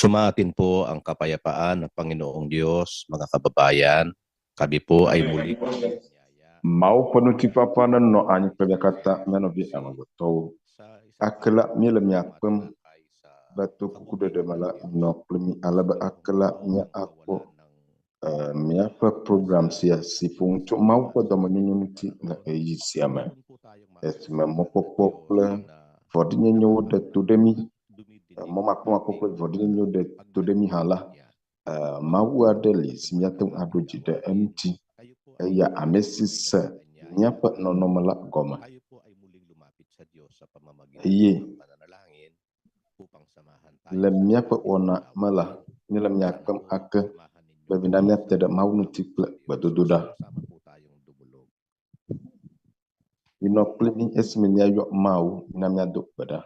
Sumaatin po ang kapayapaan ng Panginoong Diyos, mga kababayan. Kami po ay muli Mawu ƒe ŋutifafa nenɔ anyi kple mia katã mía nɔvi amegbetɔwo. Ake la, míele mia kpem be to kukuɖeɖe me la, minɔ kpli mí ale be ake la míakpɔ eh, míaƒe program sia si ƒo nu tso Mawu ƒe dɔmenyonyo ŋuti le ɣeyiɣi sia me esime mɔkpɔkpɔ kple vɔ̃ɖinyenyewo ɖe to ɖe mí, mɔmakpɔmakpɔ kple vɔ̃ɖinyenyewo ɖe to ɖe mí hã la, eh, Mawu aɖe li si míate ŋu aɖo dzi ɖe eŋuti. Eya ame si se míaƒe nɔnɔme la gɔme eye le míaƒe wɔna me la, míele mia kpem ake be mina míate ɖe Mawu ŋuti kple gbedodoɖa. Minɔ kpli mí esime míayɔ Mawu, mina míado gbe ɖa.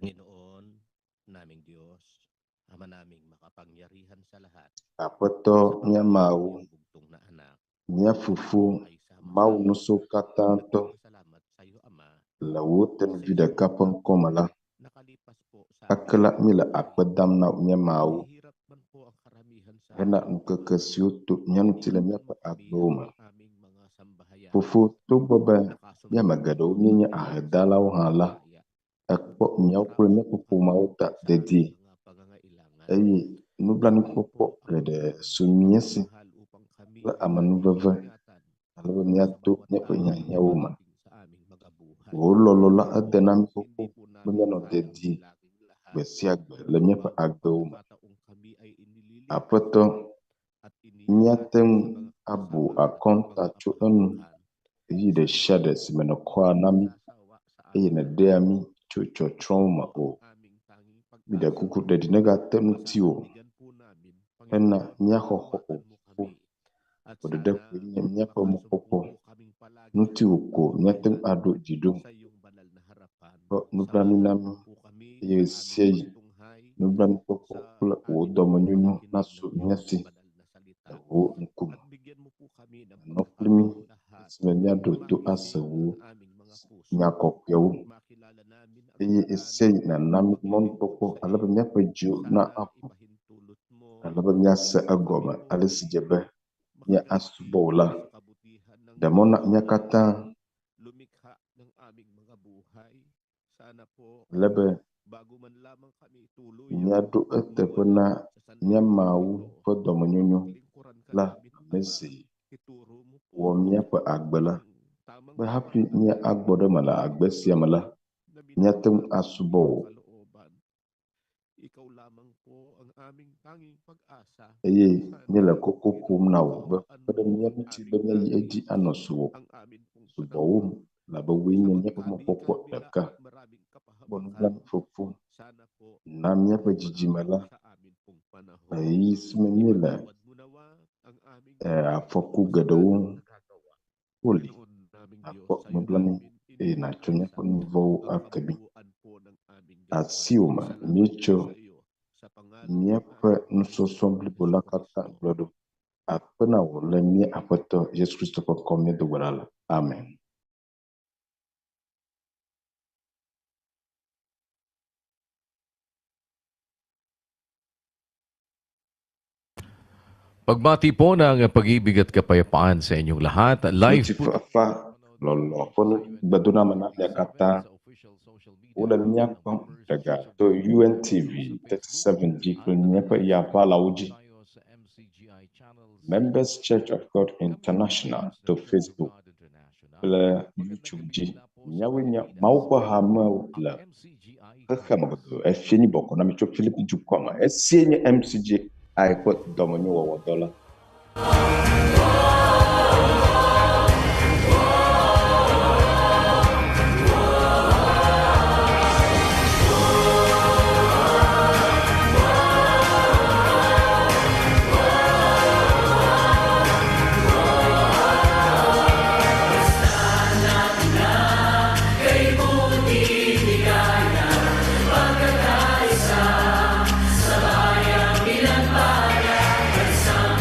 Panginoon, naming Diyos, Ama naming makapangyarihan sa lahat, Aƒetɔ mía Mawu, bugtong na anak, mía Fofo, ay Mawu sama-sama nusrɔ̃katãtɔ, nagpapasalamat sa iyo, Ama, le wò tenuvi ɖeka ƒe ŋkɔ me la, nakalipas po sa ake la míele akpe dam na wò, mía Mawu, Mahihirap man po ang karamihan sa hena amin. ŋkeke siwo to mía ŋuti le Iniingatan míaƒe mo kami agbewo me. at ang aming mga sambahayan Fofo, togbɔ be mía ame nakasumpong geɖewo sa míenye iyong ahedalawo hã la, pananampalataya. ekpɔ míawo kple Marami míaƒe po ƒomeawo kaming ta sa dedie aming mga pangangailangan. eye Ikaw nublanuikpɔkpɔ po ang geɖe aming su mía si minamahal upang kami kple ay amenuveve iyong ingatan ale be sa míato bawat míaƒe araw na hiahiãwo me. dumarating sa aming mga buhay. Wò lɔlɔ̃ la ede na mí xoxo Hindi po be namin míanɔ kayang dedie bilangin lahat gbe sia gbe le ang míaƒe bawat agbewo me. pagkakataong kami ay inililigtas Aƒetɔ, at míate iniingatan ŋu sa mga abu kasamaan at akɔnta mga tso enu kapahamakan. ɣeyiɣi ɖe Sa sia iyo ɖe po si me ang nèkɔa hindi na mí nagsasawa sa eye aming nèɖea mí kalooban. tso tsɔtsrɔ̃wo Ikaw me po o. ang aming tanging Míɖe pag-asa. kuku ɖeɖi negate ŋutiwò Pasasandigan po namin, hena Panginoon, mía xɔxɔ o. hawakan mo kami. At Wò ɖeɖe sana koe nye míaƒe makasumpong mɔkpɔkpɔ. po kaming palagi Ŋutiwò ko míate ŋu magpakailanman aɖo dzi ɖo. sa iyong banal na harapan. Kpɔ nublanui Samahan na mo mí po kami eye sa aming ɣesiaɣi pagtunghay, nublanuikpɔkpɔ sa kple wò aming dɔmenyonyo pagpapakinig nasu ng mía iyong si banal na le salita. wò ŋkume. At bigyan mo po kami ng Nɔ kpli mí pagkakataong lahat esime míaɖo na to ase magising wò ang aming mga puso nya kɔkɔewo makilala namin ang eye paraan ɣesiaɣi ng nàna mí paglilingkod mɔnukpɔkpɔ sa ale be iyo. míaƒe dziwo na Sana aƒu ipahintulot mo ale be míase na kami egɔme po ale si ay dze be mía makaganti asubɔ wò la. sa kabutihan ng Ɖe mɔ na Diyos mía na katã lumikha ng aming mga buhay. Sana po ale be bago man lamang kami tuluyang míaɖo eteƒe mawala na sa mía sanlibutan Mawu ito, ƒe dɔmenyonyo paglingkuran ka la namin, ame Ama, si ituro mo po wɔ míaƒe agbe la ang tamang be hafi paraan míagbɔ ɖe eme le agbe sia me la, na míate ŋu minamahal ng asubɔ iyong wò. kalooban. Ikaw lamang po ang aming tanging pag-asa. Eye Sana, míele koko ƒom Panginoon, na wò be kaawaan kpe ɖe mo mía ang ŋuti aming be míayi lagi, edzi anɔ subɔ ang amin pong subɔwòm panahon. elabe wòe Sa nye míaƒe mɔkpɔkpɔ magkabi-kabila ɖeka. at maraming Kpɔ kapahamakan, nublanui fofo sana po na míaƒe dzidzime maawa la ka sa amin pong le panahon. ɣeyiɣi si me míele Ipatawad mo nawa ang aming e mga afɔku geɖewo kasalanang nagagawa. woli. Panginoon naming Nàkpɔ Diyos, sa'yo nublanui namin eye nàtsɔ míaƒe iniaasa nu vɔ̃wo ang ake mí. kabuuan po ng aming Asiwò gawain. me Salamat po míetsɔ sa iyo sa pangalan ng míaƒe aming nusɔsrɔ̃ Panginoong blibo la katã Heso Kristo. gblɔ ɖo. Akpe na wò le mía Aƒetɔ Yesu Kristo ƒe ŋkɔ míedo gbe ɖa le. Amen. Pagbati po ng pag-ibig at kapayapaan sa inyong lahat. Live po Ŋutifafa lɔlɔ̃ ƒe nu gbedoname na mia katã wole mía kpɔm ɖega to UNTV 37 dzi kple míaƒe yaʋalawo dzi. Members Church of God International to Facebook kple YouTube dzi. Míawoe nye Mawu ƒe hamewo le xexeme godoo. Efie nyi bɔkɔ na mi tso Philipi dukɔa me. Esie nye MCGI ƒe dɔmenyowɔwɔdɔ la. Sa bayang pinagpala, isang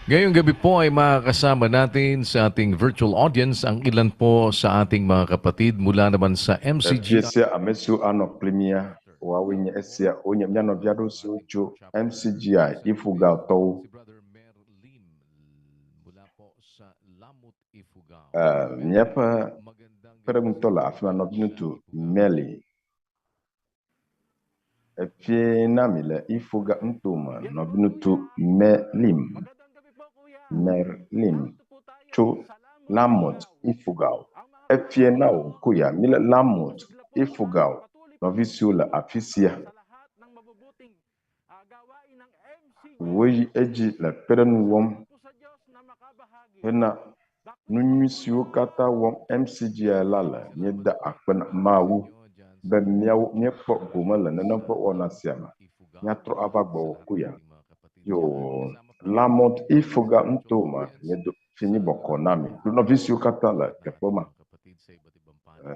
Ngayong gabi po ay makakasama natin sa ating virtual audience ang ilan po sa ating mga kapatid mula naman sa Efie MCGI. sia ame siwo anɔ kpli mía, woawoe nye esia. Wonye mía nɔvi aɖewo siwo tso MCGI Ifugaotɔwo. Si Brother Merlin mula po sa Lamut Ifugao. Eh, míaƒe Magandang gabi kpeɖeŋutɔ le afi ma, nɔviŋutsu Meli. Efie na mi le Ifuga ŋutome, nɔviŋutsu Merlin, Magandang gabi po, Kuya. Merlin Narito po tayo tso sa Lamut, Lamut Ifugao. Ifugao. Ang mga Efie kapatid na wò Kuya, míle Lamut sila po ay Ifugao, patuloy po nɔvi siwo le afi sia. sa lahat ng mabubuting gawain ng MCGI. Woyi edzi le kpeɖeŋu wɔm Salamat po sa Diyos na makabahagi. hena nu nyui siwo katã wɔm MCGI la le. Míeda akpe na Mawu be míawo míekpɔ gome le nenem ƒe wɔna sia me. Míatrɔ ava gbɔwò Kuya. Yo, Lamut Ifuga ŋutome, míedo finyi bɔkɔ na mi kple nɔvi siwo katã le teƒe ma.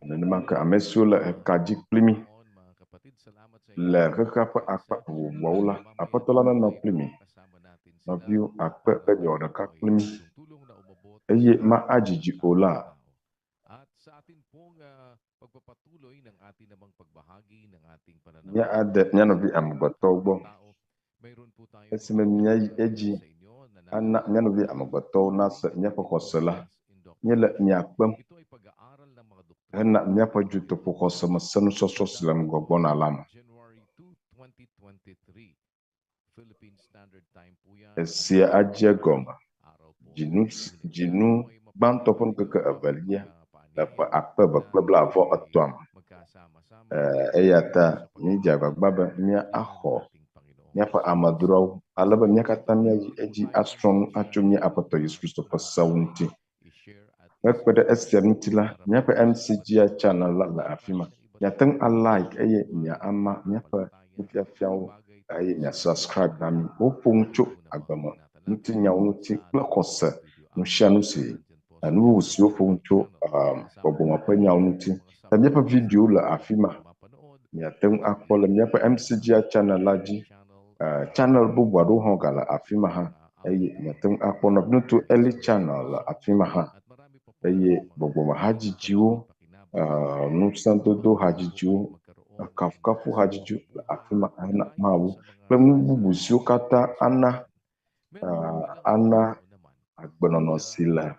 Nenema ke ame siwo le eka dzi kpli mí le xexea ƒe akpa vovovoawo la, Aƒetɔ la nenɔ kpli mi. Nɔviwo akpe be miewɔ ɖeka kpli mí eye ma adzidzi o la, At sa atin pong pagpapatuloy ng atin namang pagbahagi ng ating míade mía nɔvi amegbetɔwo gbɔ. tao, mayroon po tayong Esime míayi edzi sa inyo na ana mía nɔvi amegbetɔwo nase míaƒe xɔse la, míele mia kpem ito ay pag-aaral ng mga doktrina hena míaƒe dutoƒoxɔse me senusɔsrɔ̃ si le ŋgɔ gbɔna la me. January 2, 2023. Philippine Standard Time po yan. Esia adze egɔme Araw po dzinu ng Lunes. dzinu Yan po ay gbãtɔ ƒe ŋkeke evelia le ƒe akpe eve kple blaeve-vɔ-etɔ̃a me. Magkasama-sama Eya ta míedze agbagba be míaxɔ míaƒe amedzroawo ale be mía katã míayi edzi asrɔ̃ nu atso mía Aƒetɔ Yesu Kristo ƒe sewo ŋuti. Hekpe ɖe esia ŋuti la, míaƒe MCGI channel la le afi ma. Miate ŋu alike eye miama míaƒe nufiafiawo eye mia-subscribe na mí. Woƒo nu tso agbeme ŋutinyawo ŋuti kple xɔse nu sia nu si nu bubu siwo ƒo nu tso gbɔgbɔme ƒe nyawo ŋuti. Le míaƒe videowo le afi ma. Miate ŋu akpɔ le míaƒe MCGI channel la dzi. Channel bubu aɖewo hã gale afi ma hã eye miate ŋu akpɔ nɔviŋutsu Eli channel le afi ma hã eye gbɔgbɔme hadzidziwo, ŋusẽdodo hadzidziwo, kafukafu hadzidziwo le afi ma hena Mawu kple nu bubu siwo katã ana ana agbenɔnɔ si le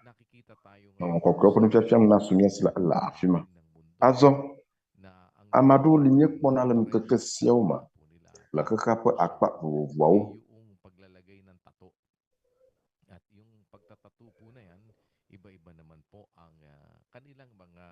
Nɔnɔme Kɔkɔewo ƒe nufiafia me nasu mía si la le afi ma. Azɔ, ame aɖewo li míekpɔna le ŋkeke siawo me le xexea ƒe akpa vovovoawo. Yung paglalagay ng tato. At yung pagtatato po na yan, iba-iba naman po ang kanilang mga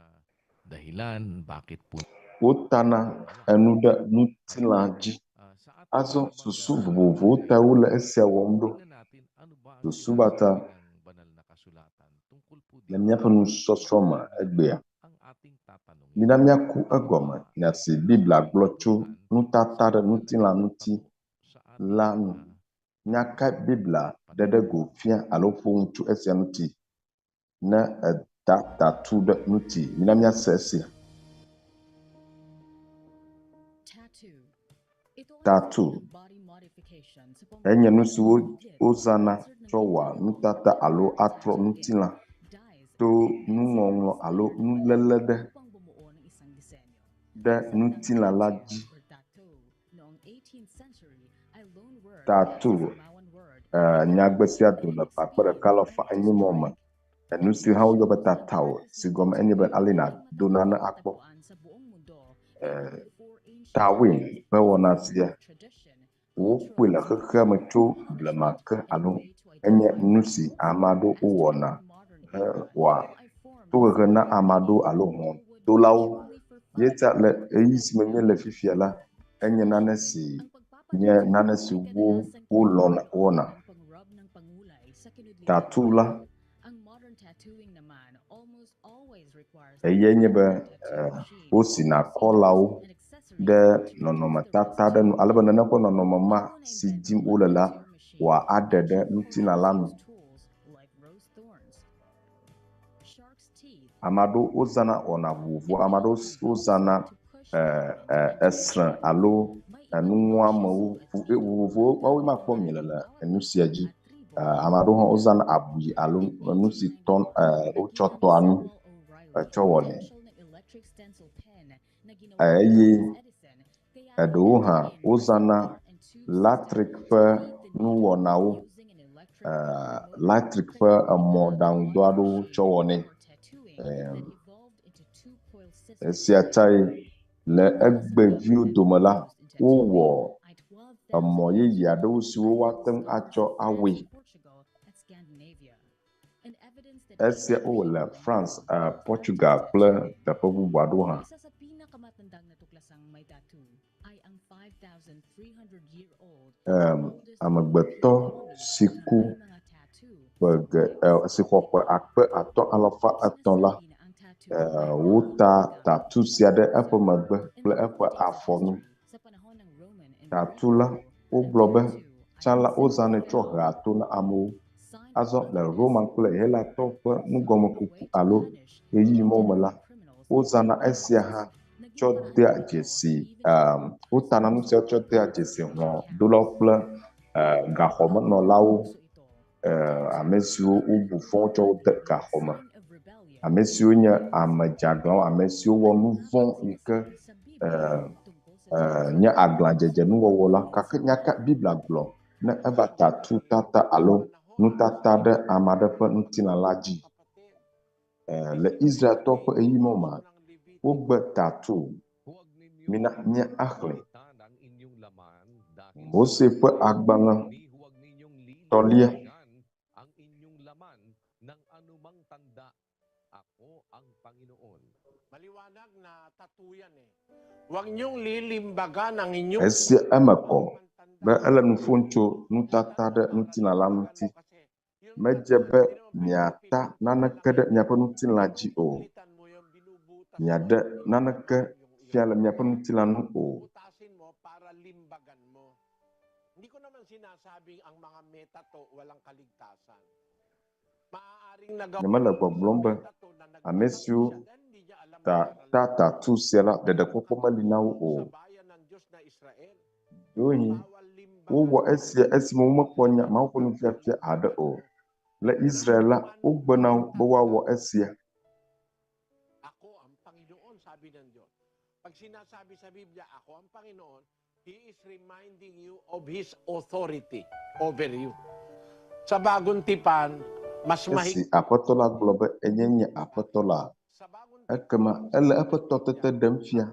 dahilan bakit po Wotana enu ɖe ŋutilã dzi. Sa atin Azɔ namang, susu vovovowo tae wole esia wɔm ɖo. tingnan natin ano ba ang Susu ba ta sinasabi ng banal na kasulatan tungkol po le dito míaƒe nusɔsrɔ̃ me egbea. ang ating tatanungin. Mina míaku egɔme nya si Biblia gblɔ tso nutata ɖe ŋutilã ŋuti la ŋu. Nya kae Biblia ɖe ɖe go fia alo ƒo nu tso esia ŋuti ne eda tatu ɖe ŋuti? Mina míase esia. Tattoo enye nu si wozãna tsɔ wɔa nutata alo atrɔ ŋutilã to nuŋɔŋlɔ alo nuléle ɖe ɖe ŋutilã la dzi. Tattoo nyagbe sia do le ƒe akpe ɖeka alafa enyi mɔ me. Enu si hã woyɔ be tatao si gɔme enye be ale nàdo nane akpɔ. Tawin ƒe wɔna sia wokpɔe le xexea me tso blema ke alo enye nu si ame aɖewo wowɔna hewɔa tohehe na ame aɖewo alo hlɔ̃dolawo. Ye ta le ɣeyiɣi si me míele fifia la, enye nane si nye nane si wo wolɔ̃na wɔna. Tattoo la eyae nye be wosina kɔlawo ɖe nɔnɔmetata ɖe nu ale be nane ƒe nɔnɔme ma si dim wole la wòaɖe ɖe ŋutilã la nu. Ame aɖewo wozãna wɔna vovovowo, ame aɖewo wozãna esre alo enuŋuamewo vovovowo woawoe makpɔ mi le enu sia dzi. Ame aɖewo hã wozãna abui alo enu si tɔ wotsɔ tɔa nu etsɔ wɔnɛ eye eɖewo hã wozãna latrik ƒe nuwɔnawo latrik ƒe emɔɖaŋudɔ aɖewo tsɔ wɔnɛ. Esia tae le egbeviwo dome la, wowɔ emɔ yeye aɖewo siwo woate ŋu atsɔ awɔe. Esia wowɔ le France, Portugal kple teƒe bubu aɖewo hã. Amegbetɔ si ku ƒe ge si xɔ ƒe 3300 la, wota tatu sia ɖe eƒe megbe kple eƒe afɔ nu. Tatu la, wogblɔ be tsã la wozãnɛ tsɔ hea to na amewo. Azɔ le Roma kple Helatɔwo ƒe nugɔmekuku alo ɣeyiɣi mawo me la, wozãna esia hã tsɔ dea dzesi wotana nu siawo tsɔ dea dzesi hlɔ̃dolawo kple gaxɔmenɔlawo, ame siwo wobu fɔ tsɔ wo de gaxɔme, ame siwo nye ame dzeaglãwo, ame siwo wɔ nu vɔ̃ yi ke nye aglãdzedze nuwɔwɔ la. Gake nya ka Biblia gblɔ ne eva tatu tata alo nutata ɖe ame aɖe ƒe ŋutilã la dzi? Le Israeltɔwo ƒe ɣeyiɣi mawo mea, wogbe tatu. Mina míaxlẽ Mose ƒe agbalẽ tɔlia. Esia eme kɔ be ele nu ƒom tso nutata ɖe ŋutilã la ŋuti. Medze be miata naneke ɖe miaƒe ŋutilã dzi o. Miaɖe naneke fia le miaƒe ŋutilã ŋu o. Nyemele gbɔgblɔm be ame siwo ta ta tatu sia la ɖeɖekpɔkpɔ meli na wo o. Ɖewohĩ wowɔ esia esime womekpɔ nya Mawu ƒe nufiafia haɖe o. Le Israel la, wogbe na wo be woawɔ esia. Esi Aƒetɔ la gblɔ be enye nye Aƒetɔ la, ekema ele eƒe tɔtete ɖem fia.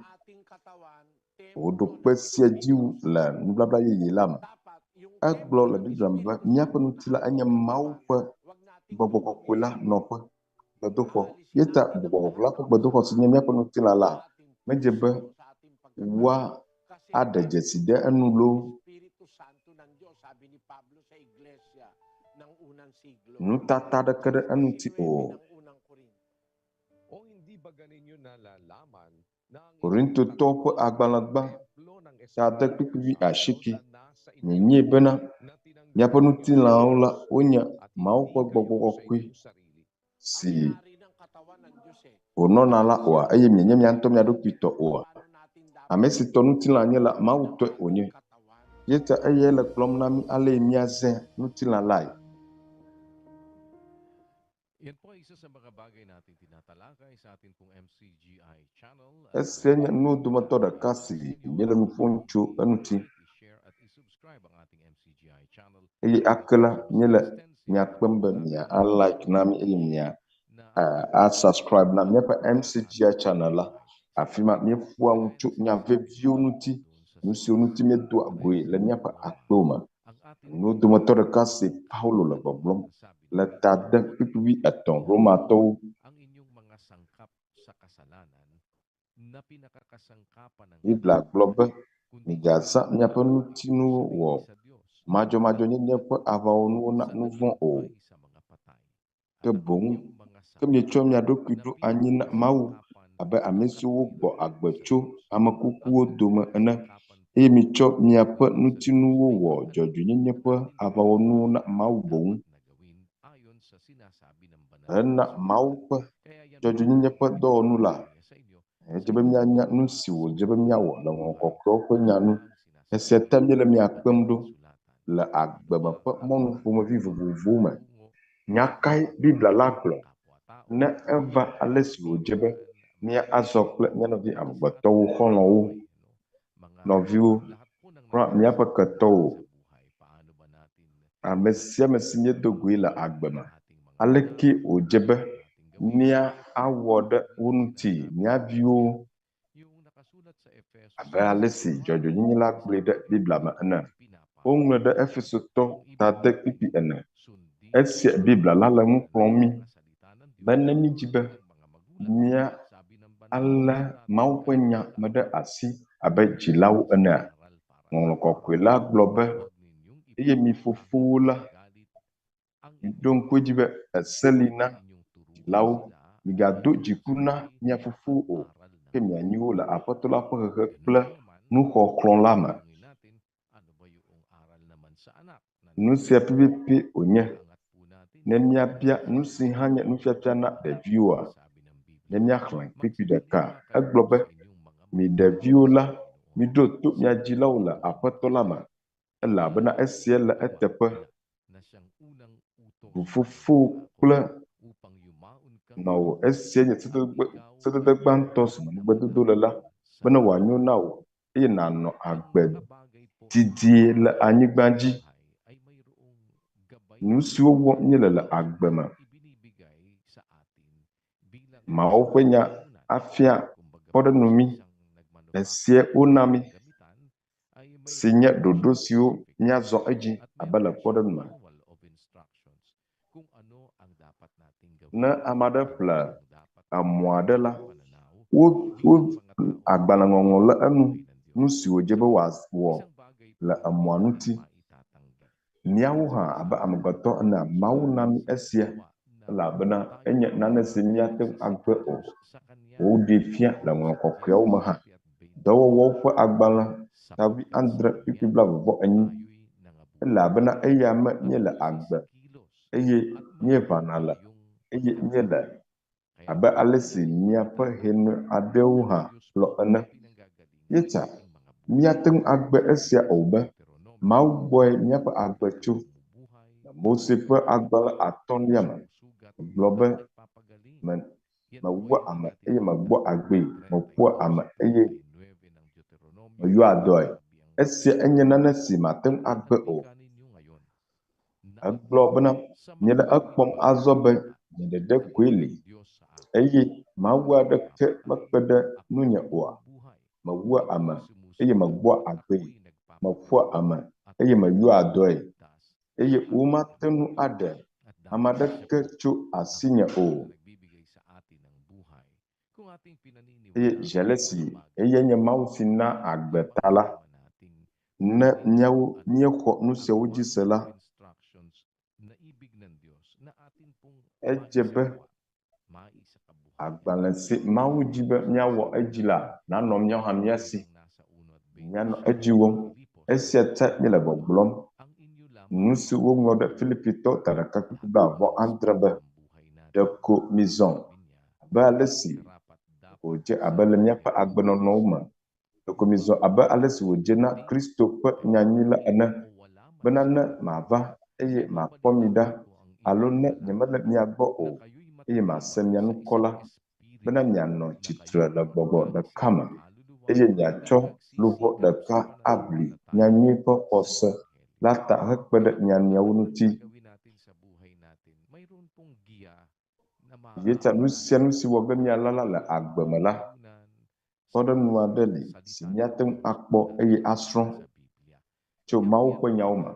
Wòɖo kpe sia dzi wu le nubabla yeye la me. Egblɔ le Biblia me be míaƒe ŋutilã enye Mawu ƒe gbɔgbɔ kɔkɔe la nɔƒe, gbedoxɔ. Ye ta gbɔgbɔ kɔkɔe la ƒe gbedoxɔ si nye míaƒe ŋutilã la, medze be woaɖe dzesi ɖe enu loo. Nutata aɖeke ɖe eŋuti o. Korintotɔwo ƒe agbalẽ gbã ta ade kpukpui asieke mienyae bena miaƒe ŋutilãwo la wonye Mawu ƒe gbɔgbɔ kɔkɔe si wònɔna la oa eye mienye mia ŋutɔ mia ɖokui tɔ oa? Ame si tɔ ŋutilã nye la, Mawu tɔe wònye. Ye ta eyae le gblɔm na mí ale míazẽ ŋutilã lae. Esia nye nuwo dometɔ ɖeka si míele nu ƒom tso eŋuti. Eye ake la, míele mia kpem be mia a like na mí eye mia a subscribe na míaƒe MCGI channel la. Afi ma míeƒoa nu tso nya veviwo ŋuti, nu siwo ŋuti míedoa goe le míaƒe akpewo me. Nuwo dometɔ ɖeka si Paulo le gbɔgblɔm le ta ade kpukpui etɔ̃ Romatɔwo. Biblia gblɔ be, Migazã miaƒe ŋutinuwo wɔ madzɔmadzɔnyenye ƒe aʋawɔnuwo na nu vɔ̃ o, ke boŋ ke mietsɔ mia ɖokui ɖo anyi na Mawu abe ame siwo wogbɔ agbe tso ame kukuwo dome ene, eye mitsɔ miaƒe ŋutinuwo wɔ dzɔdzɔenyenye ƒe aʋawɔnuwo na Mawu boŋ. Hena Mawu ƒe dzɔdzɔenyenye ƒe dɔwɔnu la, edze be míanya nu si wòdze be míawɔ le Ŋɔŋlɔ Kɔkɔeawo ƒe nya nu. Esia ta míele mia kpem ɖo. le agbe me ƒe mɔnu ƒomevi vovovowo me. Nya kae Biblia la gblɔ ne eva ale si wòdze be míazɔ kple mía nɔvi amegbetɔwo, xɔlɔ̃wo, nɔviwo, kura míaƒe ketɔwo, ame sia ame si míedo goe le agbe me? Aleke wòdze be míawɔ ɖe wo ŋuti, mía viwo, abe ale si dzɔdzɔenyenye la gblɔe ɖe Biblia me ene? Woŋlɔe ɖe Efesotɔ tade kpukpui ene. Esia Biblia la le nu xlɔ̃m mí be ne mídi be míalé Mawu ƒe nya me ɖe asi abe dzilawo enea, Ŋɔŋlɔ Kɔkɔe la gblɔ be, Eye mi fofowo la, miɖo ŋku edzi be ese li na dzilawo, migado dziku na mia fofowo o, ke mianyi wo le Aƒetɔ la ƒe hehe kple nuxɔxlɔ̃ la me. Nu sia pɛpɛpɛ wònye ne míabia nu si hã nye nufiafia na ɖeviwoa? Ne míaxlẽ kpukpui ɖeka, egblɔ be, Mi ɖeviwo la, miɖo to mia dzilawo le Aƒetɔ la me, elabena esia le eteƒe. Bu fofowò kple nɔwò. Esia nye sedede gbãtɔ si me nugbedodo le la, bene wòanyo na wò eye nànɔ agbe didie le anyigba dzi. Nu siwo wɔm míele le agbe me, Mawu ƒe nya afia kpɔɖeŋu mí. Esia wona mí, si nye ɖoɖo siwo míazɔ edzi abe le kpɔɖeŋu me. Ne ame aɖe ƒle emɔ aɖe la, wo wo agbalẽŋɔŋlɔ le enu nu si wòdze be wòawɔ le emɔa ŋuti. Míawo hã abe amegbetɔ enea, Mawu na mí esia elabena enye nane si míate ŋu agbe o. Woɖee fia le Ŋɔŋlɔ Kɔkɔeawo me hã. Dɔwɔwɔwo ƒe agbalẽ ta wuiadre kpukpui blaeve-vɔ-enyi elabena eya me míele agbe eye míeʋãna le eye míele abe ale si miaƒe hɛnɔ aɖewo hã gblɔ ene. Yetsa, míate ŋu agbe esia o be, Mawu gbɔe míaƒe agbe tso. Le Mose ƒe agbalẽ atɔ̃lia me, egblɔ be, Me, mewua ame eye megbɔa agbee, meƒoa ame eye meyɔa dɔe. Esia enye nane si mate ŋu agbe o. Egblɔ bena, Miele ekpɔm azɔ be nye ɖeɖe koe li, eye Mawu aɖeke mekpe ɖe ŋunye oa? Mewua ame, eye megbɔa agbee, meƒoa ame, eye meyɔa dɔe, eye womate ŋu aɖe ame aɖeke tso asinye o. Eye zi ale si eyae nye Mawu si na agbe ta la, ne míawo míexɔ nu siawo dzi se la, edze be agbalẽ si Mawu di be míawɔ edzi la nanɔ míawo hã mía si, míanɔ edzi wɔm. Esia ta míele gbɔgblɔm nu si woŋlɔ ɖe Filipitɔ ta ɖeka kpukpui blaeve-vɔ-adre be, Ɖeko mizɔ abe ale si wòdze abe le míaƒe agbenɔnɔwo me, ɖeko mizɔ abe ale si wòdze na Kristo ƒe nyanyui la ene, bena ne mava eye makpɔ mi ɖa, alo ne nyemele mia gbɔ o, eye mase mia ŋkɔ la, bena mianɔ tsitre le gbɔgbɔ ɖeka me, eye miatsɔ luʋɔ ɖeka aʋli nyanyui ƒe xɔse la ta hekpe ɖe mia nɔewo ŋuti. Eya ta nu sia nu si wɔ ge míalala le agbe me la, kpɔɖeŋu aɖe li si míate ŋu akpɔ eye asrɔ̃ tso Mawu ƒe nyawo me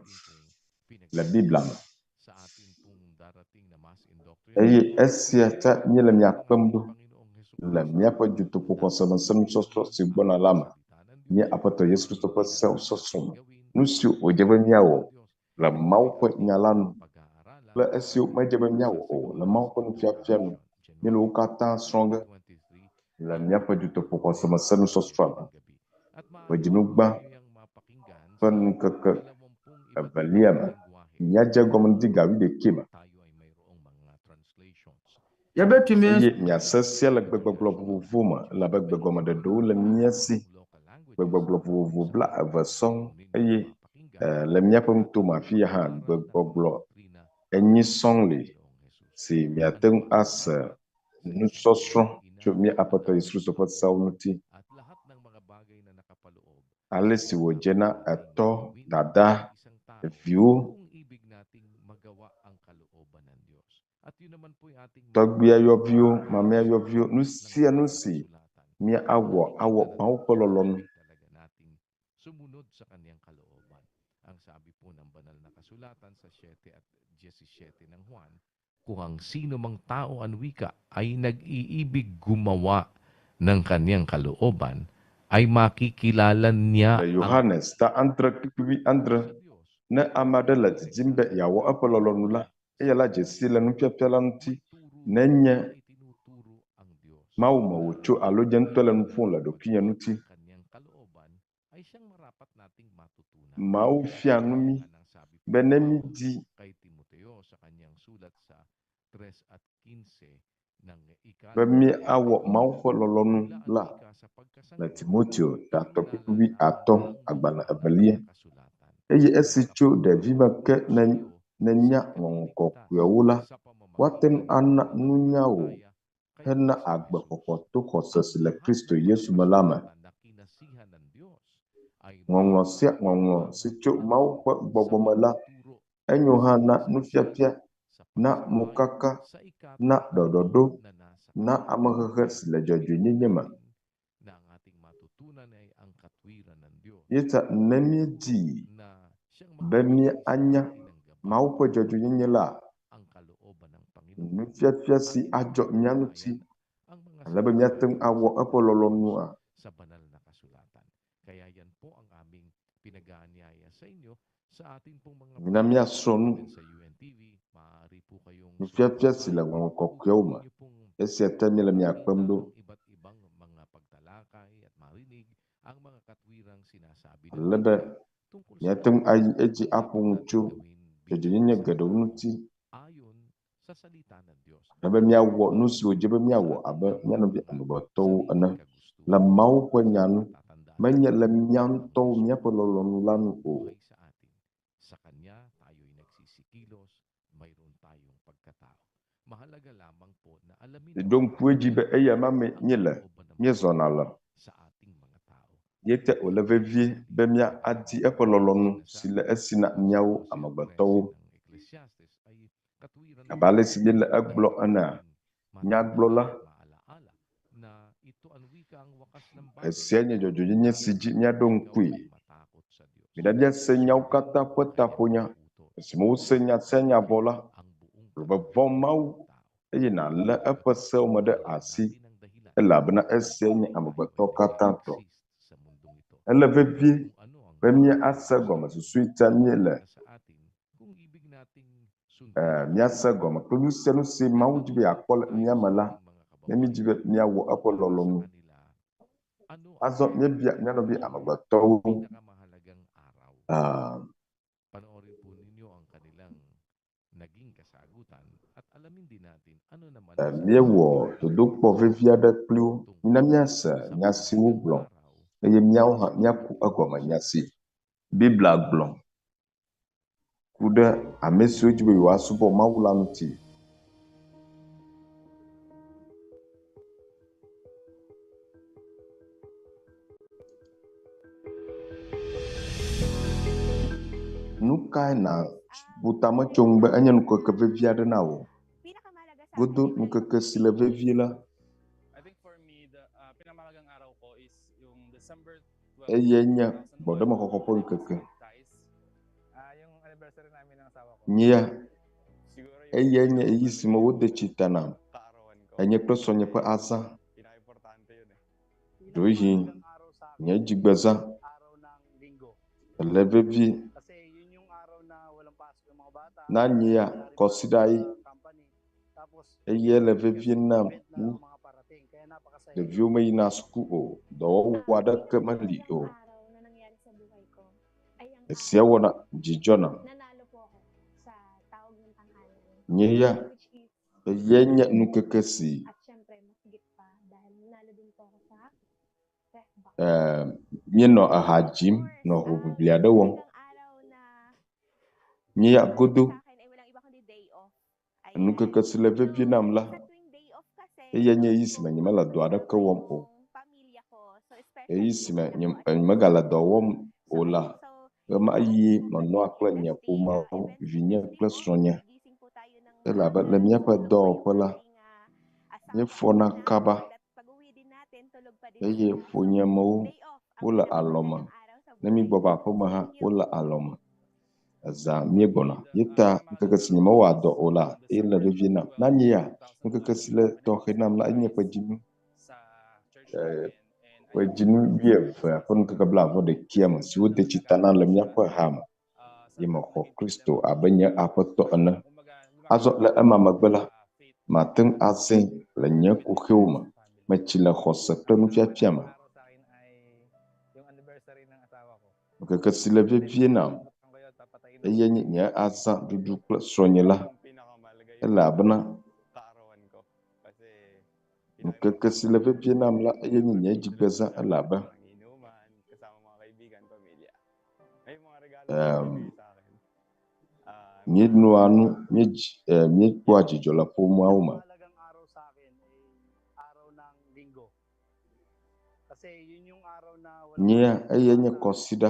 le Biblia me. Eye esia ta míele mia kpem ɖo le míaƒe dutoƒoxɔsemesenusɔsrɔ̃ si gbɔna la me, mía Aƒetɔ Yesu Kristo ƒe sewo sɔsrɔ̃ me, nu siwo wòdze be míawɔ le Mawu ƒe Nya la nu kple esiwo medze be míawɔ o le Mawu ƒe nufiafia nu. Míele wo katã srɔ̃ ge le míaƒe dutoƒoxɔsemesenusɔsrɔ̃a me. Ƒe dzinugbã ƒe ŋkeke evelia me, míadze egɔme ŋdi ga wuiɖekɛ me. Yɛbɛtumi Eye miase sia le gbegbɔgblɔ vovovo me elabe gbegɔmeɖeɖewo le mía si. Gbegbɔgblɔ vovovo blaeve sɔŋ eye E, le míaƒe nutome afi ya hã gbegbɔgblɔ enyi sɔŋ li si miate ŋu ase nusɔsrɔ̃ tso mía Aƒetɔ Yesu Kristo ƒe sewo ŋuti. Ale si wòdze na etɔ, dada, viwo, tɔgbuiayɔviwo, mamɛayɔviwo, nu sia nu si míawɔ awɔ Mawu ƒe lɔlɔ̃nu. Sumunod sa kanyang kalooban. Ang sabi po ng banal na kasulatan sa 7 at 17 ng Juan, kung ang sino mang tao ang wika ay nag-iibig gumawa ng kanyang kalooban, ay makikilala niya Le ang Yohanes ta adre kpukpui adre, sa Diyos. ne ame aɖe le didim be yeawɔ eƒe lɔlɔ̃nu la, eya la dze sii le nufiafia la ŋuti Magturo nenye na itinuturo ang Diyos. Mawu me wòtso alo nye ŋutɔ le nu ƒom le ɖokuinye ŋuti. Ang kanyang kalooban ay siyang marapat nating matutunan. Mawu fia nu mí Kaya nga ng sabi po be ni ne Pablo mídi kay Timoteo sa kanyang sulat sa 3 at 15 ng be ikalawang míawɔ Mawu ƒe lɔlɔ̃nu Hulaan la wika sa le pagkasanggol, Timoteo tatɔ kilala kpukpui na atɔ̃ ang agbalẽ banal evelia na kasulatan. eye esi Ang tso kapatid ɖevime ke sa ne iyo nenya sa ŋɔŋlɔ ikaligtas kɔkɔeawo la, sa woate ŋu pamamagitan ng ana nunya wò pananampalataya kay hena Kristo agbexɔxɔ Jesus. to xɔse Ang si le lahat Kristo ng mga Yesu me la me. kasulatan na kinasihan ng Diyos ay Ŋɔŋlɔ sia ŋɔŋlɔ si tso mapakinabangan Mawu ƒe sa gbɔgbɔ me la, pagtuturo enyo sa hã na kasaysayan, nufiafia, sa na pagsaway, mokaka, sa na ɖɔɖɔɖo, ikatutupad na nasa na katuwiran. amehehe Kaya si le po dzɔdzɔenyenye me. ituturing na ang ating matutunan ay ang katwiran ng Diyos Ye ta ne míedi na siyang be magbibigay sa míanya atin ng gabay Mawu ƒe dzɔdzɔenyenye la, ang kalooban ng Panginoon. nufiafia si Atin pong adzɔ mía ŋuti matutunayan ang mga ale be míate ŋu sinasabi ng awɔ salita eƒe ng Diyos lɔlɔ̃nua. sa banal na kasulatan. Kaya yan po ang aming pinag-aanyaya sa inyo sa atin pong mga Mina míasrɔ̃ panonood nu din sa UNTV. Maaari po kayong nufiafia si sumubaybay le ŋɔŋlɔ upang kɔkɔeawo me. inyo pong Esia ta míele mia makita kpem ɖo. ang iba't ibang mga pagtalakay at marinig ang mga katwirang sinasabi ng Ale be Biblia tungkol sa míate ŋu mga ayi edzi dapat aƒo nu nating tso gawin bilang dzɔdzɔenyenye isang geɖewo tao ŋuti ayon sa salita ng Diyos. ale be míawɔ nu Ang si wòdze be míawɔ sa ating abe mía nɔvi lamang mga amegbetɔwo ene sariling le kagustuhan. Mawu ƒe Sa nya nu, patatandaan menye natin le mía ang ŋutɔwo míaƒe gusto lɔlɔ̃nu la nu o. buhay sa atin. Sa Kanya tayo'y nagsisikilos, mayroon tayong pagkatao. Mahalaga lamang po na alamin at Ɖo ŋku edzi be matutunan eya ma me ang míele, kalooban ng míezɔna Panginoon le. sa ating mga tao. Ye te wòle Tulad po ng vevie be ating míadi eƒe lɔlɔ̃nu si le sinasabi esi na sa míawo 12 at 13 amegbetɔwo. ng Ecclesiastes ay katwiran Abe po ale si míele na egblɔ dapat enea, nating nyagblɔla matandaan at maalaala na ito ang wika ang wakas ng bagay esia nye dzɔdzɔenyenye upang si dzi míaɖo ikaw ŋkui. ay matakot sa Diyos. Mina míase nyawo Sundin katã ang ƒe kanyang taƒonya. mga utos Esime wose nya sia nya at vɔ la, ang buong gblɔ be vɔ̃ katwiran Mawu ng tao. eye nàlé Sapagkat eƒe sewo me ɖe alam asi natin ang dahilan elabena kung esia nye bakit tayo amegbetɔ ay katã tɔ. nag-exist sa mundong ito Ele at vevie kung ano ang be míase gusto gɔme ng susu yi ta míele para sa atin kung ibig nating sundin e míase gɔme kple nu sia nu si Kaya Mawu di be manood yeakpɔ po le tayo mía me sa la, ating mga ne mídi be kababayan míawɔ eƒe para sa lɔlɔ̃nu. kanila ano ang Azɔ míebia mía nɔvi amegbetɔwo pinakamahalagang araw. e Panoorin po ninyo ang kanilang naging kasagutan at alamin din natin ano naman e ang míewɔ sinasabi ng dodokpɔ vevi aɖe kpli wo. Mina tungkol míase sa nya si mahalagang wogblɔ araw eye míawo para hã sa míaku ating egɔme nya kalusugan. si Biblia gblɔ ku ɖe ame siwo dzi be yewoasubɔ Mawu la ŋuti. Nu kae nàbu tame tso ŋu be enye nukeke vevi aɖe na wò? Pinakamahalaga sa akin Godo ay walang nukeke si le vevie la, I think for me, the pinakamahalagang araw ko is yung December 12, eyae nye 2001. gbɔɖemexɔxɔ ƒe ŋkeke. Ties. Ah, yung anniversary namin ng asawa ko. Nyea, Siguro yung eyae nye ɣeyiɣi si me wode tsi ta nam kaarawan ko. enye kple srɔ̃nye ƒe azã. Pinaka-importante yun eh. Ɖewohĩ Pinakamahalagang araw sa akin nye dzigbezã araw ng linggo. ele vevie Kasi yun yung araw na walang pasok yung mga bata, na nyea wala rin pasok kɔsiɖa sa ye company. Tapos eye le may vevie nam event na wu. mga parating. Kaya napakasaya Ɖeviwo nun. meyina suku o, dɔwɔwɔ Ang aɖeke meli pinakamahalagang o. araw na nangyari sa buhay ko ay ang Esia araw wɔna dzidzɔ nam. nanalo po ako sa tawag ng tanghalan. Nye ya Which is eyae nye nukeke si at syempre mas higit pa dahil nanalo din po ako sa ref box. e míenɔ eha Of dzim course, nɔ ang hoʋiʋli aɖe wɔm. mahalagang araw na Nye ya godo enukeke si le vevie nam la, eyae nye ɣeyiɣi si me nyemele dɔ aɖeke wɔm o. Ɣeyiɣi si me nye nyemegale dɔ wɔm o la, ɣemaɣie menɔa kple nye ƒomeawo, vinye kple srɔ̃nye. Elabe le míaƒe dɔwɔƒe la, míefɔna kaba eye ƒonyemewo wole alɔme. Ne mígbɔ va aƒeme hã, wole alɔme. Ezã míegbɔna. Ye ta ŋkeke si nyemewɔa dɔ o la, eye le vevie nam. Na nye ya, ŋkeke si le tɔxɛ nam la, enye ƒedzinu. Ƒedzinu wuievea ƒe ŋkeke blaeve ɖekea me si wode tsi ta na le míaƒe ha me. Ye mexɔ Kristo abe nye Aƒetɔ ene. Azɔ le ema megbe la, mate ŋu azãe le nye kuxiwo me. Metsi le xɔse kple nufiafia me. Ŋkeke si le vevie nam eye nye nye azã ɖuɖu kple srɔ̃nye la, elabena ŋkeke si le vevie nam la eye nye nye dzigbezã elabe em míenoa nu, míedzi, eh, míekpɔa dzidzɔ le ƒomeawo me. Nyea eyae nye kɔsiɖa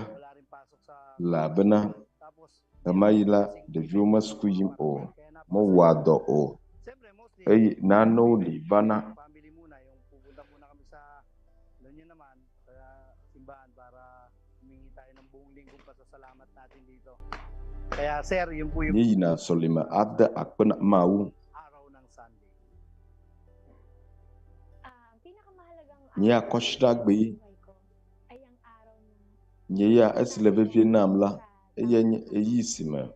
elabena ɣemaɣi la ɖeviwo me suku yim o, mewɔa dɔ o eye nanewo li vana. Míeyina sɔleme ade akpe na Mawu. Nye akɔsiɖagbee. Nye ya esi le vevie nam la, eyae nye ɣeyiɣi si me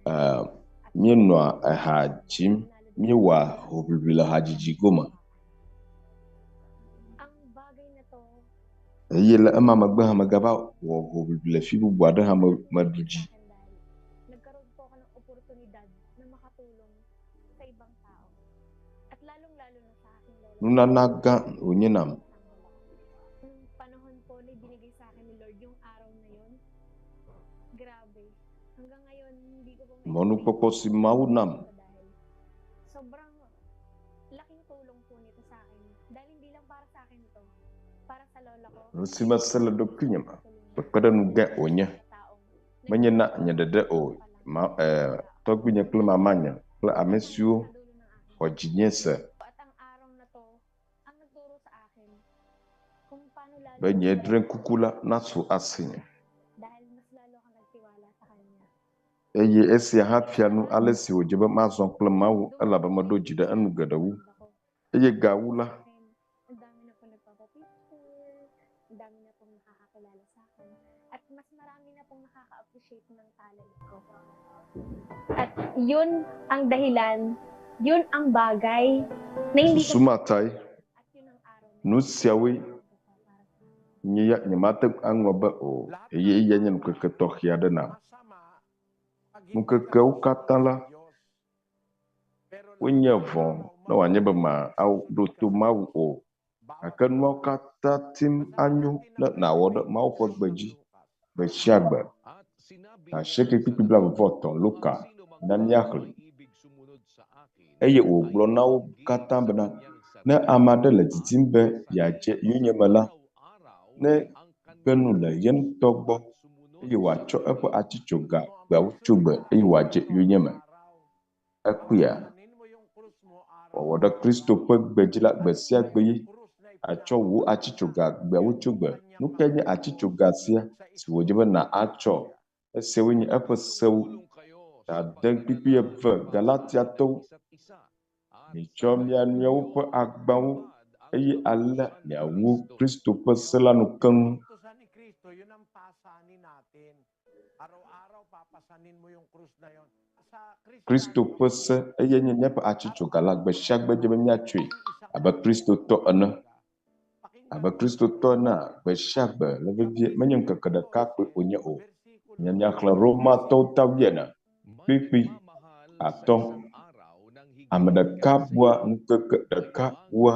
eh, míenɔa eha dzim, míewɔa hoʋiʋli le hadzidzi gome. Eye le ema megbe hã megava wɔ hoʋiʋli le fi bubu aɖe hã me meɖu dzi. Nunana gã wònye nam. Mɔnukpɔkpɔ si Mawu nam Nu si mese le ɖokuinye me, kpekpeɖeŋu gãe wònye. Menye na nye ɖeɖe o, ma, e, tɔgbuinye kple mamanye kple ame siwo xɔ dzinye se be nye drɔ̃ekuku la nasu asinye. Eye esia hã fia nu ale si wòdze be mazɔ kple Mawu elabe meɖo dzi ɖe enu geɖe wu. Eye gawu la, Susu ma tae nu siawoe nye ya nyemate ŋu aŋlɔ be o, eye eyae nye ŋkeke tɔxɛ aɖe nam. Ŋkekeawo katã la, wonye vɔ̃ ne wòanye be màɖo to Mawu o. Gake nuawo katã tim anyo ne nàwɔ ɖe Mawu ƒe gbe dzi gbe sia gbe. Asieke kpukpui blaeve-vɔ-etɔ̃ Luka na míaxlẽe. Eye wògblɔ na wo katã bena, Ne ame aɖe le didim be yeadze yonyeme la, negbe nu le ye ŋutɔ gbɔ, eye wòatsɔ eƒe atitsoga gbeawotsyogbe, eye wòadze yonyeme. Ekpea? Wɔwɔ ɖe Kristo ƒe gbe dzi la gbe sia gbe ye atsɔ wò atitsoga gbeawotsyogbe. Nu kae nye atitsoga sia si wòdze be nàtsɔ? Esiawoe nye eƒe sewo. Ade kpukpui eve Galatiatɔwo, Mitsɔ mia nɔewo ƒe agbawo, eye ale miawu Kristo ƒe se la nu keŋ. Kristo ƒe se, eyae nye míaƒe atitsoga la. Gbesiagbe dze be míatsoe abe Kristotɔ ene. Abe Kristotɔ enea, gbesiagbe le vevie, menye ŋkeke ɖeka koe wònye o. Mina míaxlẽ Romatɔwo ta wuiene kpukpui atɔ̃. Ame ɖeka bua ŋkeke ɖeka wua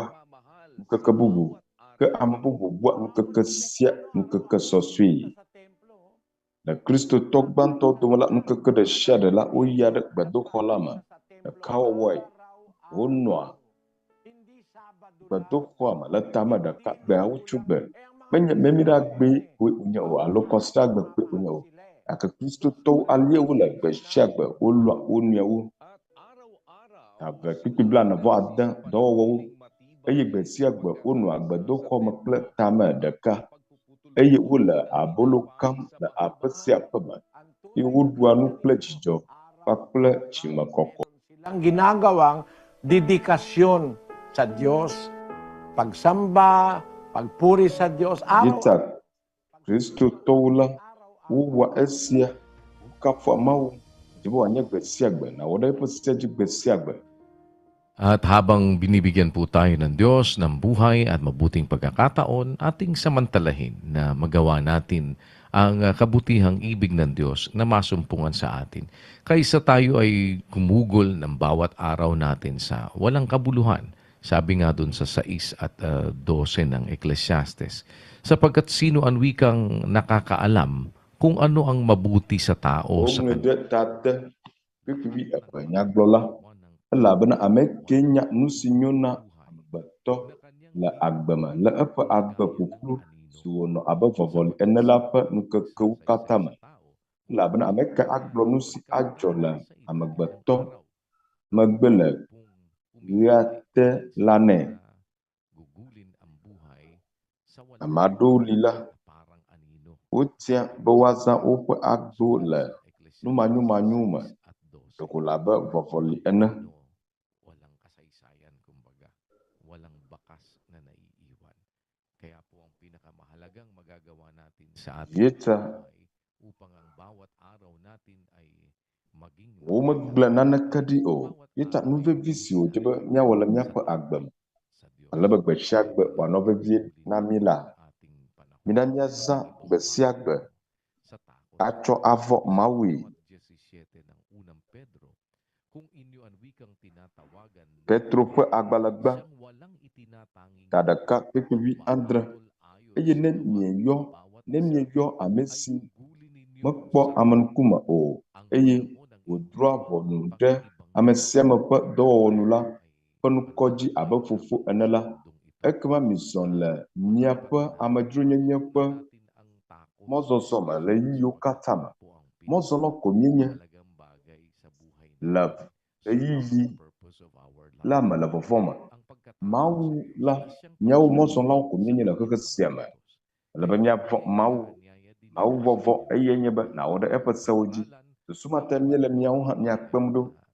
ŋkeke bubu, ke ame bubu bua ŋkeke sia ŋkeke sɔsɔe. Le Kristotɔ gbãtɔwo dome la, ŋkeke ɖe sia ɖe la, woyia ɖe gbedoxɔ la me ɖekawɔwɔe. Wonɔa gbedoxɔa me le tame ɖeka gbeawotugbe. Menye Memleɖagbee koe wònye o alo Kɔsiɖagbe koe wònye o. Gake Kristotɔwo alie wole gbe sia gbe. Wolɔ̃a wo nɔewo. Ave kpukpui blaene-vɔ-ade dɔwɔwɔwo eye gbe sia gbe wonɔa gbedoxɔ me kple tame ɖeka eye wole abolo kam le aƒe sia aƒe me eye woɖua nu kple dzidzɔ kpakple dzimekɔkɔ. Silang ginagawang dedikasyon sa Diyos, pagsamba, pagpuri sa Diyos, araw Yita Kristotɔwo la, wowɔa esia wokafua Mawu dzi be wòanye gbe sia gbe nàwɔ ɖe eƒe sea dzi gbe sia gbe. At habang binibigyan po tayo ng Diyos ng buhay at mabuting pagkakataon, ating samantalahin na magawa natin ang kabutihang ibig ng Diyos na masumpungan sa atin. Kaysa tayo ay gumugol ng bawat araw natin sa walang kabuluhan. Sabi nga dun sa 6 at 12 ng Ecclesiastes, sapagkat sino ang wikang nakakaalam kung ano ang mabuti sa tao sa Woŋlɔe kanya. ɖe ta ade kpukpui wuieve nyagblɔla elabena ame kee nya nu si nyo na amegbetɔ le agbe me le eƒe agbe ƒuƒlu si wònɔ abe vɔvɔli ene la ƒe ŋkekewo katã me. Elabena ame ka agblɔ nu si adzɔ le amegbetɔ megbe le ɣea te la nɛ? Ame aɖewo li la, wotia be woazã woƒe agbewo le numanyomanyo me, ɖeko wòle abe vɔvɔli ene. Walang kasaysayan, kumbaga. Walang bakas na naiiwan. Kaya po ang pinakamahalagang magagawa natin sa ating Yeta buhay upang ang bawat araw natin ay maging womegblẽ naneke ɖi o. bawat Yeta araw nu ay vevi si wòdze be tayo míawɔ le sa míaƒe agbe me sa Diyos. ale be gbe sia gbe wòanɔ vevie Gugulin na mí la, sa ating panahon mina míazã sa ibang gbe sia gbe payo sa takot atsɔ sa avɔ Mawui. 17 ng unang Pedro, kung inyo ang wikang tinatawagan na Petro ƒe agbalẽ gbã siyang walang itinatanging ta ɖeka kpukpui wuiadre humahatol ayon eye sa ne gawa mieyɔ ng bawat ne isa mieyɔ ame ay si gugulin ninyo mekpɔ sa ame ŋkume o ang eye panahon ng wòdrɔ̃a inyong ʋɔnu ɖe pakikibang ame sia ame ƒe dɔwɔwɔ nu la ay ƒe ŋkɔ dzi abe pananampalataya fofo ene la, sa mundong ito ekema mizɔ na le masimulan miaƒe natin. amedzronyenye Una ƒe natin ang takot sa mɔzɔzɔ me le Diyos ɣeyiɣiwo sapagkat katã me. yun po ang Mɔzɔlɔ ko míenye pinakamahalagang bagay sa buhay le natin. So what is ɣeyiɣi the purpose of our la life? me le vɔvɔ me. Ang pagkatakot sa Mawu Diyos la, na siyang míawo pagsunod mɔzɔlawo ko sa míenye le kanyang xexe mga sia me. utos. Ele be Kaya míavɔ̃ po ay Mawu. inaanyaya din Mawu natin sa vɔvɔ̃ inyong eye nye be nàwɔ ɖe eƒe sewo dzi. pag-aaralan Susu ma ang ta míele banal na míawo hã míakpem ɖo na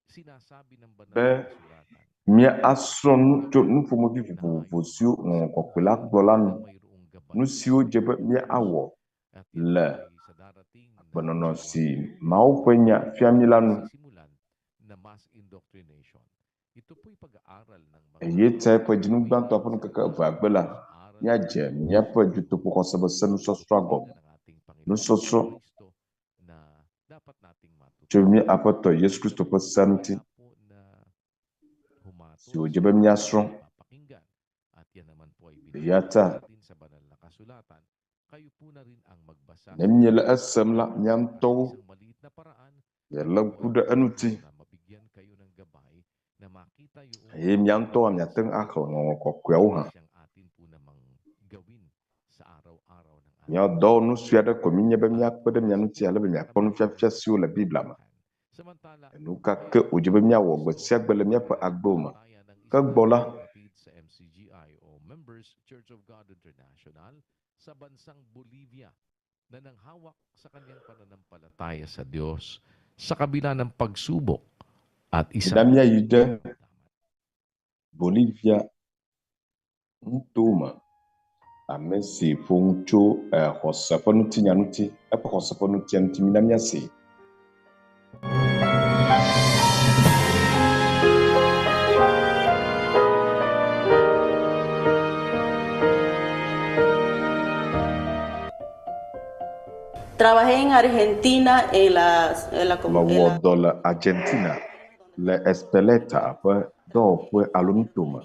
sinasabi ng banal be na kasulatan míasrɔ̃ nu tso nu ƒomevi na vovovo ayon siwo sa Ŋɔŋlɔ Kɔkɔe la gblɔ la na nu. mayroong gabay Nu ng siwo dze be Espiritu ng Diyos. míawɔ At yan le po ay sa darating na agbenɔnɔ si Disyuan Mawu ƒe nya fia mí la nu. masisimulan na mass indoctrination. Ito po'y pag-aaral ng mga Eye ta eƒe dzinu may gbãtɔa ƒe ayon sa ŋkeke evea gbe la, aral ng míadze Diyos, míaƒe dutoƒoxɔsebese nusɔsrɔ̃a gɔme. doktrina ng ating Panginoong Nusɔsrɔ̃ Kristo na dapat nating tso matutunan. mía Aƒetɔ Yesu Kristo Mahalaga ƒe po sea ŋuti kaya po na si humatol wòdze sa be ating míasrɔ̃. napapakinggan. At yan naman po ay Eya binabasa ta natin sa banal na kasulatan. Kayo po na rin ang magbasa ne sa míele inyong esem la, sarili mía at ŋutɔwo isang maliit na paraan míelé ito ŋku po ay ɖe eŋuti na mabigyan kayo ng gabay na makita yung eye mía ŋutɔwoa míate ŋu axlẽ Ŋɔŋlɔ Kɔkɔeawo na hã. siyang atin po namang gawin sa araw-araw ng ating Míawo dɔwɔnu buhay. sue aɖe ko míenye be At míakpe ɖe mía sa ŋuti ale be míakpɔ pinakamahalaga nufiafia siwo le Biblia me. Samantala, Enu ka ke ngayon wòdze be míawɔ gbe Kristo sia gbe le ay míaƒe agbewo me. pananampalataya ng Ke isang gbɔ la, kapatid sa MCGI o Members Church of God International sa bansang Bolivia na nanghawak sa kanyang pananampalataya sa Diyos sa kabila ng pagsubok at mina isang míayi ɖe karamdaman. Bolivia nutowo me. Ame si ƒo nu tso xɔse ƒe ŋutinya ŋuti, eƒe xɔse ƒe ŋutia ŋuti mina míasee. Trabajé en Argentina en la, en la, en Mewɔ la dɔ le Argentina le Espeleta ƒe dɔwɔƒe alo nutome.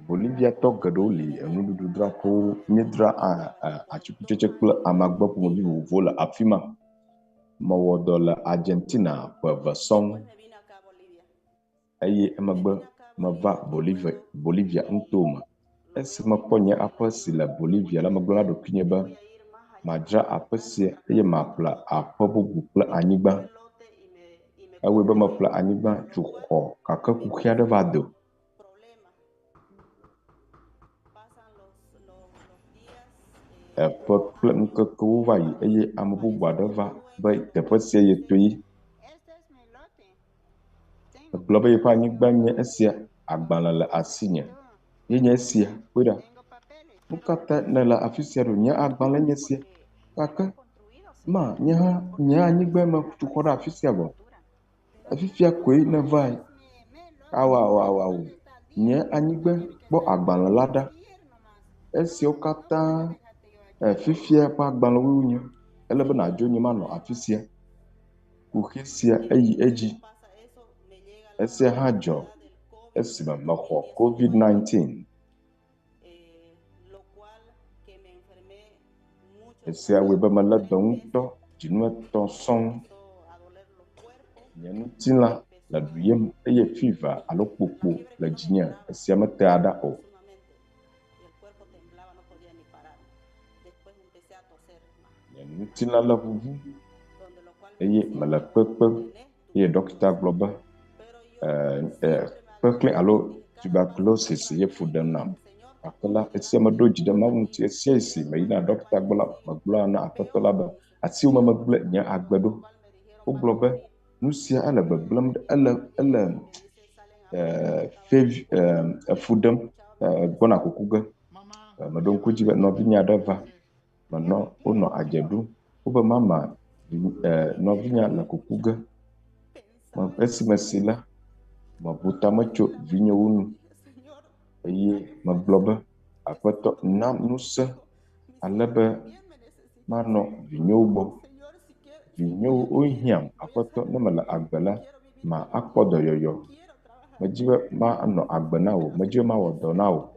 Boliviatɔ geɖewo li enuɖuɖudzraƒewo. Míedzra atikutsetse kple amagbe ƒomevi vovovowo le afi ma. Mewɔ dɔ le Argentina ƒe eve sɔŋ eye emegbe meva Bolivia ŋutome. Esi mekpɔ nye aƒe si le Bolivia la, megblɔ na ɖokuinye be madzra aƒe sia eye maƒle aƒe bubu kple anyigba. Ewɔe be meƒle anyigba tso xɔ gake kuxi aɖe va do. Eƒe kple ŋkekewo va yi eye ame bubu aɖe va be teƒe sia yeto yi. Egblɔ be yeƒe anyigba nye esia, agbalẽ le asinye. Ye nye esia, kpɔe ɖa. Nu ka ta nèle afi sia ɖo? Nye agbalẽ nye esia. Gake ma, nye hã nye anyigbae metu xɔ ɖe afi sia vɔ. Fifia koe nèvae. Awoawoawo, nye anyigba kpɔ agbalẽ la ɖa. Esiawo katã fifia ƒe agbalẽwoe wonye. Ele be nàdzo nye manɔ afi sia. Kuxi sia eyi edzi. Esia hã dzɔ esime mexɔ COVID-19. Esia wɔe be melé dɔ ŋutɔ dzinu etɔ̃ sɔŋ. Nye ŋutilã le ɖuyem eye fiva alo kpokpo le dzinye. Esia metea ɖa o. Nye ŋutilã le ʋuʋum eye mele kpekpem eye ɖɔkita gblɔ be kpekpe alo tuberculosis ye fu ɖem nam. Gake la, esia meɖo dzi ɖe Mawu ŋuti. Esia yi si meyina ɖɔkita gbɔ la, megblɔa na aƒetɔ la be asiwò me megblẽ nye agbe ɖo. Wogblɔ be nu sia ele gbegblẽm, ele ele fevi efu ɖem gbɔna kuku ge. Meɖo ŋku dzi be nɔvinye aɖe va, menɔ wonɔ adze ɖum. Wobe mama nɔvinyea le kuku ge. Esi mesi la, mebu tame tso vinyewo nu eye megblɔ be, Aƒetɔ, nam ŋusẽ ale be manɔ vinyewo gbɔ. Vinyewo wohiãm. Aƒetɔ, ne mele agbe la, ma akpɔ dɔyɔyɔ. Medzi be manɔ agbe na wò. Medzi be mawɔ dɔ na wò.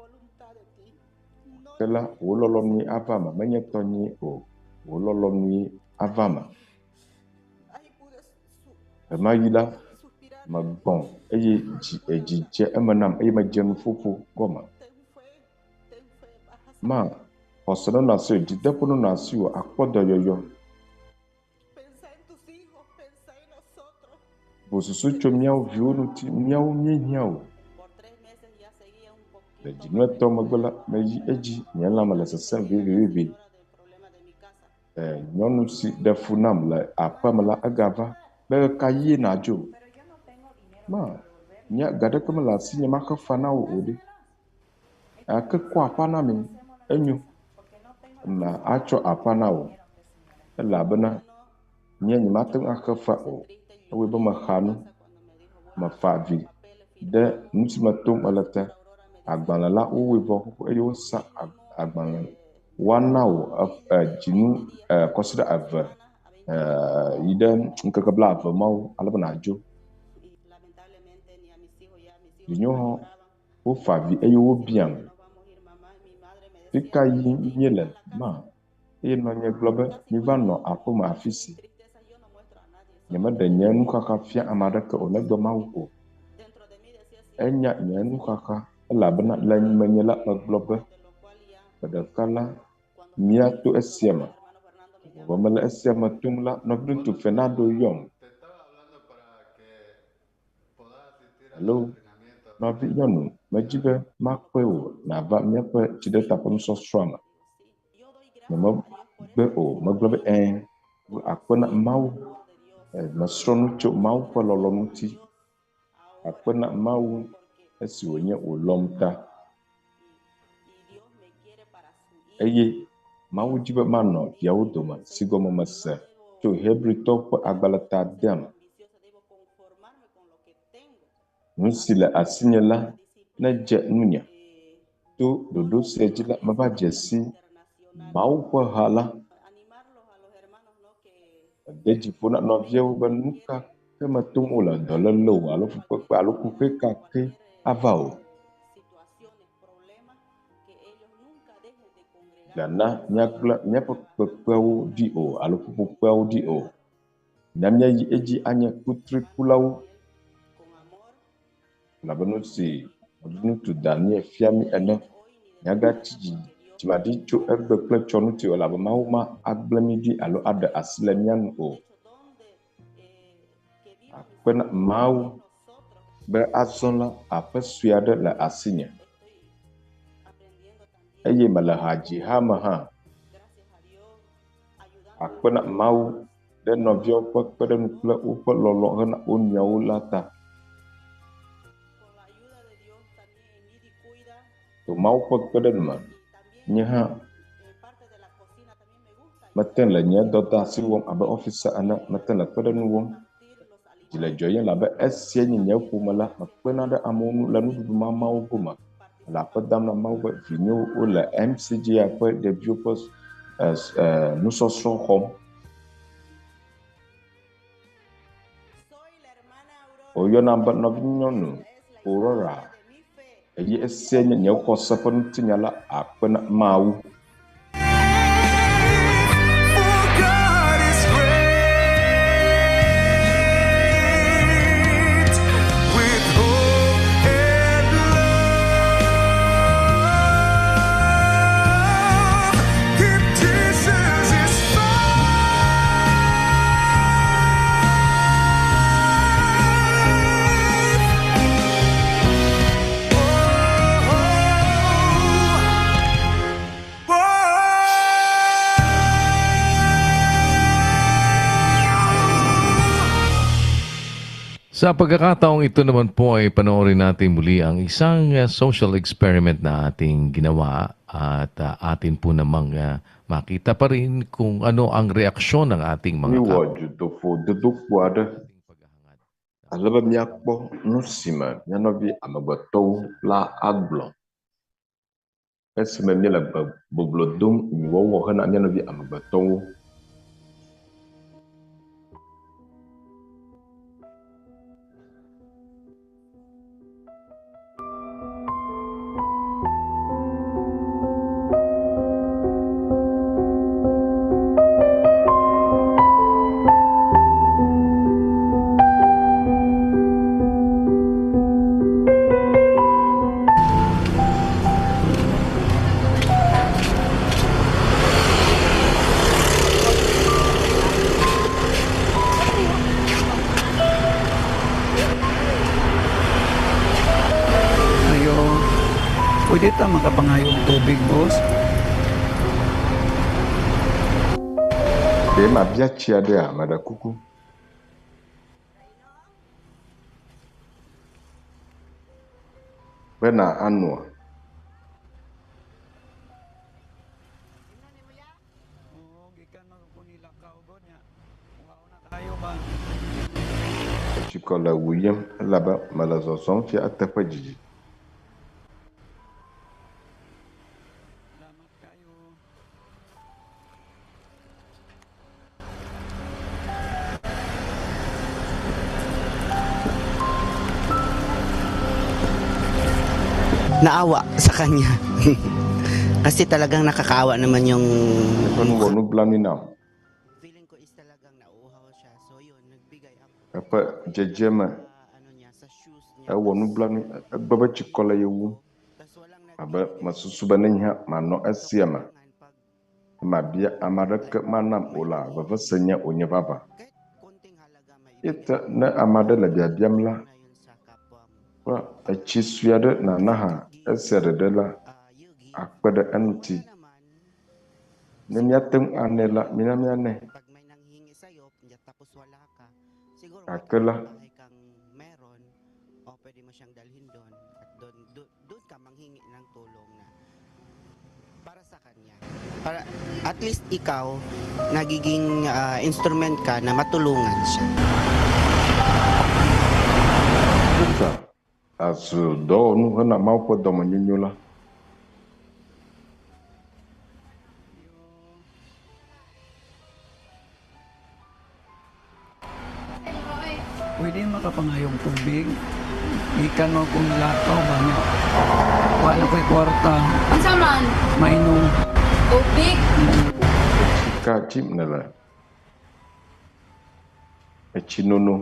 Ke la, wò lɔlɔ̃nue ava eme, menye tɔnyee o. Wò lɔlɔ̃nue ava eme. Ɣemaɣi la, megbɔ̃ eye dzi edzi dze eme nam eye medze nuƒoƒo gɔme. Ma, xɔse nenɔ asiwò, dzideƒo nenɔ asiwò, akpɔ dɔyɔyɔ. Bu susu tso míawo viwo ŋuti, míawo míehiã wò. Le dzinu etɔ̃ megbe la, meyi edzi, nye lãme le sesẽm vivivi. Nyɔnu si ɖe fu nam le aƒea me la, egava be ɣekaɣie nàdzo? Ma, nye ga ɖeke mele asinye maxe fea na wò o ɖe. Gake kɔ aƒea na mi, enyo. Ma atsɔ aƒea na wò elabena nye nyemate ŋu axe fea o. Ewɔe be mexa nu, mefa avi ɖe nu si me tom mele ta. Agbalẽ la, wowɔe vɔ xoxo eye wosa agbalẽ. Woana wò dzinu kɔsiɖa eve yi ɖe ŋkeke blaeve mawo ale be nàdzo. Vinyewo hã wofa avi eye wobiam, fi ka yim míele ma? Eye nɔnye gblɔ be, miva nɔ aƒeme afi si. Nyemeɖe nye nuxaxa fia ame aɖeke o negbe Mawu ko. Enya nye nuxaxa elabena le menye la megblɔ be, gbe ɖeka la, míato esia me. Vɔ mele esia me tom la, nɔviŋutsu Fernando yɔm. Alo, nɔvinyɔnu, medi be makpe wò nàva míaƒe dziɖetaƒe nusɔsrɔ̃a me. Nyemegbe o, megblɔ be ɛ̃. Akpe na Mawu. Mesrɔ̃ nu tso Mawu ƒe lɔlɔ̃ ŋuti. Akpe na Mawu esi wònye wòlɔ̃m ta. Eye Mawu di be manɔ viawo dome, si gɔme mese tso Hebritɔwo ƒe agbalẽ ta adea me. Nu si le asinye la nedze ŋunye. To ɖoɖo sia dzi la, meva dze si Mawu ƒe ha la. Mede dzi ƒo na nɔviawo be nu ka ke me tom wole, dɔléle o alo fukpekpe alo kuxi ka ke ava o. Gana míagblẽ míaƒe kpekpeawo ɖi o alo ƒuƒoƒeawo ɖi o. Na míayi edzi anye kutrikulawo elabe nu si ŋutsu Daniel fia mí ene. Míagatsi dzi dzimaɖi tso egbe kple tsɔ ŋuti o elabe Mawu ma agblẽ mí ɖi alo aɖe asi le mía ŋu o. Akpe na Mawu be azɔ la aƒe sue aɖe le asinye eye mele hadziha me hã. Akpe na Mawu ɖe nɔviawo ƒe kpeɖeŋu kple woƒe lɔlɔ̃ hena wo nɔewo la ta. To Mawu ƒe kpeɖeŋu me, nye hã mete le nye dɔdeasi wɔm abe ɔfisa ene, mete le kpeɖeŋu wɔm. Dzi le dzɔyem elabe esia nye nye ƒome la, mekpena ɖe amewo ŋu le nuɖuɖu mamawo gome. Le akpe dam na Mawu be vinyewo wole MCGA ƒe ɖeviwo ƒe nusɔsrɔ̃ xɔm. Woyɔnam be nɔvinyɔnu Aurora eye esia nye nye xɔse ƒe ŋutinya la akpe na Mawu. God is great with hope and love. Keep Jesus is Sa pagkakataong ito naman po ay panoorin natin muli ang isang social experiment na ating ginawa at atin po namang makita pa rin kung ano ang reaksyon ng ating mga Míewɔ kapwa. dutoƒo dodokpo aɖe ale be míakpɔ nu si me mía nɔvi amegbetɔwo la agblɔ esime míele gbe boblo dom nyuiwɔwɔ hena mía nɔvi amegbetɔwo. Ayo, pwede ta makapangayong tubig, boss? Ɖe mabia tsi aɖea, meɖe kuku. Bena anoa? Oo, gikan man ko nila kaugod niya. Wow na tayo ba? Etsikɔ le wuyem elabe mele zɔzɔm fia eteƒe didi. Salamat kayo. Naawa sa kanya. Kasi talagang nakakaawa naman yung Eƒe nu wɔ mukha. nublanui nam. Feeling ko is talagang nauuhaw siya. So yun, nagbigay ako Eƒe dzedzeme sa ano niya, sa shoes niya. ewɔ Tas nublanui. Egbe be tsikɔ le ye wum tas walang abe nagbibigay. mesusu be ne nye hã manɔ So esia me. kailangan pag Mabia ame aɖeke like manam o may la, nanghihingi vevese nye wònye vavã. kahit konting halaga Ye maibigay ta mo. ne ame aɖe le biabiam Tulong la, na yun sa kapwa mo. be etsi sue aɖe nana hã esia ɖeɖe la You give. akpe ɖe Kung eŋuti. wala naman, Ne siguro míate ŋu kung anɛ la, mina míanɛ. pag may nanghingi sa'yo, tapos wala ka, siguro may Gake la, kapitbahay kang meron, o pwede mo siyang dalhin doon at doon ka manghingi ng tulong na para sa kanya. Para at least ikaw nagiging instrument ka na matulungan siya. Peter azu dɔwɔnu hena Mawu ƒe dɔmenyonyo la. Pwede makapangayong tubig. Gikan mo kung lakaw ba niya. Wala ko'y kwarta. Unsa man? Mainom. Tubig. Etsi ka dim nèle? Etsinono.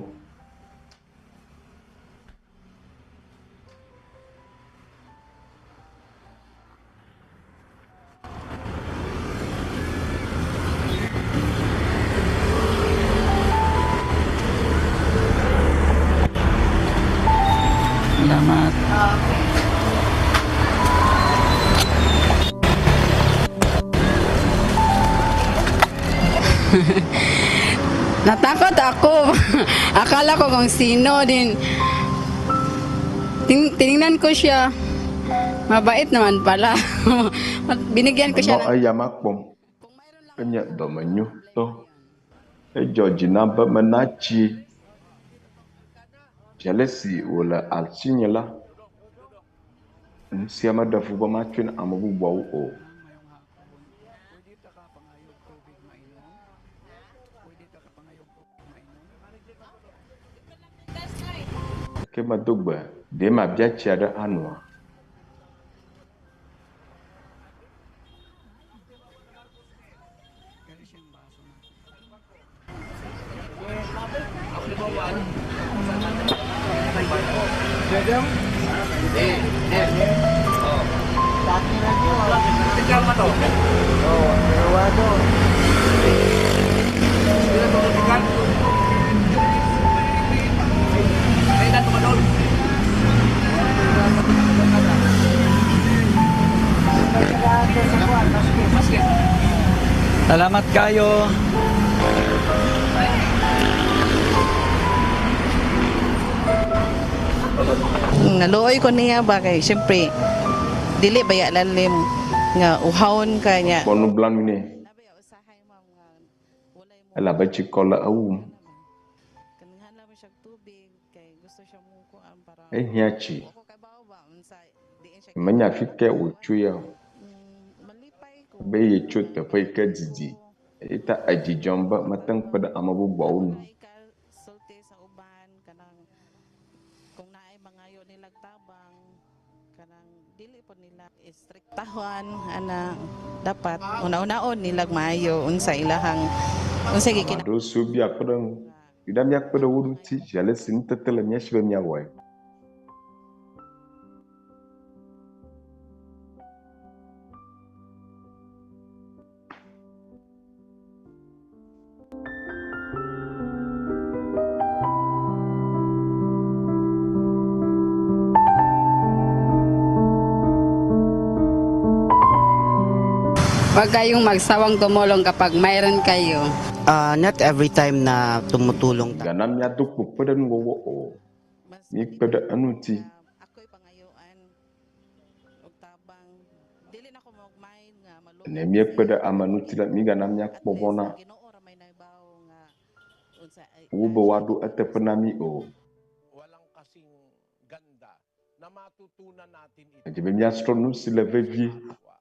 Salamat. Natakot ako. Akala ko kung sino din. Tiningnan ko siya. Mabait naman pala. Binigyan ko siya Menɔ ng eyama kpɔm. Enye dɔmenyotɔ. Edzɔ dzi nam be mena tsie. Zi ale si wòle asinye la, nu sia meɖe fu be matsɔe na ame bubuawo o. Pwede ta ka pangayog tubig mainom? Pwede ta ka pangayog tubig mainom? Ke medo gbe, ɖe mabia tsia ɖe anoa? Kaya siyang baso na. Salamat kayo. Naluoy ko niya ba kay syempre dili ba ya lalim nga uhawon ka niya. Kpɔ nublanui nɛ elabe tsikɔ le ewum. Ehiã tsi. Menya afi ke wòtso ya o. Be yetso teƒe yi ke didi eyi ta edzi dzɔm be mete ŋu kpe ɖe ame bubuawo ŋu. Sulti sa uban kanang kung naay mangayo nilag tabang kanang dili po nila istriktahan ana dapat una-unaon nilag maayo unsa ilahang unsa Ame gikina aɖewo siwo bia kpe ɖe ŋu. Yi ɖa míakpe ɖe wo ŋuti zi ale si nutete le mía si be míawɔe. Huwag kayong magsawang tumulong kapag mayroon kayo. Not every time na tumutulong tayo. Gana míado kpekpe ɖe nuwɔwɔ o. Míkpe ɖe eŋuti. Ako'y pangayuan og tabang dili na ko mag-mind nga Ne maluoy míekpe ɖe siya ame ŋuti la, mígana míakpɔ at vɔ least na ang Ginoo ra may nahibaw nga unsa ay wo be woaɖo eteƒe na mí o. Walang kasing ganda na matutunan natin ito Edze be míasrɔ̃ nu si le vevie.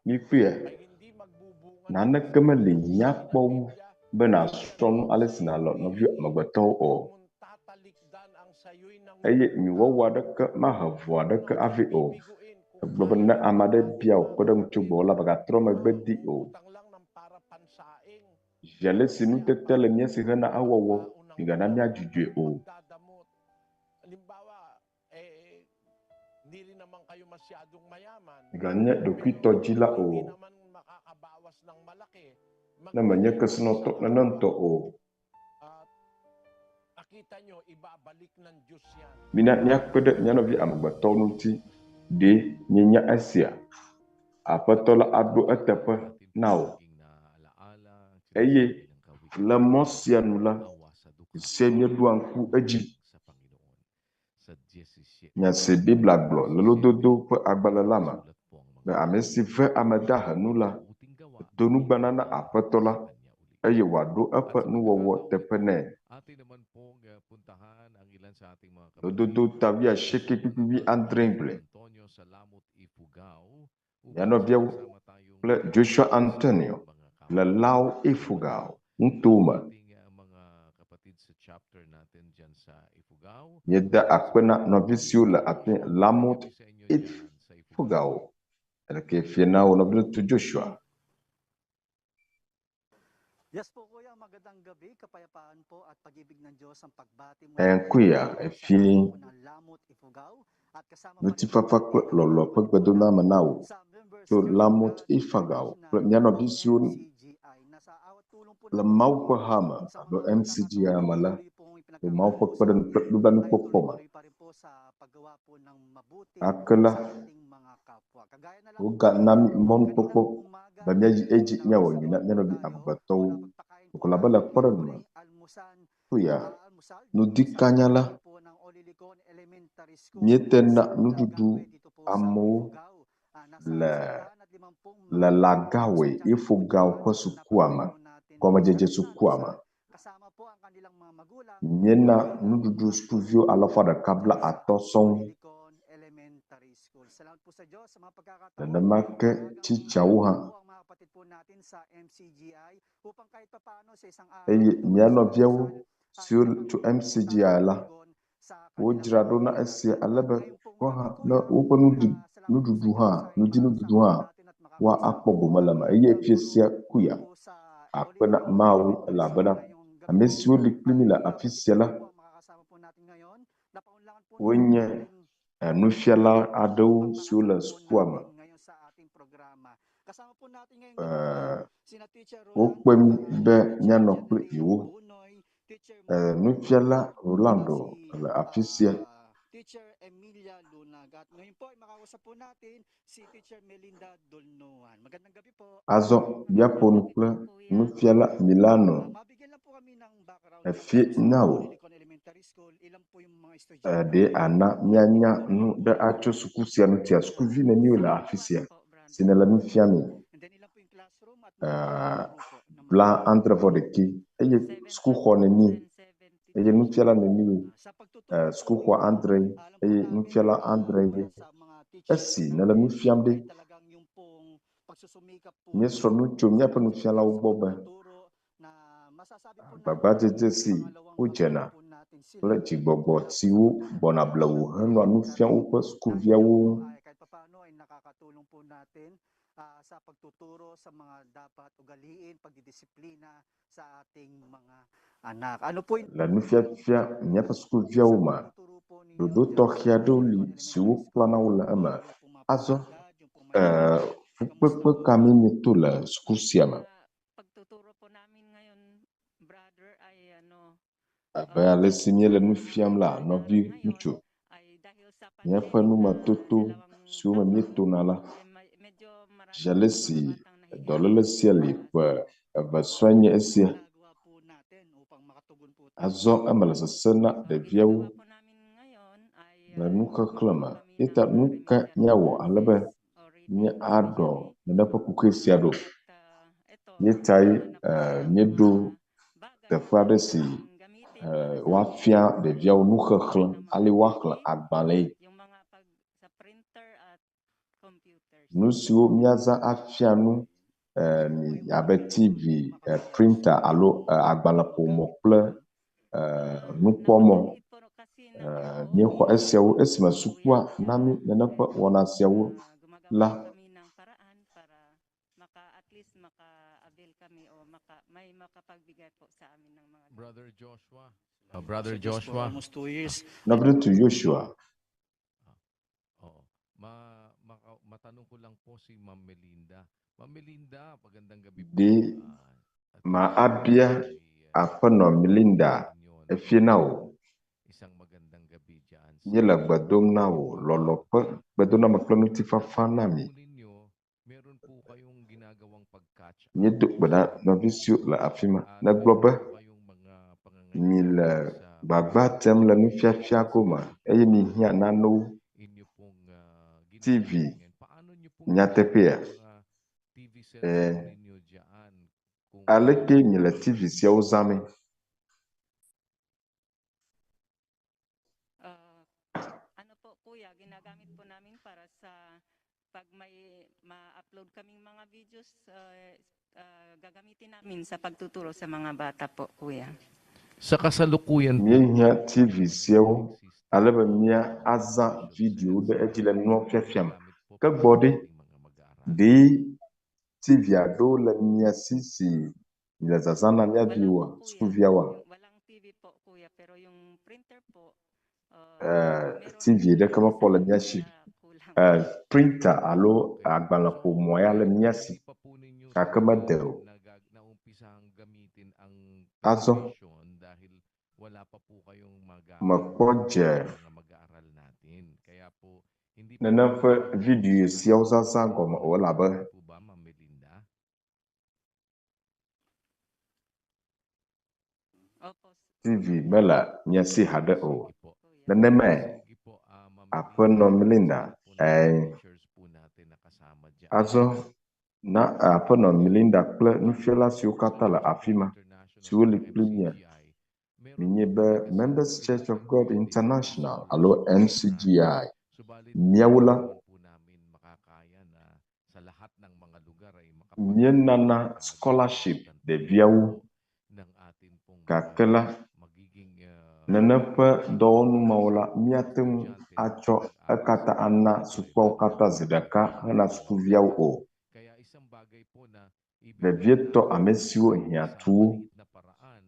Míkpɔe. ay hindi magbubunga ng Naneke meli míakpɔ wu be nàsrɔ̃ nu ale si nàlɔ̃ nɔviwò amegbetɔwo o. mong tatalikdan ang sayo'y Eye nangunguna nyuiwɔwɔ aɖeke mahe vɔ aɖeke upang avɛ o. bibiguin kung Egblɔ be kahit ne ame aɖe bia wò anong kpe ɖe ŋu tso gbɔwò la, mègatrɔ megbe di o. nangungutang lang ng para pansaing Zi ale si nutete le mía si hena ewɔwɔ, tao ng migana míadzudzɔe o. magdadamot. Halimbawa, eh, hindi rin naman kayo masyadong mayaman, Miganye ɖokuitɔdzila pero hindi o. naman makakabawas ng malaki. Ne menye Magbigay kayo kesinɔtɔ sa nene ŋutɔ kapwa. o. At nakita nyo, ibabalik ng Diyos yan. Mina míakpe ɖe mía nɔvi amegbetɔwo ŋuti. Ɖe míenya esia? Aƒetɔ la aɖo eteƒe Atin na pong wò. laging naalaala ang Eye sinasabi ng le kawikaan mɔ sia nu la, awa sa dukha se míeɖoa ŋku edzi. sa Panginoon. Sa 17 Nya si Biblia gblɔ le lododo ƒe agbalẽ la me sulat po ang be mga ame si ve ame dahe nu la, mabuting gawa do ay nugbana na ibabalik Aƒetɔ sa la kanya uli. eye wòaɖo At eƒe sa nuwɔwɔ pagkakataong teƒe ito, nɛ. atin naman pong puntahan ang ilan sa ating mga Lododo kapatid ta sa wuiasieke kpikpi wuiadre gblɔe. Antonio sa Lamot Ifugao Mía upang nɔviawo sama-sama tayong kple Joshua sa ating Antonio mga le Lao kababayan. Ifugao Po ŋutome. ang ating mga kapatid sa chapter natin dyan sa Ifugao. Míeda Isang akpe na nɔvi siwo le magandang afi Lamot gabi sa inyo dyan sa Ifugao. Ifugao. Eleke fie na wo nɔviŋutsu Joshua. Yes po kuya, magandang gabi, kapayapaan po at pag-ibig ng Diyos ang pagbati mula Ẽ kuya po sa efie po ng Lamot Ifugao at kasama pa rin po ŋutifafa kple natin lɔlɔ ƒe gbedoname na wò sa members tso Church of Lamot God Ifagao Parish kple na mía nɔvi siwo MCGI. Nasa awat tulong po le ng Mawu Panginoon ƒe hame sa alo mga MCGI pagkakataon me po la, tuloy pong le Mawu ipinagkakaroon ƒe po sa kpeɖeŋu kple atin ay nublanuikpɔkpɔ me. tuloy-tuloy pa rin po sa paggawa po ng mabuti Gake la, sa ating mga kapwa. Kagaya na lamang po wogana mí kanina, mɔnukpɔkpɔ kaninang umaga be míayi ay edzi míawɔ nasa nyui na po mía nɔvi tayo amegbetɔwo. nakapagpakain po Elabena le tayo ng kpɔɖeŋu me, libreng almusal, kuya, almusal dito po sa nudikanya la, bahay po ng Olilicon Elementary School míetena sa nuɖuɖu Lagawe dito po sa amewo Ifugao. Nasa le 150 le mga Lagawe estudyante po Ifugao dyan ƒe ang sukua me, napakain po natin ng gɔmedzedze libreng sukua me. almusal. Kasama po ang kanilang mga magulang Míena at ang nuɖuɖu mga sukuviwo guro alafa ɖeka dito bla sa atɔ̃ sɔŋ. Olilicon Elementary School. Salamat po sa Diyos sa mga pagkakataon. Nenema ke Maagang tsitsawo hã umaga po ang mga kapatid po natin sa MCGI upang kahit papaano sa isang araw eye ito mía po sa nɔviawo almusal ay siwo tso makapagluto po MCGI tayo ng la, tugon sa kanilang wodzra ɖo na mga esia kailangan. ale be Ngayon pong woawo hã gabi ne kuya, woƒe nuɖi salamat po sa nuɖuɖu hã, Diyos ay nudinuɖuɖu makakasama hã po natin at woa makakausap akpɔ gome le ang eme eye mga fia guro sia kuya dito po sa akpe na Olilicon Mawu Elementary School. elabena Ngayong gabi ame po siwo li kpli mí ay le afi sia la kapatid po ang makakasama po natin ngayon. Napaunlakan po ninyo wonye ang ating nufiala aɖewo siwo le pagpapakasama po sukua me. natin ngayon sa ating programa. Kasama po natin ngayong gabi po sina Teacher Rolando Wokpe mí Ayan, be Teacher míanɔ kpli Jeneline yewo. Bunoy, Teacher Nufiala Mark at saka Rolando si le afi sia. Teacher Emilia Lunag. At ngayon po ay makausap po natin si Teacher Melinda Dulnuan. Magandang gabi po. Azɔ míaƒo nu kple nufiala Milano Mabigyan lang po kami ng background dito efie po sa na wò Olilicon Elementary School. Ilan po yung mga estudyante ɖe ana míanya nu ɖe atso suku sia ŋutia. Sukuvi neniwo le afi sia si nele nu fiamee? And then ilan po yung classroom at mga ilang guro po na mga Bla adre vɔ ɖekɛ eye sukuxɔ nenie eye nufiala nenie? Sa pagtuturo po Sukuxɔ ninyo, adre alam po eye namin nufiala na adre ye. sa mga teachers Esi nele nu natin fiam ɖe, ay talagang yung pong pagsusumikap po míesrɔ̃ ninyo nu tso sa míaƒe pagtuturo nufialawo sa gbɔ be pagtuturo na masasabi po natin agbagbadzedze si pangalawang wodzena magulang po natin kple sila dzigbɔgbɔ dahil po sa siwo gbɔna pagkakataon blewu na henɔa nu binibigay fiam natin woƒe tayo po sukuviawo. ay kahit papaano ay nakakatulong po natin sa pagtuturo sa mga dapat ugaliin, pagdidisiplina sa ating mga anak. Ano po yung Le nufiafia míaƒe sukuviawo sa me, pagtuturo po ninyo ɖoɖo dyan tɔxɛ sa aɖewo li Olilicon Elementary siwo School? kplana wo le eme. Yung pong mga Azɔ pasilidad, yung pong may kamusta fukpekpe po? ka mee míeto le suku sia me? Sa pagtuturo po namin ngayon, brother, ay ano, Abe ale si míele sa nu fiam aming la pangangaral nɔvi ngayon ŋutsu, ay dahil sa míaƒe pandemic na numetoto dalawang siwo me taon, míetona la, ay medyo marami dze ale pong si mga batang nahihirapan dɔléle po sia li magpasok. ƒe eve sɔe nye esia. Ginagawa po natin upang makatugon po tayo? Azɔ eme le sesẽ na So, ɖeviawo ginagawa po namin ngayon ay le nuxexlẽ bumili me. po kami Eya ta ng nu ka remedial míawɔ ale be classes o reading míaɖɔ especially. nene ƒe kuxi sia ɖo? At ito, Míetae naghahanap po ng míeɖo mga bagay teƒe na aɖe si kailangan gamitin para sa woafia ɖeviawo nuxexlẽ paggawa ng mga ale woaxlẽ reading agbalẽe. at yung mga pag sa printer at computers. Nu siwo míazã afia nu mi Sino po yung mga abe guro TV, na makakatulong sa printer inyo alo na agbalẽƒomɔ gamit po kple yun? nukpɔmɔ. Napakaliit po kasi ng Míexɔ loob esiawo esime kuya sukua kaya na mí nene ƒe wɔna siawo gumagawa la, po kami ng paraan para maka at least maka-avail kami o maka may makapagbigay po sa amin ng mga ganito. Brother Joshua. Salamat po Brother sa Diyos for Joshua. almost 2 years. Nɔvi Joshua, Oo. Matanong ko lang po si Ma'am Melinda. Ma'am Melinda, magandang gabi po. Ɖe At ma abia ay aƒenɔ Melinda inyo ng efie na wò. isang magandang gabi dyan sa Míele gbe dom na wò lɔlɔ ƒe gbedoname kple ŋutifafa Sabi na po mi. ninyo, meron po kayong ginagawang pag-catch up Míedo gbe ɖa sa nɔvi siwo le afi ma. at Negblɔ meron be po kayong mga mi le pangangailangan sa gbagba tem le nufiafia gome eye mihiã nanewo. inyo pong TV, ginagamit ngayon. Paano nyo pong nyateƒea? ginagawa yung mga TV sets po ninyo dyan kung Aleke miele TV siawo zãmee? Ano po kuya, ginagamit po namin para sa pag may ma-upload kaming mga videos, gagamitin namin sa pagtuturo sa mga bata po kuya. Sa kasalukuyan po, Míehiã TV siawo ale be míazã video ɖe edzi le nua fiafia me. ginagamit po Ke para gbɔ sa ɖe, ating mga mag-aaral. ɖe TV aɖewo le mia si si Miele zazã na mía Wala viwoa, po kuya. sukuviawoa? Walang TV po kuya, pero yung printer po, Eh, meron TV ɖeke pero mekpɔ isa le lang mía si kaya o. kulang. Eh, printer alo Okay. So, agbalẽƒomɔ ya le mía hindi si pa po ninyo gake talaga mede o. nagag naumpisahang gamitin ang Azɔ television dahil wala pa po kayong magamit mekpɔ dze sa mga mag-aaral natin. Kaya po, hindi pa nene po ƒe ninyo video naumpisahan siawo zazã gamitin gɔme ang o elabe television. Po ba, Ma'am Melinda? Opo, TV mele mía si haɖe o. Sige po. kuya. Nenemae Sige po, Ma'am Melinda, aƒenɔ sa Melinda lahat po ng mga ɛɛ teachers po natin na kasama dyan. azɔ na aƒenɔ Meron Melinda po kple tayong nufiala siwo sa katã le Church of afi God ma International siwo o li kpli mía MCGI, meron minye po be kami kasi Members Church of kailangan God din International school alo program. MCGI Subalit po míawo hindi la naman po namin makakaya na sa lahat ng mga lugar ay míenana makapag-ugnayan kaagad ng scholarship ganitong ɖeviawo tipo ng atin pong mga gake la magiging nene ƒe dɔwɔnu mga mawo la míate ŋu estudyante na atsɔ makapag-aral sa ekatã mga ana sukuawo pangangailangan katã ng zi ɖeka ating hena mga sukuviawo mag-aaral. o. Kaya isang bagay po na Vevietɔ ibibigay ame namin siwo hiã sa tu wo maliit na paraan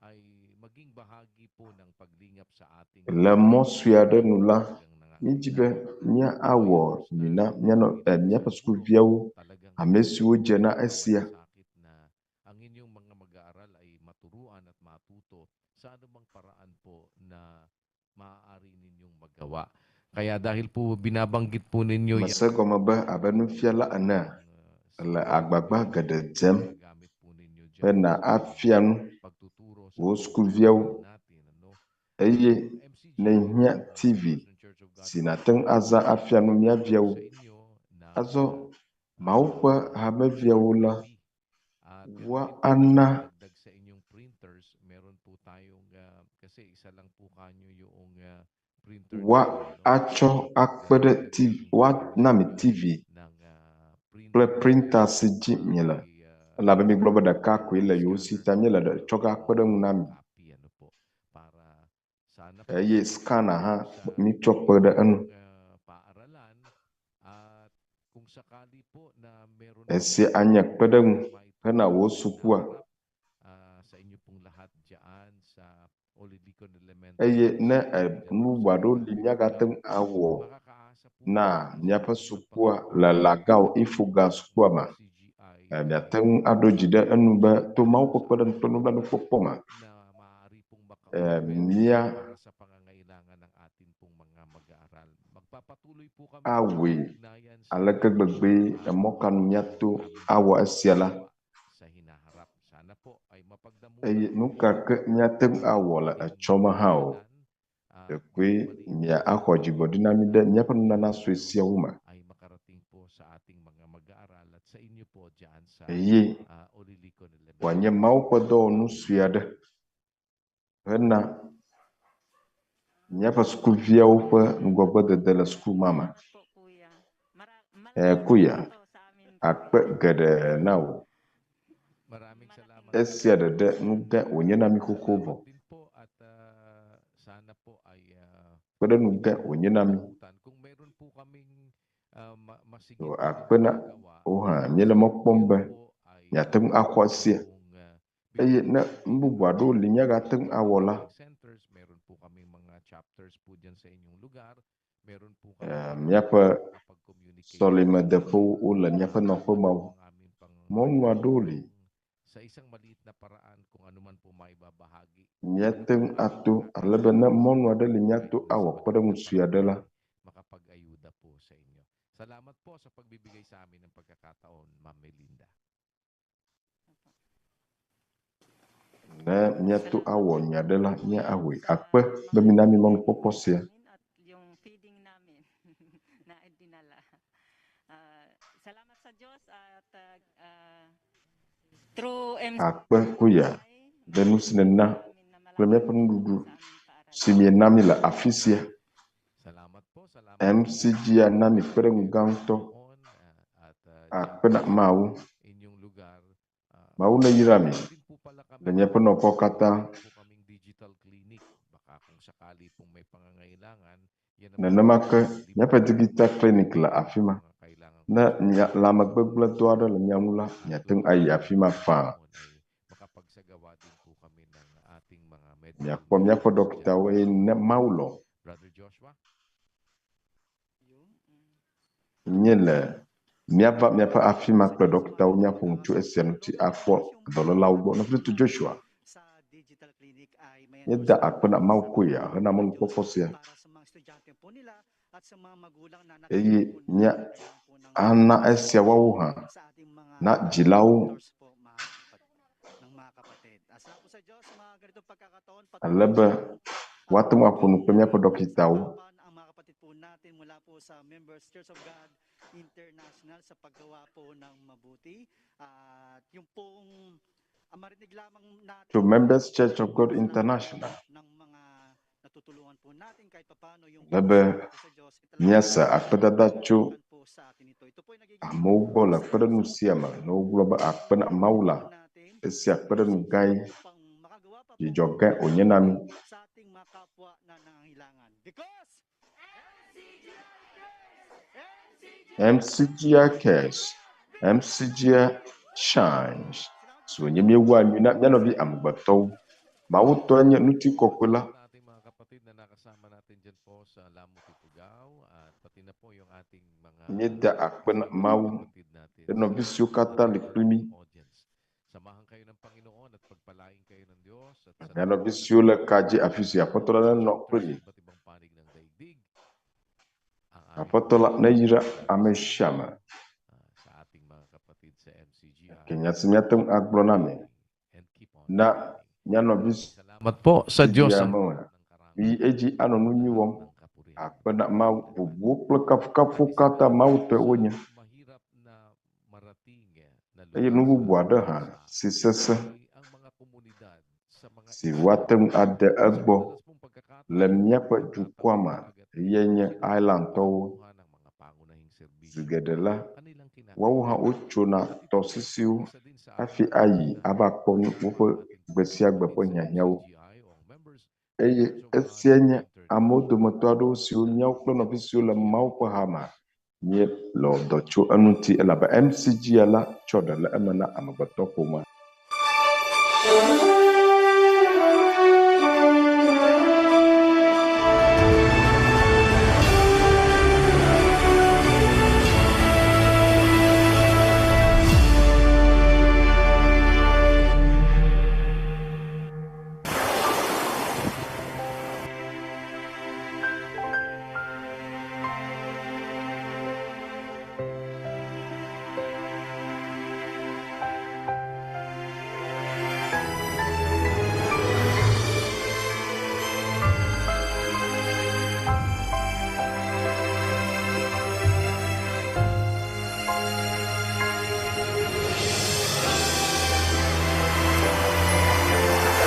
ay maging bahagi po ng paglingap sa ating le mga mɔ sue aɖe nu la, talagang mídzi be nangangailangan. míawɔ Kaya po sa nyui na mía nɔ pamamagitan ng míaƒe isang guro, sukuviawo, talagang ame siwo ibibigay dze na namin ang esia. malasakit na ang inyong mga mag-aaral ay maturuan at matuto sa anumang paraan po na maaari ninyong magawa. Kaya dahil po binabanggit po ninyo yan Mese gɔme be abe nufiala enea, sa le agbagba television geɖe na dzem ginagamit po ninyo be dyan na sa afia nu pagtuturo sa wò mga sukuviawo mag-aaral natin. Ano? eye Ang MCGI ne hiã po, TV Person Church of God si nàte ŋu azã International, afia nu ay mía nagtuturo viawo. sa inyo ng Azɔ Mawu ƒe hameviawo la, TV. At ganoon woa din po, ana dagdag sa inyong printers, meron po tayong, kasi isa lang po kanyo yung printer woa ninyo, ano? atsɔ akpe Meron ɖe din TV, kaming woana mi available TV ng kple printer printer si dzi miele may elabe mígblɔ be ɖeka koe le yewo si scanner ta po míele na ɖe tsɔ ge akpe ɖe ŋu na mi. copy ano po para sana po Eye ay scanner hã sa mítsɔ kpe ɖe enu. inyong paaralan at kung sakali po na meron po Esia kayong anye kpeɖeŋu hena maituturo wò sa sukua. hinaharap sa inyo pong lahat dyan sa Olilicon Elementary Eye ne School e dyan nu po bubu sa aɖewo li míagate Lagao, ŋu awɔ makakaasa po na kayo na sa míaƒe ilalim ng sukua pangunguna le po Lagao ng Ifoga sukua me, MCGI e míate ay ŋu aɖo dzi ɖe enu be to maging Mawu po ƒe sa kpeɖeŋu kple ating nublanuikpɔkpɔ me, na maaari pong e makaopen mía para sa pangangailangan ng atin pong mga mag-aaral. Magpapatuloy po kami awɔe makipag-ugnayan sa aleke inyo gbegbee at emɔ ka nu tulungan míato po namin awɔ kayong esia la. magawa sa hinaharap. Sana po ay mapagdamuhan Eye nu ninyo ka ke míate ŋu ang awɔ le inyong etsɔme hã o. paaralan at Ɖekoe maging maliit mía man axɔ na dzigbɔɖi na mí ɖe míaƒe nunana sue tulong siawo me. ay makarating po sa ating mga mag-aaral at sa inyo po dyan sa Eye Olilicon wòanye Elementary Mawu ƒe School. dɔwɔnu sue aɖe hena míaƒe sukuviawo ƒe ŋgɔgbedede le suku ma me. Salamat po kuya. E Malaking kuya, tulong to sa amin akpe kuya. geɖe na wò. Maraming salamat Malaking po. Esia ɖeɖe nu gã wònye na mí xoxo Salamat vɔ. din po at sana po ay Kpeɖeŋu hindi gã po wònye na mí. makalimutan. Kung meron po kaming masigit So na akpe na magagawa wò hã míele sa mɔ kpɔm inyo be po ay míate ŋu axɔ meron esia. pong Eye ne binibigay nu bubu na aɖewo li míagate ŋu awɔ la, learning centers, meron po kaming mga chapters po dyan sa inyong lugar. Meron po e kaming mga míaƒe makakapag-communicate po sa sɔlimedeƒewo inyo wole míaƒe na nɔƒe mawo. ang aming Mɔnu aɖewo li pangangailangan sa isang maliit na paraan kung ano man po maibabahagi. míate Ano ŋu po ay ato ating ale be ne mɔnu sisikapin aɖe li kahit míato po sa awɔ maliit kpeɖeŋu na sue aɖe paraan la, ay makapag-ayuda po sa inyo. Salamat po sa pagbibigay sa amin ng pagkakataon, Ma'am Melinda. ne míato Salamat awɔ din nya po aɖe la, kuya míawɔe. sa Akpe be mga mina mi binigay mɔnukpɔkpɔ mo sa sia. amin at yung feeding namin na dinala. Salamat sa Diyos at through Akpe kuya MCGI, ɖe nu si nèna namin na kple malaking míaƒe tulong nuɖuɖu sa aming si paaralan. miena mí le afi sia. Salamat po, salamat po MCGI na mi sa kpeɖeŋu bigay gã ng ŋutɔ. Panginoon at dyan Akpe po na sa Mawu. inyong lugar. Mawu neyra mi Meron din po pala le kaming míaƒe nɔƒewo katã. meron po kaming digital clinic. Baka kung sakali pong may pangangailangan, yan naman Nenema po ke ay libre míaƒe po digital clinic le sa afi ma. mga kailangang Ne mia konsultasyon lãmegbegblẽdɔ aɖe le mía ŋu la, at miate doon ŋu po ayi sa afi ma aming faa. Panginoon ay Miakpɔ míaƒe ɖɔkitawo eye ne Mawu lɔ̃ míele míava míaƒe afi ma kple ɖɔkitawo míaƒo nu tso esia ŋuti akpɔ dɔlélawo gbɔ. Nɔviŋutsu Joshua, míeda akpe na Mawu koe hena mɔnukpɔkpɔ sia eye mía ana esia woawo hã na dzilawo ale be woate ŋu aƒo nu kple míaƒe ɖɔkitawo. To Members Church of God International ale be míase akpedada tso amewo gbɔ le kpeɖeŋu sia me ne wogblɔ be akpe na Mawu la, esia kpeɖeŋu gãe, dzidzɔ gãe wònye na mí. MCGI Cares, MCGI Shines, si wònye míewɔa nyui na mía nɔvi amegbetɔwo. Mawu tɔe nye ŋutikɔkɔe la. Míeda akpe na Mawu ɖe nɔvi siwo katã li kpli mí. Mía nɔvi siwo le ka dzi afi si Aƒetɔ la nenɔ kpli mi. Aƒetɔ la neyra ame sia ame. Ke nya si míate ŋu agblɔ na mi na mía nɔvi Salamat po sa Diyos. si amewo miyi edzi anɔ nu nyui wɔm. Akpe na Mawu bubuwo kple kafukafu katã Mawu tɔe wonye. Eye nu bubu aɖe hã si sesẽ si woate ŋu ade egbɔ le míaƒe dukɔa me ye nye Irelandtɔwo. Zi geɖe la, woawo hã wotsona tɔsisiwo hafi ayi ava kpɔ woƒe gbe sia gbe ƒe hiahiãwo. Eye esia nye amewo dometɔ aɖewo siwo míawo kple nɔvi siwo le Mawu ƒe hame míelɔ dɔ tso eŋuti elabe MCG la tsɔ ɖe le eme na amegbetɔƒomea.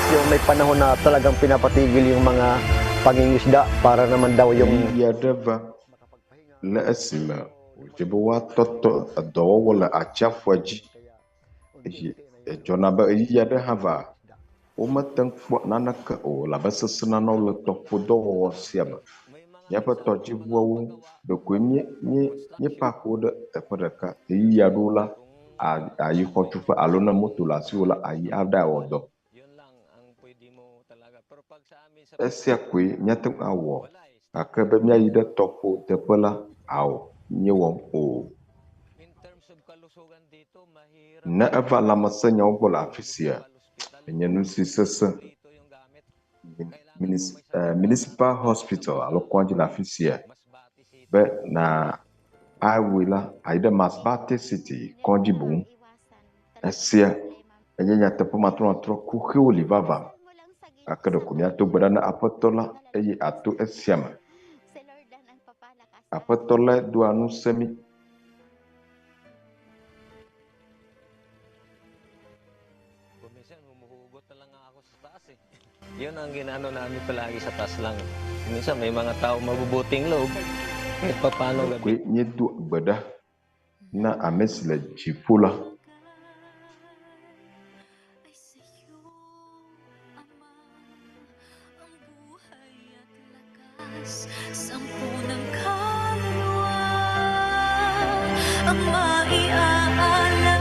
Yung may panahon na talagang pinapatigil yung mga pangingisda para naman daw yung Ɣeyiɣi aɖe va le esime wòdze be woatɔtɔ edɔwɔwɔ le atsiaƒua dzi eye edzɔna be ɣeyiɣi aɖe hã va womete ŋu kpɔ naneke o elabe sesẽ na wo le tɔƒodɔwɔwɔ sia me. Míaƒe tɔdziʋuawo ɖekoe mí mí míepak wo ɖe teƒe ɖeka. Ɣeyiɣi aɖewo la, ayi xɔtuƒe alo ne moto le asiwò la, ayi aɖawɔ dɔ. Esia koe míate ŋu awɔ gake be míayi ɖe tɔƒodeƒe la, ao, míewɔm o. Ne eva lãmesẽnyawo gbɔ le afi sia, enye nu si sesẽ. Municipal hospital alo kɔdzi le afi sia be na awɔe la, ayi ɖe Masbate City kɔdzi boŋ. Esia enye nyateƒe matrɔmatrɔ kuxiwo li vavã gake ɖeko míato gbe ɖa na Aƒetɔ la eye ato esia me. Aƒetɔ lae doa ŋusẽ mí. Yun ang ginano namin palagi sa taas lang. Minsan may mga tao mabubuting loob. Kahit papaano gabi. Ɖekoe míedo gbe ɖa na ame si le dziƒo la. Sampu ng kaluluwa ang maiaalay,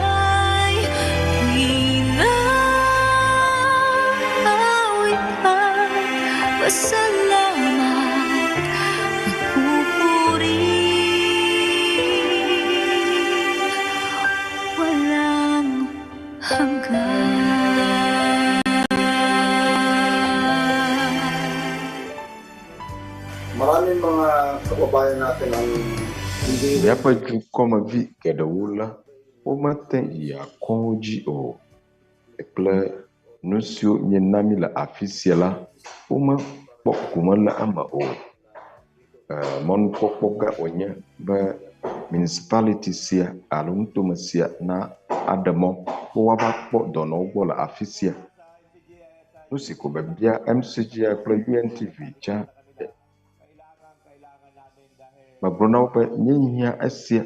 Inaawit kababayan natin ang hindi Míaƒe dukɔmevi geɖewo la, womete yia kɔwo dzi o kple nu siwo miena mí le afi sia la, womekpɔ gome le eme o. Mɔnukpɔkpɔ gã wònye be municipality sia alo nutome sia na aɖe mɔ be woava kpɔ dɔnɔwo gbɔ le afi sia. Nu si ko biabia MCGI kple UNTV tsã megblɔ na wo be míehiã esia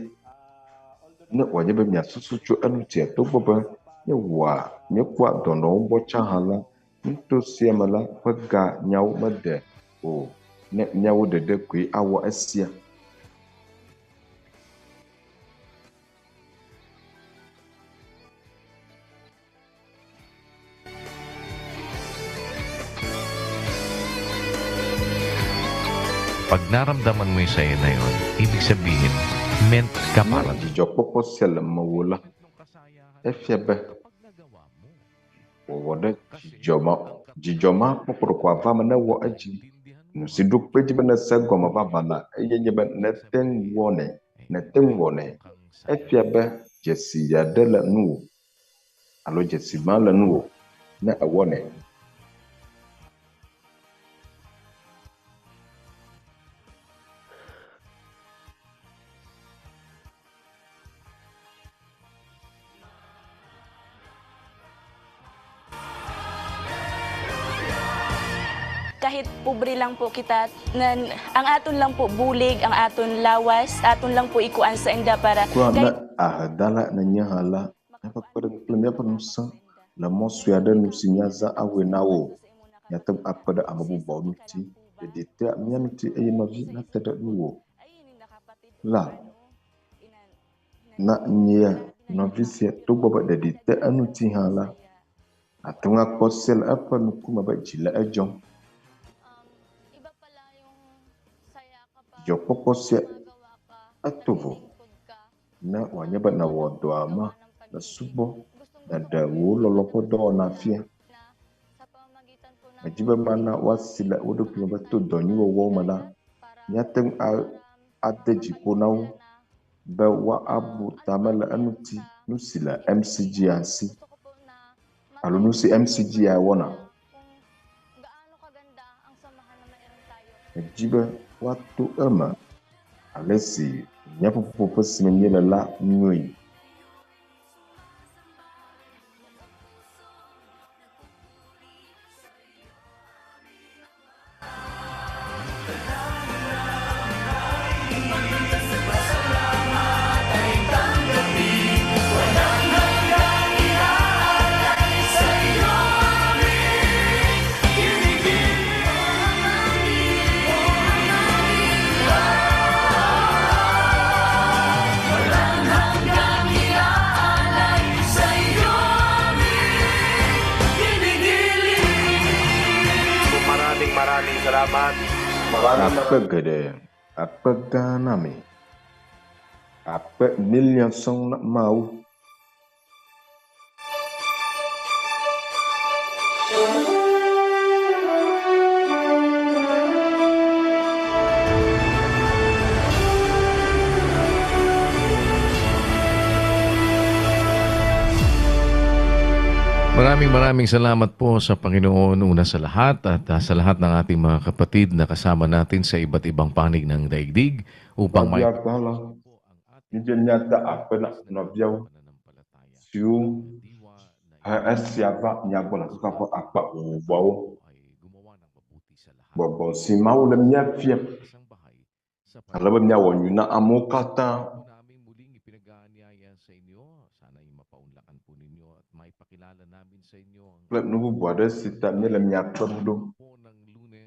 ne wòanye be miasusu tso eŋutia togbɔ be míewɔa míekpɔa dɔnɔwo gbɔ tsã hã la, nuto sia me la ƒe ga nyawo mede o ne míawo ɖeɖe koe awɔ esia. Pag naramdaman mo yung saya na yun, ibig sabihin, meant ka Ne para dzidzɔkpɔkpɔ sia le mewò la, efia be wòwɔ ɖe dzidzɔ ma dzidzɔ ma kpɔkpɔ ɖeko ava eme ne ewɔ edzi. Nu si ɖo kpe edzi be nèse egɔme vavã la, eye nye be nète ŋu wɔnɛ, nète ŋu wɔnɛ. Efia be dzesi aɖe le nuwò alo dzesi ma le nuwò ne èwɔnɛ. Kahit pobre lang po kita, nan, ang aton lang po bulig, ang aton lawas, aton lang po ikuan sa inda para Kura ne kahit ahedala nènye hã la, míaƒe kpeɖeŋu kple míaƒe ŋusẽ le mɔ sue aɖe nu si míazã awɔe na wò. Míate ŋu akpe ɖe ame bubuawo ŋuti. Ɖeɖi tea mía ŋuti eye nɔvi nate ɖe ŋuwò la, na nyea nɔvi sia togbɔ be ɖeɖi te eŋuti hã la, àte ŋu akpɔ se le eƒe ŋkume be dzi le edzɔm. Dzidzɔkpɔkpɔ sia eto vo ne wòanye be nèwɔ dɔa me nèsubɔ nèɖe wò lɔlɔ ƒe dɔwɔna fia. Medzi be mana woasi le wo ɖokui me be to dɔ nyui wɔwɔwo me la, míate ŋu ade dzi ƒo na wo be woabu tame le eŋuti nu si le MCGia si alo nu si MCGia wɔna. Medzi be woato eme ale si míaƒe ƒuƒoƒe si me míele la nyoe. Maraming maraming salamat. Akpe geɖe, akpe gã na mi. Akpe miliɔn sɔŋ na Mawu. Maraming maraming salamat po sa Panginoon una sa lahat at sa lahat ng ating mga kapatid na kasama natin sa iba't ibang panig ng daigdig upang may Nɔvia gbã la, mídze míada akpe na nɔviawo siwo he esia va mia gbɔ le afi ƒe akpa vovovoawo. Gbɔgbɔ si Mawu le mía fiam ale be míawɔ nyui na amewo katã. Kple nu bubu aɖe si ta míele mia kpem ɖo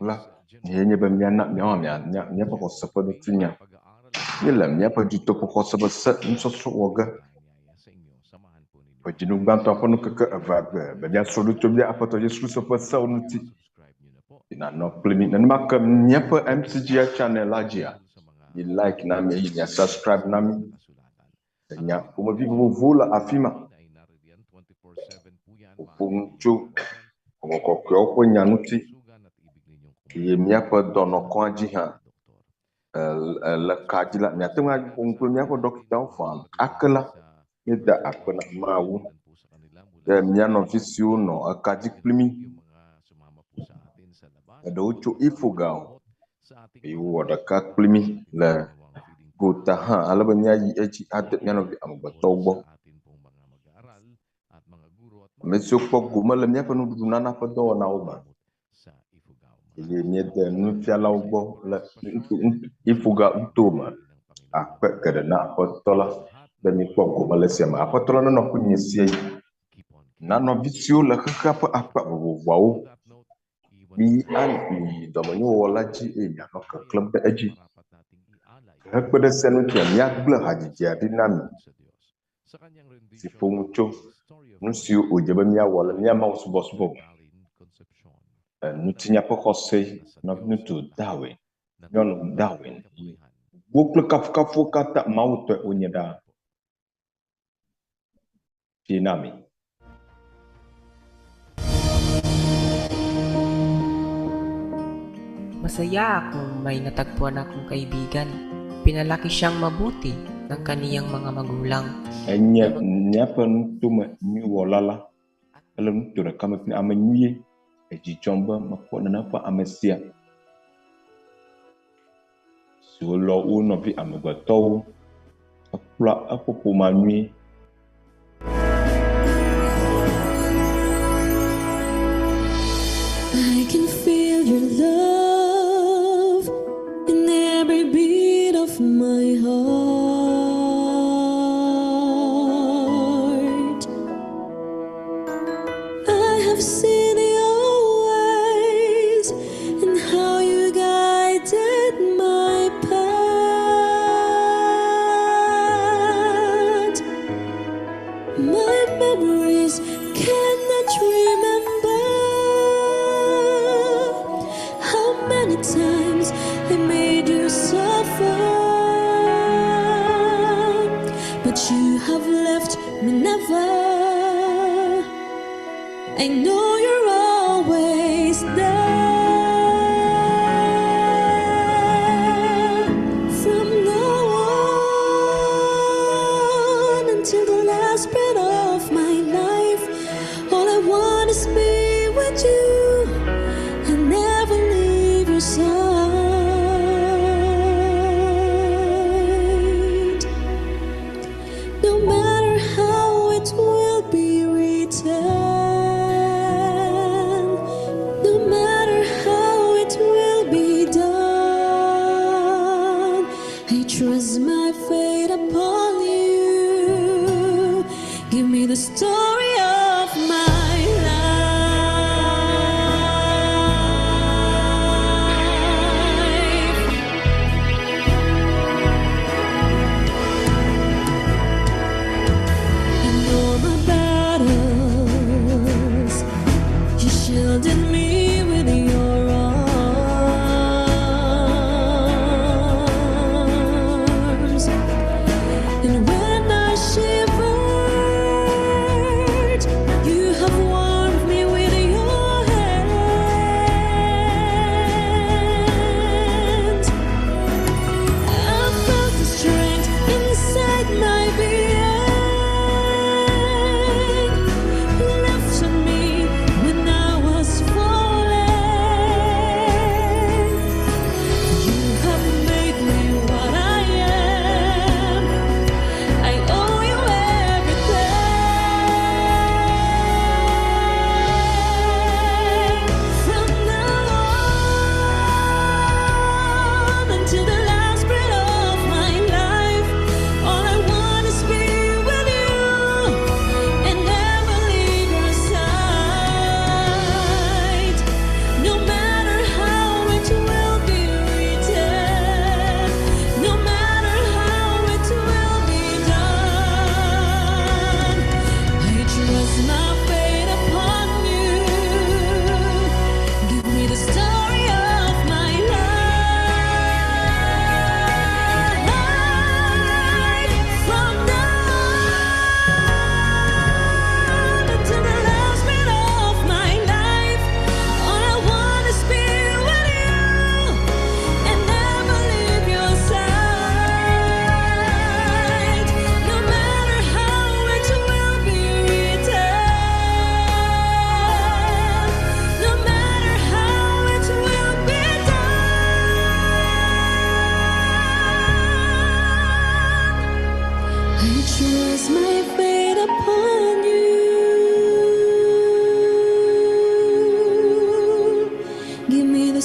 la, ye nye be míana míawo hã mía mía míaƒe xɔse ƒe ŋutinya. Míele míaƒe dutoƒo xɔse ƒe se nusɔsrɔ̃ wɔ ge. Ƒe dzinu gbãtɔ ƒe nukeke evea gbe be míasrɔ̃ nu tso mía Aƒetɔ Yesu Kristo ƒe sewo ŋuti. Yi nànɔ kpli mí nenema ke míaƒe MCGI channel la dzia, mi like na mi eye mia subscribe na mí. Enya ƒomevi vovovowo le afi ma. Woƒo nu tso Gbɔgbɔ Kɔkɔeawo ƒe nya ŋuti eye míaƒe dɔnɔkɔa dzi hã. Le ka dzi la, miate ŋu aƒo nu kple míaƒe ɖɔkitawo faa. Ake la, míeda akpe na Mawu ɖe mía nɔvi siwo nɔ eka dzi kpli mí, eɖewo tso Ifugao eye wowɔ ɖeka kpli mí le gota hã ale be míayi edzi ade mía nɔvi amegbetɔwo gbɔ. Ame siwo kpɔ gome le míaƒe nuɖuɖunana ƒe dɔwɔnawo me eye míede nufialawo gbɔ le Ifugao ŋutome. Akpe geɖe na Aƒetɔ la be míkpɔ gome le esia me. Aƒetɔ la nenɔ kpli mi ɣesiaɣi. Na nɔvi siwo le xexea ƒe akpa vovovoawo. Miyi anyi dɔmenyowɔwɔ la dzi eye mianɔ keklẽm ɖe edzi. Hekpe ɖe esia ŋutia, míagblẽ hadzidzia ɖi na mi si ƒo nu tso nu siwo wòdze be míawɔ le mía Mawu subɔsubɔ me. Ŋutinya ƒe xɔse nɔviŋutsu Darwin, nyɔnu Darwin, wo kple kafukafuwo katã Mawu tɔe wonye ɖaa. Fiẽ na mi. Masaya akong may natagpuan akong kaibigan. Pinalaki siyang mabuti ng kaniyang mga magulang. Enye míaƒe nutome nyuiwɔla la, ele nuto ɖeka me kple ame nyuie. Edzi dzɔm be mekpɔ nenem ƒe ame sia siwo lɔ wo nɔvi amegbetɔwo hekplɔa eƒe ƒomea nyuie. I can feel your love in every beat of my heart. I have seen your ways and how you guided my path. My memories cannot remember how many times I made you suffer, but you have left me never. I know you're always there. From now on until the last breath of my life, all I want is be with you and never leave your side. No matter how it will be written, no matter how it will be done, I trust my fate upon you. Give me the story of my life.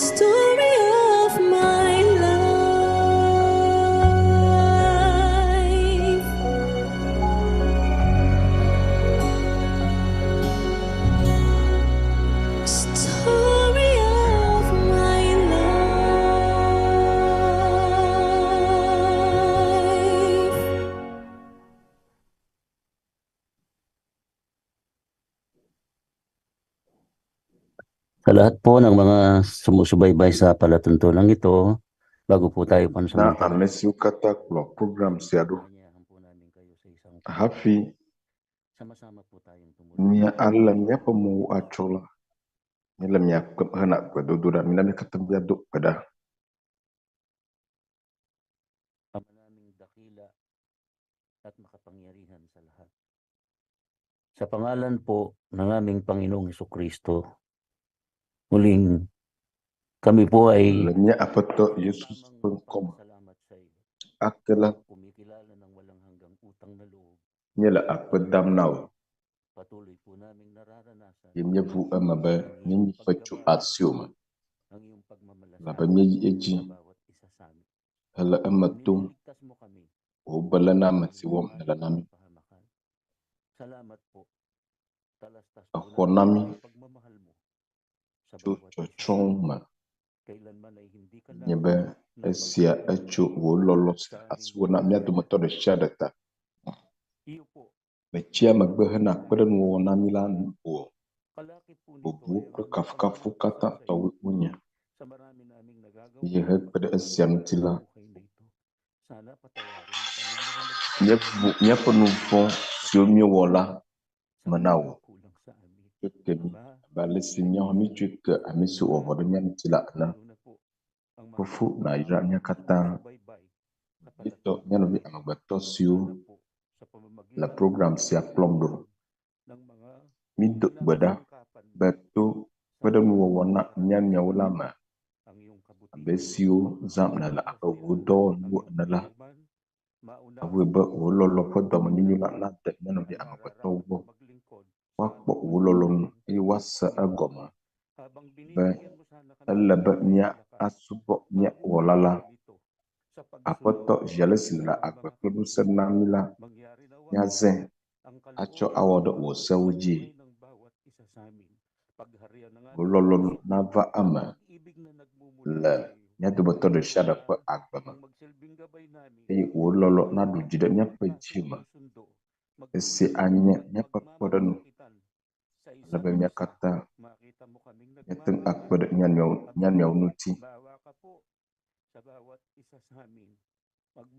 Story of my life. Story of my life. Sa lahat po ng mga sumusubaybay sa palatuntunang ito, bago po tayo Na pansamantala ame siwo katã kplɔ program sia ɖo hafi sama-sama po tayong mía alé míaƒe mɔwo atsɔ la, míele mia kpem hena gbedodoɖa. Mina mí katã míado gbe ɖa. Ama naming dakila at makapangyarihan sa lahat. Sa pangalan po ng aming Panginoong Kristo, muling kami po ay Le mía Aƒetɔ Yesu ƒe ŋkɔme ake la, kumikilala ng walang hanggang utang na loob. míele akpe dam na wò Patuloy po naming nararanasan ye míeʋu eme be míenyi fetso asiwò me ang iyong pagmamalasakit elabe míeyi edzi sa bawat isa sa amin. hele eme tom Ligtas mo kami wò beléname si wɔm nèle na mí. kapahamakan. Salamat po. Talastas po Exɔ na mí namin ang pagmamahal mo sa tso bawat isa. tsɔtsrɔ̃ me Kailanman ay hindi ka nye be esia etso wò lɔlɔ si asiwò na mía dometɔ ɖe sia ɖe ta. Iyo po, Metsia megbe hena kpe ɖe nuwɔwɔ na mí la nu o. kalakip po nito Bubu ay ang kple aming kafukafu pamamagitan katã sa iyo. tɔwoe wonye Sa marami naming nagagawa eye hekpe ɖe esia ŋuti sa la, buhay na ito. Sana patawarin mo kaming mga míeʋu míaƒe nu vɔ̃ siwo míewɔ la me na wò. nagkulang sa amin. Tsɔe ke mí Ama, abe ale si míawo hã míetsɔe ke ame si wɔ vɔ̃ ɖe mía ŋuti la ene. lalo na po ang mga Fofo nàyra mía katã, sumusubaybay sa míetɔ mía nɔvi amegbetɔ siwo sana po sa le pamamagitan program sia kplɔm ɖo. ng mga Mído gbe ɖa pinasasangkapan be to sa kpe ɖe nuwɔwɔ na mía nɔewo la me ang iyong abe kabutihan, esiwo zãm nèle ang abe wò dɔwɔnuwo iyong ene la, kaluman, awɔe maunawaan be wò lɔlɔ ƒe dɔmenyonyo la nade mía nɔvi na amegbetɔwo nararapat gbɔ. na maglingkod sa Woakpɔ aming wò lɔlɔ̃nu Panginoon eye woase Panginoon. egɔme Habang be binibigyan mo sana kami ele ng be mía lakas, asubɔ mía maunawaan Wɔla la. ito sa Aƒetɔ pagsunod zi ale si sa nèle iyong agbe mga kple ŋusẽ kautusan. na mí la, Mangyari nawa míazãe ang atsɔ kalooban awɔ ɖe wò sewo sa dzi. buhay ng bawat isa sa amin. Pagharian ng Wò aming lɔlɔ̃nu puso nava ang eme pag-ibig na nagmumula le sa iyo. mía dometɔ ɖe sia ɖe ƒe agbe me Ang magsilbing gabay namin eye wò lɔlɔ̃ sa naɖu dzi ɖe bawat míaƒe kaso dzi me. sinusundo, Esi magtutulungan anye at míaƒe kpɔɖeŋu magmamalasakitan sa ale isa't be mía isa. katã Makita mo kaming míate ŋu akpe nagmamahal. ɖe mía nɔewo mía Ama, nɔewo ŋuti maawa ka po sa bawat isa sa amin.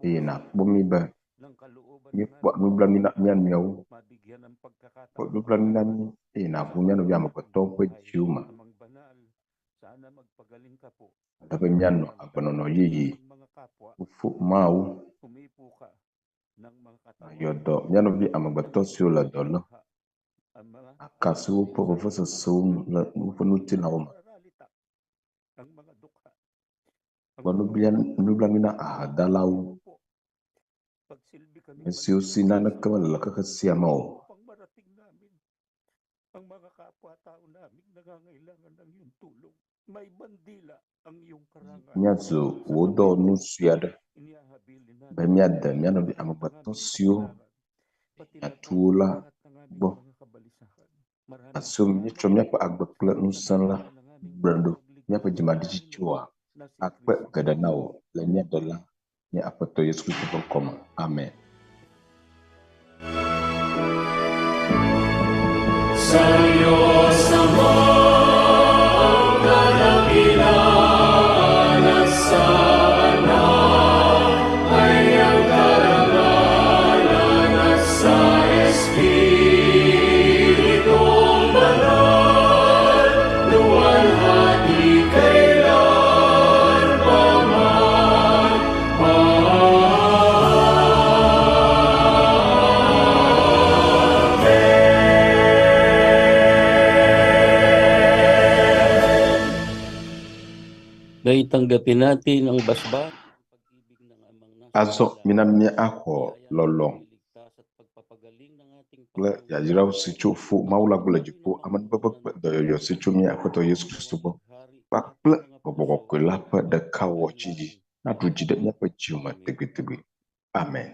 eye Magbukas ka nàkpɔ mí be ng kalooban ng míekpɔa aming nublanui na isipan, mía nɔewo. mabigyan ng Kpɔ pagkakataong nublanui na makarapat mí eye sa nàʋu mía nɔvi panibagong amegbetɔwo ƒe buhay. dziwo me Amang banal, sana magpagaling ka po ale be míanɔ sa agbenɔnɔ karamdaman ng yeye. aming mga kapwa. Fofo Mawu, Humipo ka ng mga nàyɔ katawan dɔ mía nɔvi na amegbetɔ may siwo le dɔ lém, dukha. Ama, aka asi woƒe minsan vevesesewo nu le woƒe ŋutilãwo me. nararalita ang mga dukha, ang Kpɔ mga nublanui nublanui na ahadalawo, Humipo po. Pagsilbi kaming ame siwo si malingkod naneke sa mele le bayan xexe sia me o. upang marating namin ang mga kapwa-tao naming nangangailangan ng iyong tulong. May bandila ang iyong karangalan Míazu sa wò kamay dɔwɔnu mo. sue aɖe Inihahabilin be namin míade mía nɔvi ang aming amegbetɔ siwo kapalaran, pati na po míatu la lahat ng aming gbɔ. mga kabalisahan. Maraming Asiwo salamat míetsɔ po míaƒe agbe kple sa ŋusẽ la pangalan ng aming gblẽ ɖo tagapagligtas míaƒe at dzimaɖitsitsoa Panginoon na si akpe Kristo geɖe na wò Jesus. le mía Ɖela, mía Aƒetɔ Yesu Kristo ƒe ŋkɔme. Amen. Sa Diyos Ama, ang kadakilaan at sa Anak ay ang karangalan at sa Espiritong Banal, luwalhati kailan pa man. Gay tanggapin natin ang basba Azɔ mina míaxɔ lɔlɔ kple yayrawo si tso Fo Mawu la gbɔ le dziƒo, amenuveve kple dɔyɔyɔ si tso mía Aƒetɔ Yesu Kristo gbɔ kpakple Gbɔgbɔ Gbɔgbɔ Kɔkɔe la ƒe ɖekawɔwɔ tsi dzi naɖu dzi ɖe míaƒe dziwo me tegbetegbe. Amen.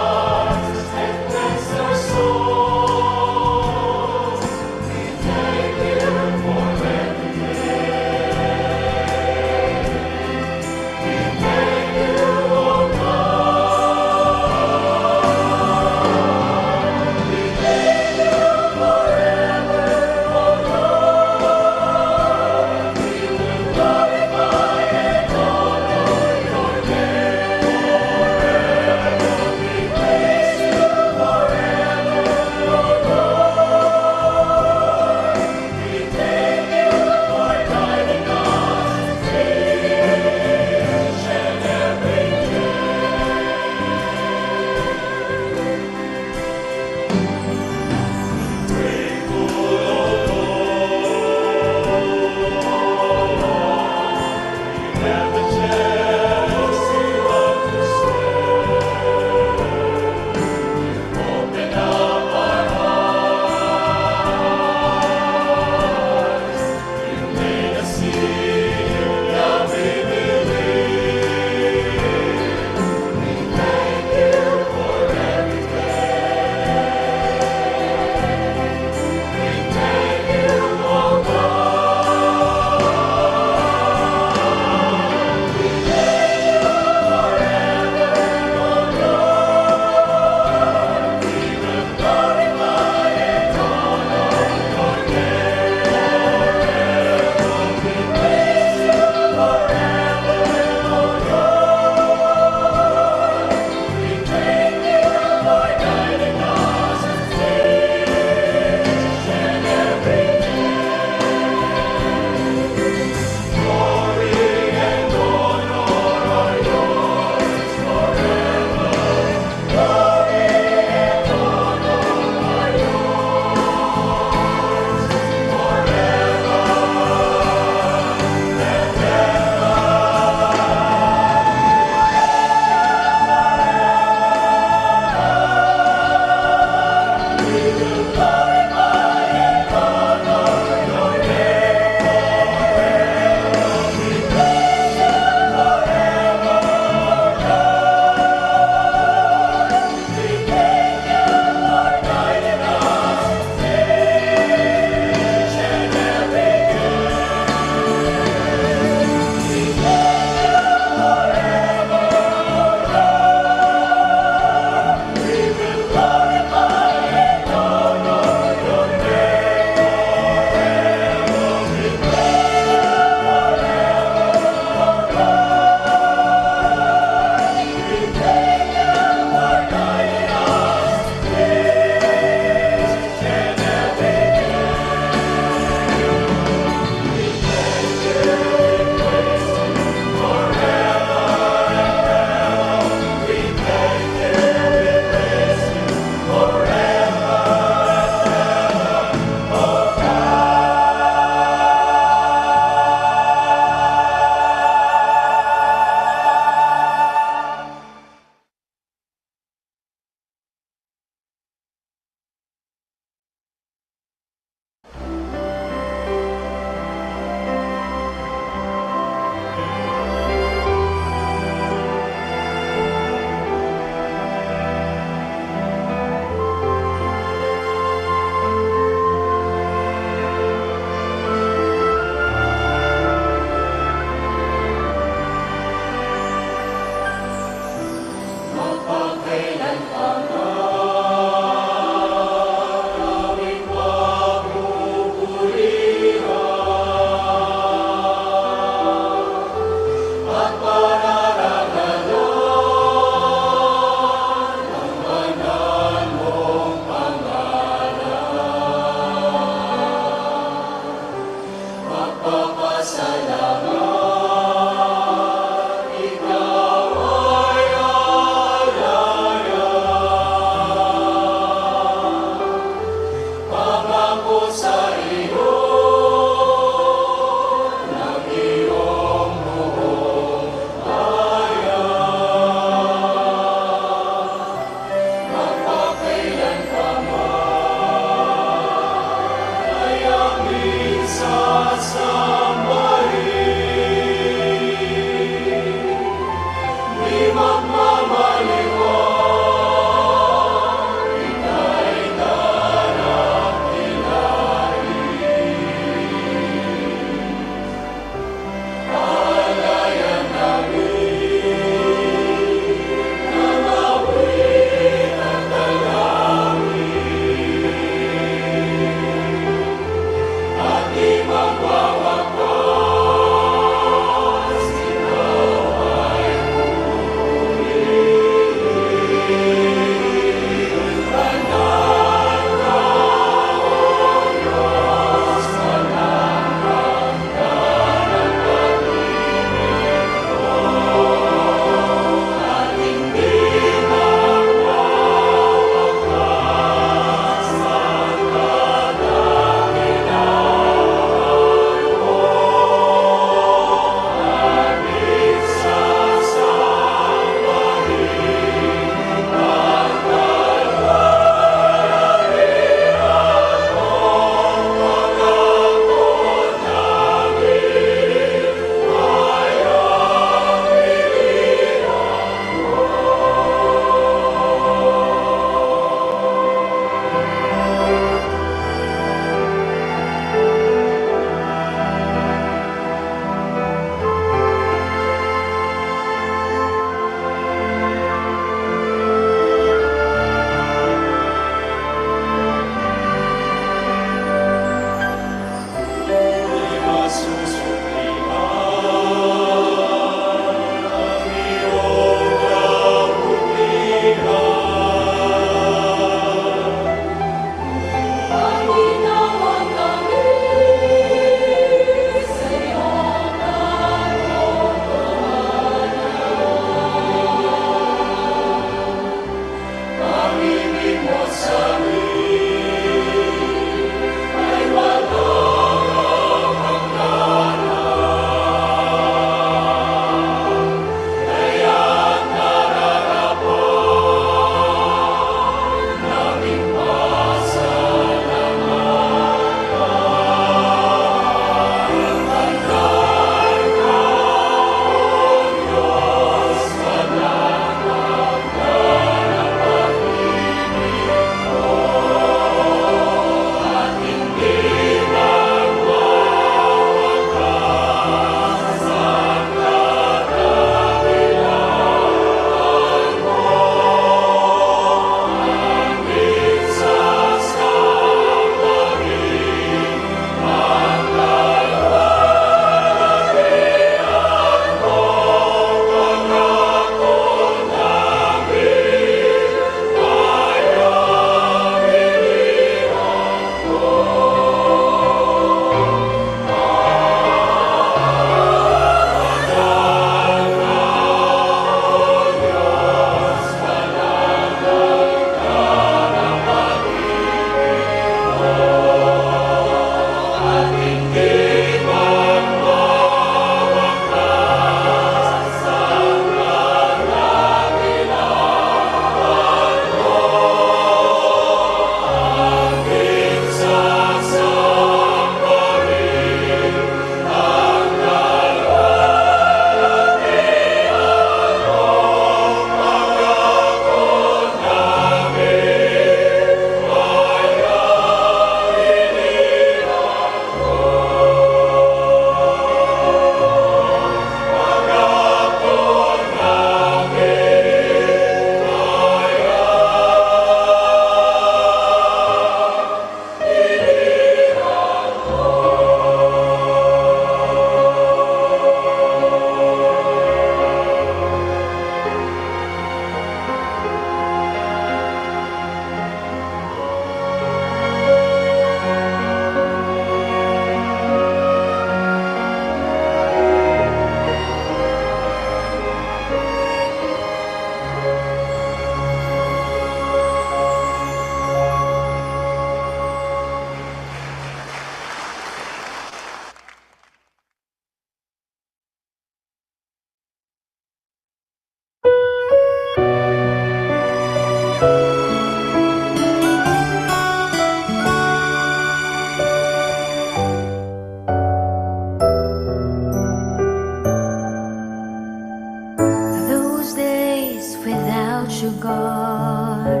Without you, God,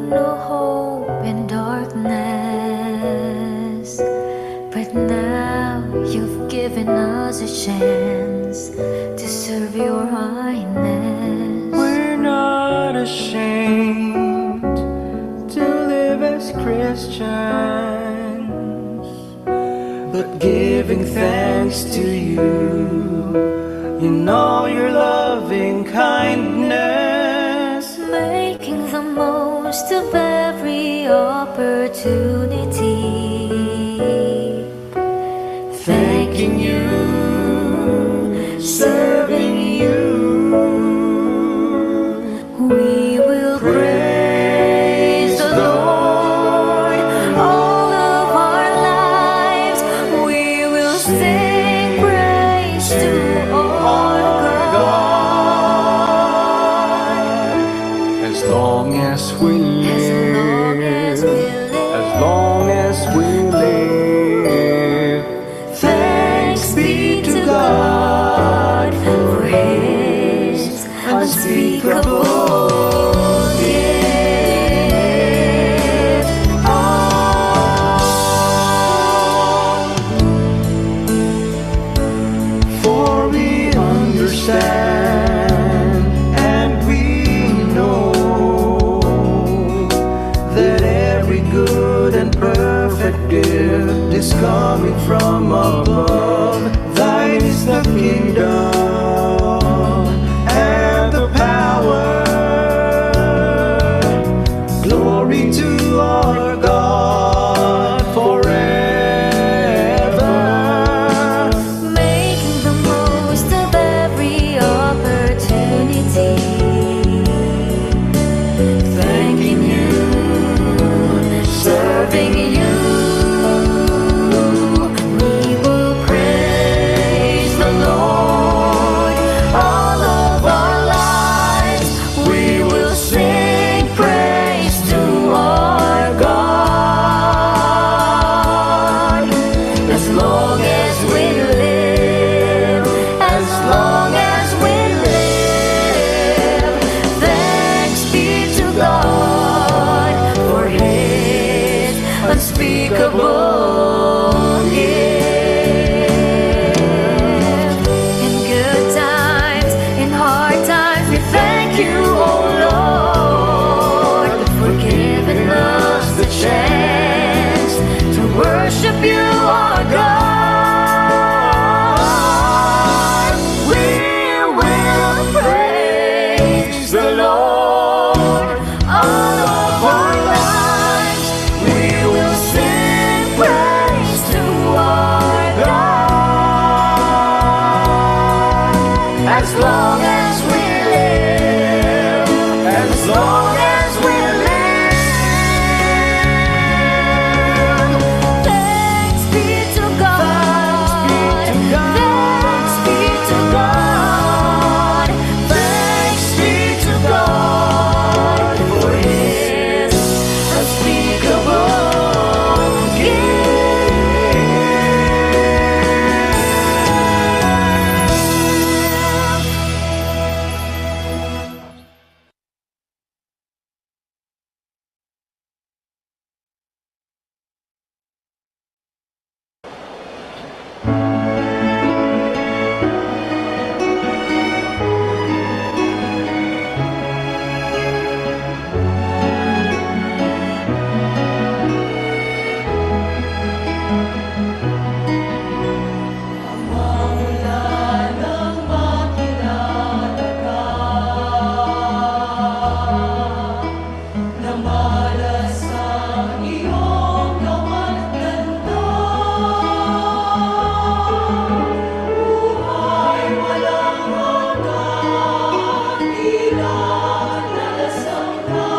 no hope in darkness. But now you've given us a chance to serve your highness. We're not ashamed to live as Christians, but giving thanks to you in all your loving kindness. Making the most of every opportunity. Thanking you, serving you. We will praise the Lord all of our lives. We will sing praise to our God. As long as we live, as long as we live, thanks be to God for His unspeakable gift. For we understand and we know that every good and perfect gift is coming from above. Thine is the kingdom and the power. Glory to our God forever. Making the most of every opportunity. Thanking you, serving you. We will praise the Lord all of our lives. We will sing praise to our God. As long as we live, as long as we live, thanks be to God for His unspeakable gift. In good times, in hard times, we thank you, oh Lord, for giving us the chance to worship you, our God. We will praise the Lord all of our lives. We will sing praise to our God. As long as we live, as long as we live, thanks be to God. Thanks be to God. Thanks be to God for His unspeakable gift. Namalas ang iyong gawa't ganda. Buhay walang hanggan, tila nalasang na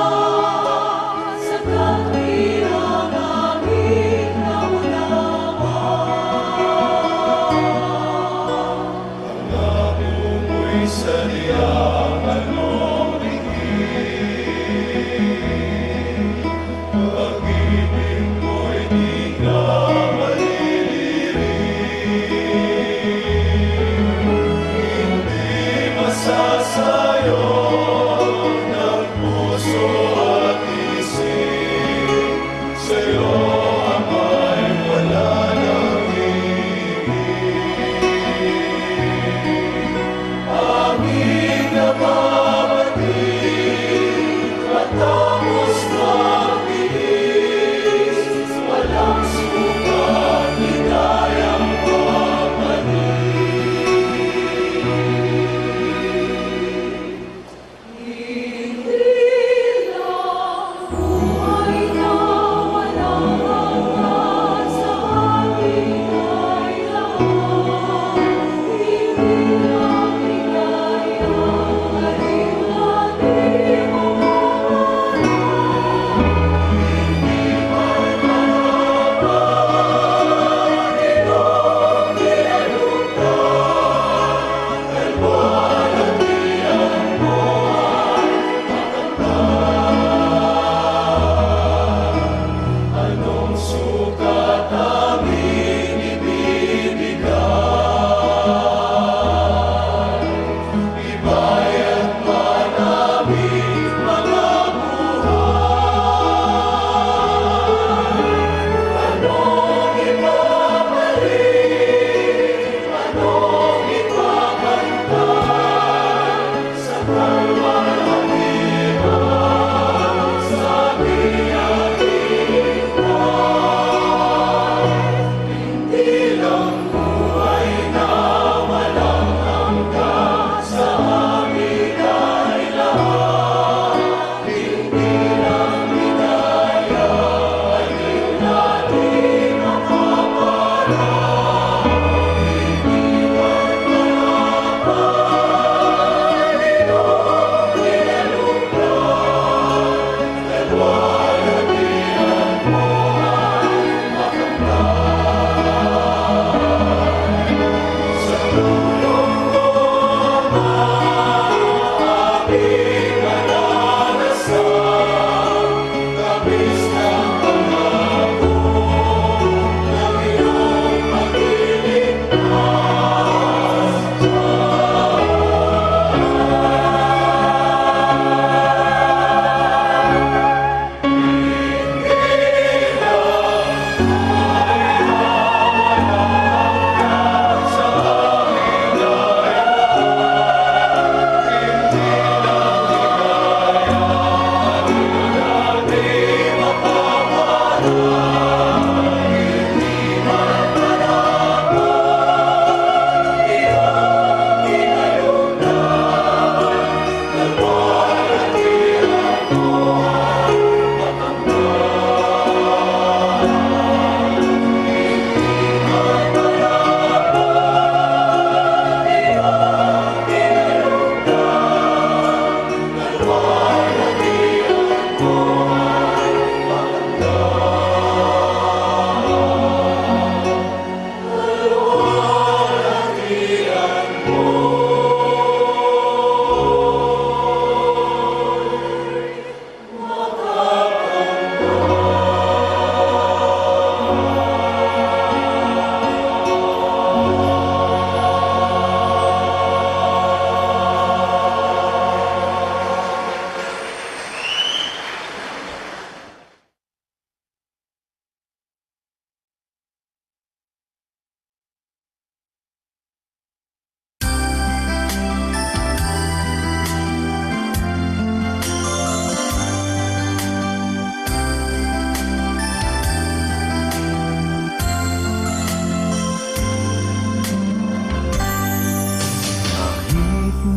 sa katwirang aming naunawa. Ako'y sadyang alumigit. Pag-ibig mo'y di ka malilirik. Hindi masasayo ng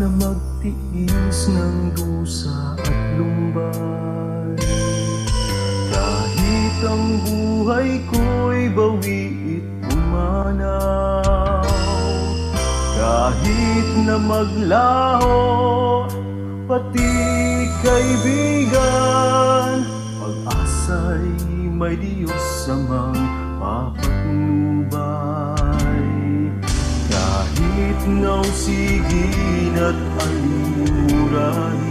na magtiis ng dusa at lumbay. Kahit ang buhay ko'y bawiit pumanaw, kahit na maglaho pati kaibigan, pag-asa'y may Diyos amang papatnubay. Kahit nausigin at alimurahin,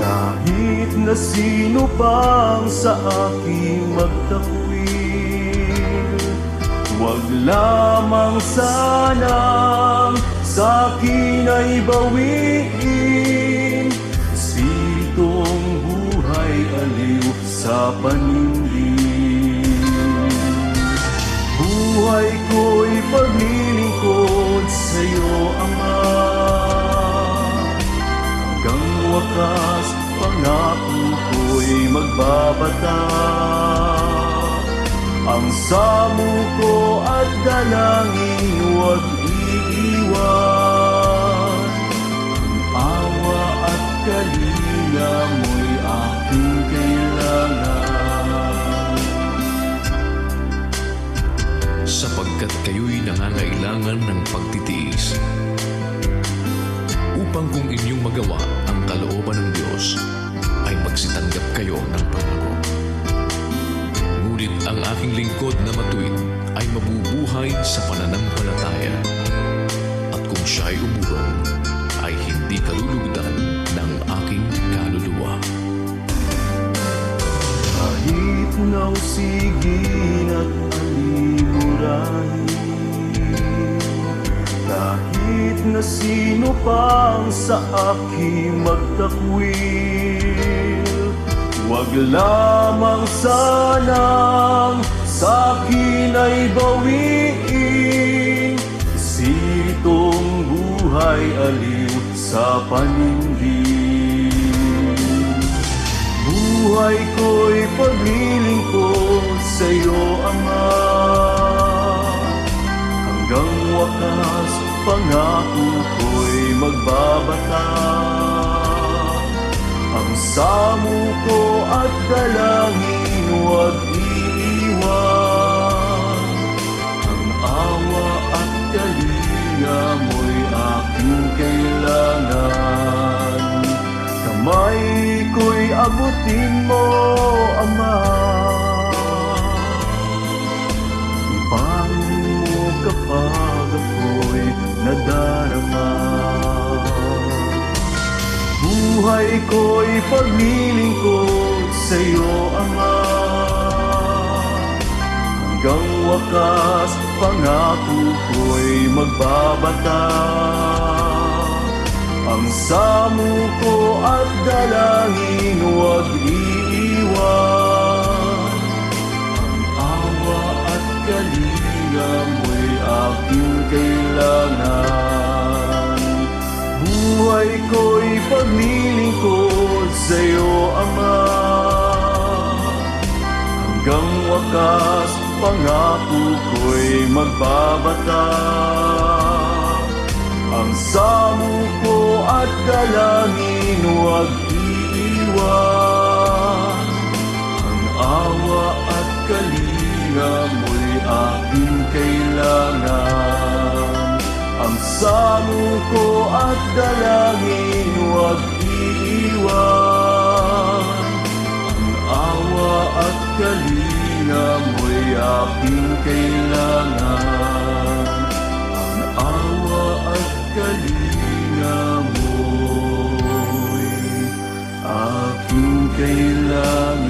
kahit na sino pang sa akin magtakwil, wag lamang sanang sa akin ay bawiin. Espiritong buhay aliw sa panindig. Buhay ko'y paglilingkod sa'yo, Ama. Hanggang wakas, pangako ko'y magbabata. Ang samo ko at dalangin huwag iiwan. Ang awa at kalinga mo'y aking kailangan. Sapagkat kayo'y nangangailangan ng pagtitiis, upang kung inyong magawa ang kalooban ng Diyos, ay magsitanggap kayo ng pangako. Ngunit ang aking lingkod na matuwid ay mabubuhay sa pananampalataya. At kung siya ay umurong, ay hindi kalulugdan ng aking kaluluwa. Kahit nausigin at alimurahin, kahit na sino pang sa akin magtakwil, wag lamang sanang sa akin ay bawiin. Espiritong buhay aliw sa panindig. Buhay ko'y paglilingkod sa'yo, Ama. Hanggang wakas, pangako ko'y magbabata. Ang samo ko at dalangin huwag iiwan. Ang awa at kalinga mo'y aking kailangan. Kamay ko'y abutin mo, Ama. Ipanin mo kapag ako'y nadarama. Buhay ko'y paglilingkod sa'yo, Ama. Hanggang wakas, pangako ko'y magbabata. Ang samo ko at dalangin huwag iiwan. Ang awa at kalinga mo'y aking kailangan. Buhay ko'y paglilingkod sa'yo, Ama. Hanggang wakas, pangako ko'y magbabata. Ang samo ko at dalangin huwag iiwan. Ang awa at kalinga mo'y aking kailangan. Ang samo ko at dalangin huwag iiwan. Ang awa at kalinga mo'y aking kailangan. Ang awa at kalinga mo'y aking kailangan.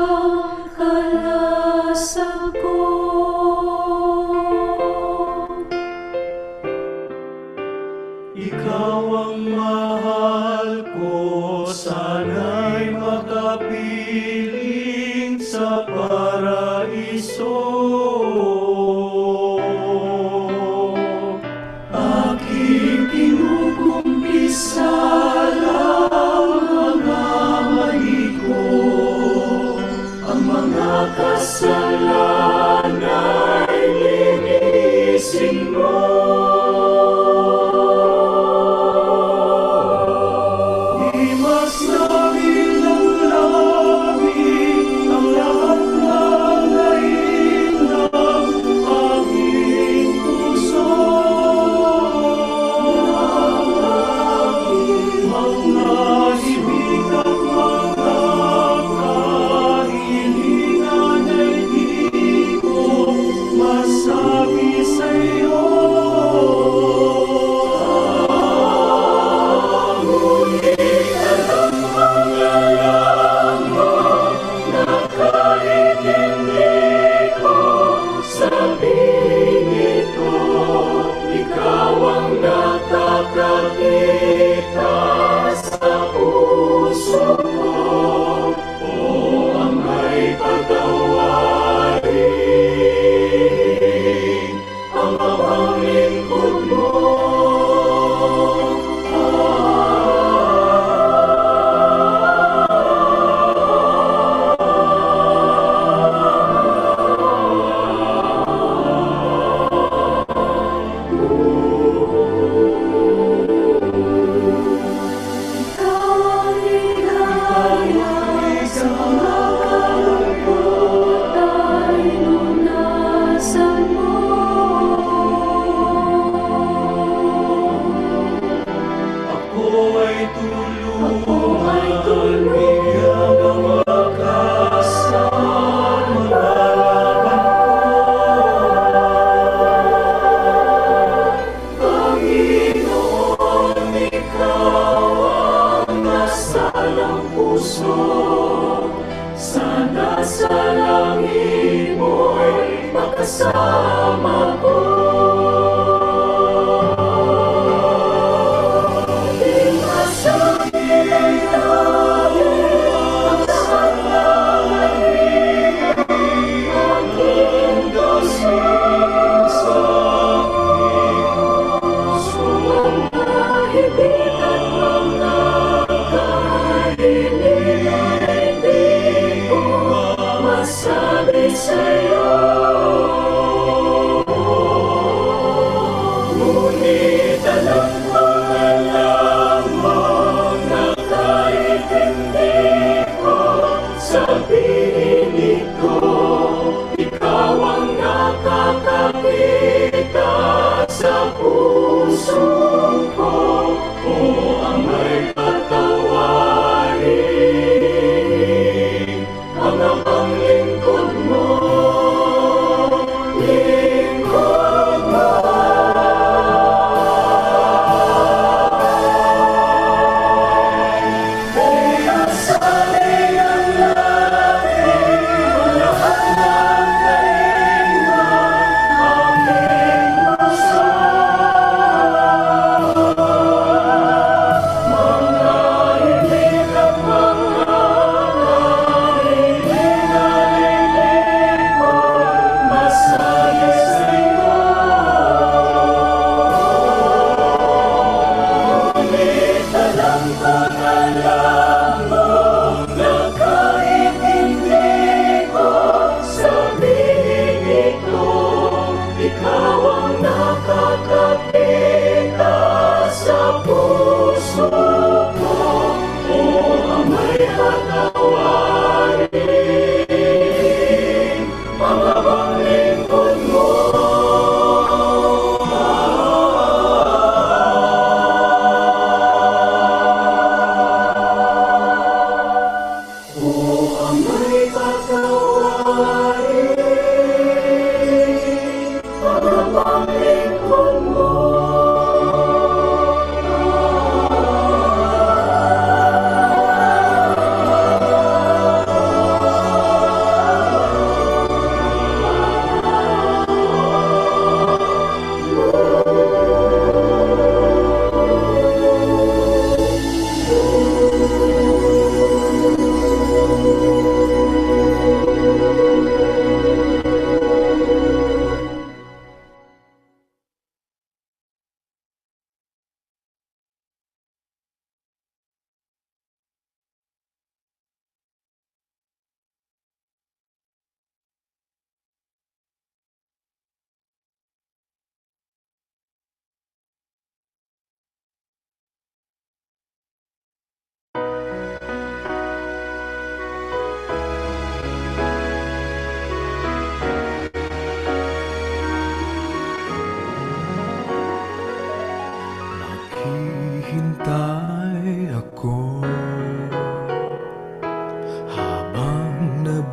siyang kalasag ko. Ikaw ang mahal ko, sana'y makapiling sa paraiso. Aking kinukumpisal ang mga mali ko, ang mga kasalanan ay linisin mo. Imas namin ng labi ang lahat ng lain ng aking puso. Mga ibig at mga kahilingan ay di ko masabi sa'yo. Ngunit alam mong alam mo na kahit hindi ko sabihin ito, ikaw ang nakakakita sa puso ko. O ama'y patawarin ang abang lingkod mo. Ikaw ang ligaya sa mga kalungkot ay lunasan mo. Ako ay tulungan, bigyan ng lakas sa maglalaban ko. Panginoon, ikaw ang nasa ng puso. Sana sa langit mo'y makasama ko. Di masabi ng labi ang lahat ng lahi ng aking puso. Mga hibig at mga kahilingan ay di ko masabi sa'yo. Ngunit alam mo na kahit hindi ko sabihin ito, ikaw ang nakakakita sa puso ko. O ama'y patawarin ang abang lingkod mo, lingkod mo. Kaya sana'y ang lahat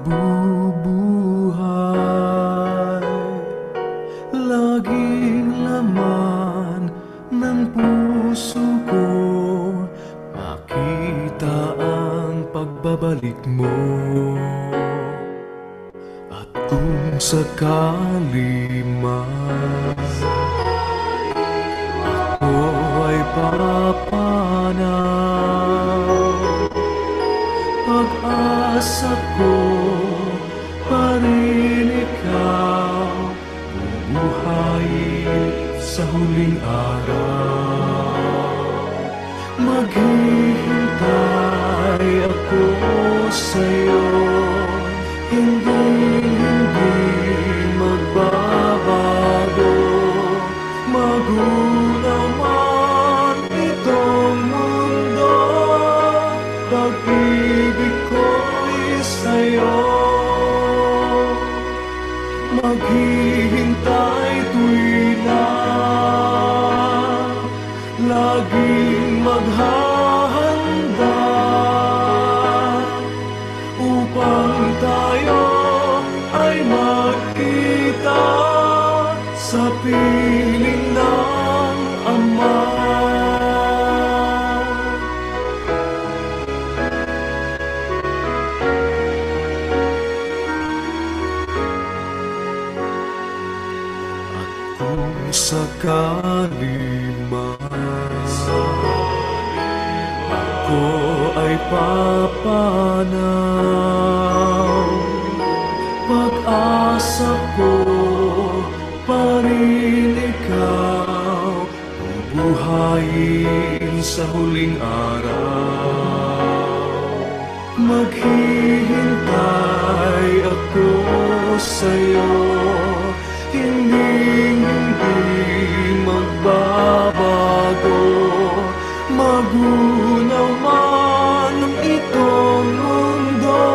Mabubuhay, laging laman ng puso ko, makita ang pagbabalik mo. At kung sakali man ako ay papanaw, pag-asa ko pa rin ikaw, bubuhayin sa huling araw. Maghihintay ako sa'yo, hindi, hindi magbabago. Magunaw man itong mundo, pag-ibig ko'y sa'yo. Maghihintay tuwina, laging maghahanda, upang tayo ay magkita sa piling ng Ama. At kung sakali man ako ay papanaw, pag-asa ko pa rin ikaw, bubuhayin sa huling araw. Maghihintay ako sa'yo, hindi, hindi magbabago. Magunaw man itong mundo,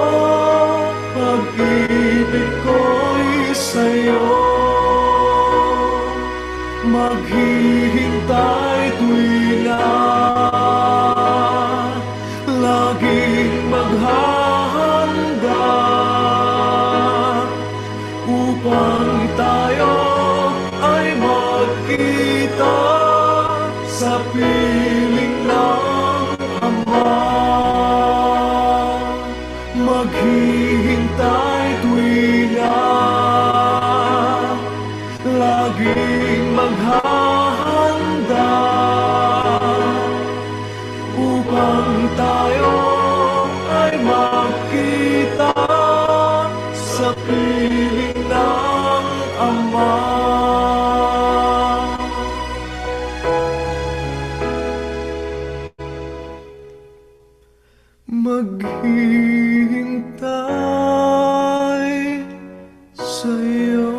pag-ibig ko'y sa'yo. Maghihintay tuwina, laging maghahanda, upang tayo ay magkita sa piling ng Ama. Maghihintay tuwina, laging maghahanda, upang tayo ay magkita sa piling ng Ama. Maghihintay sa'yo.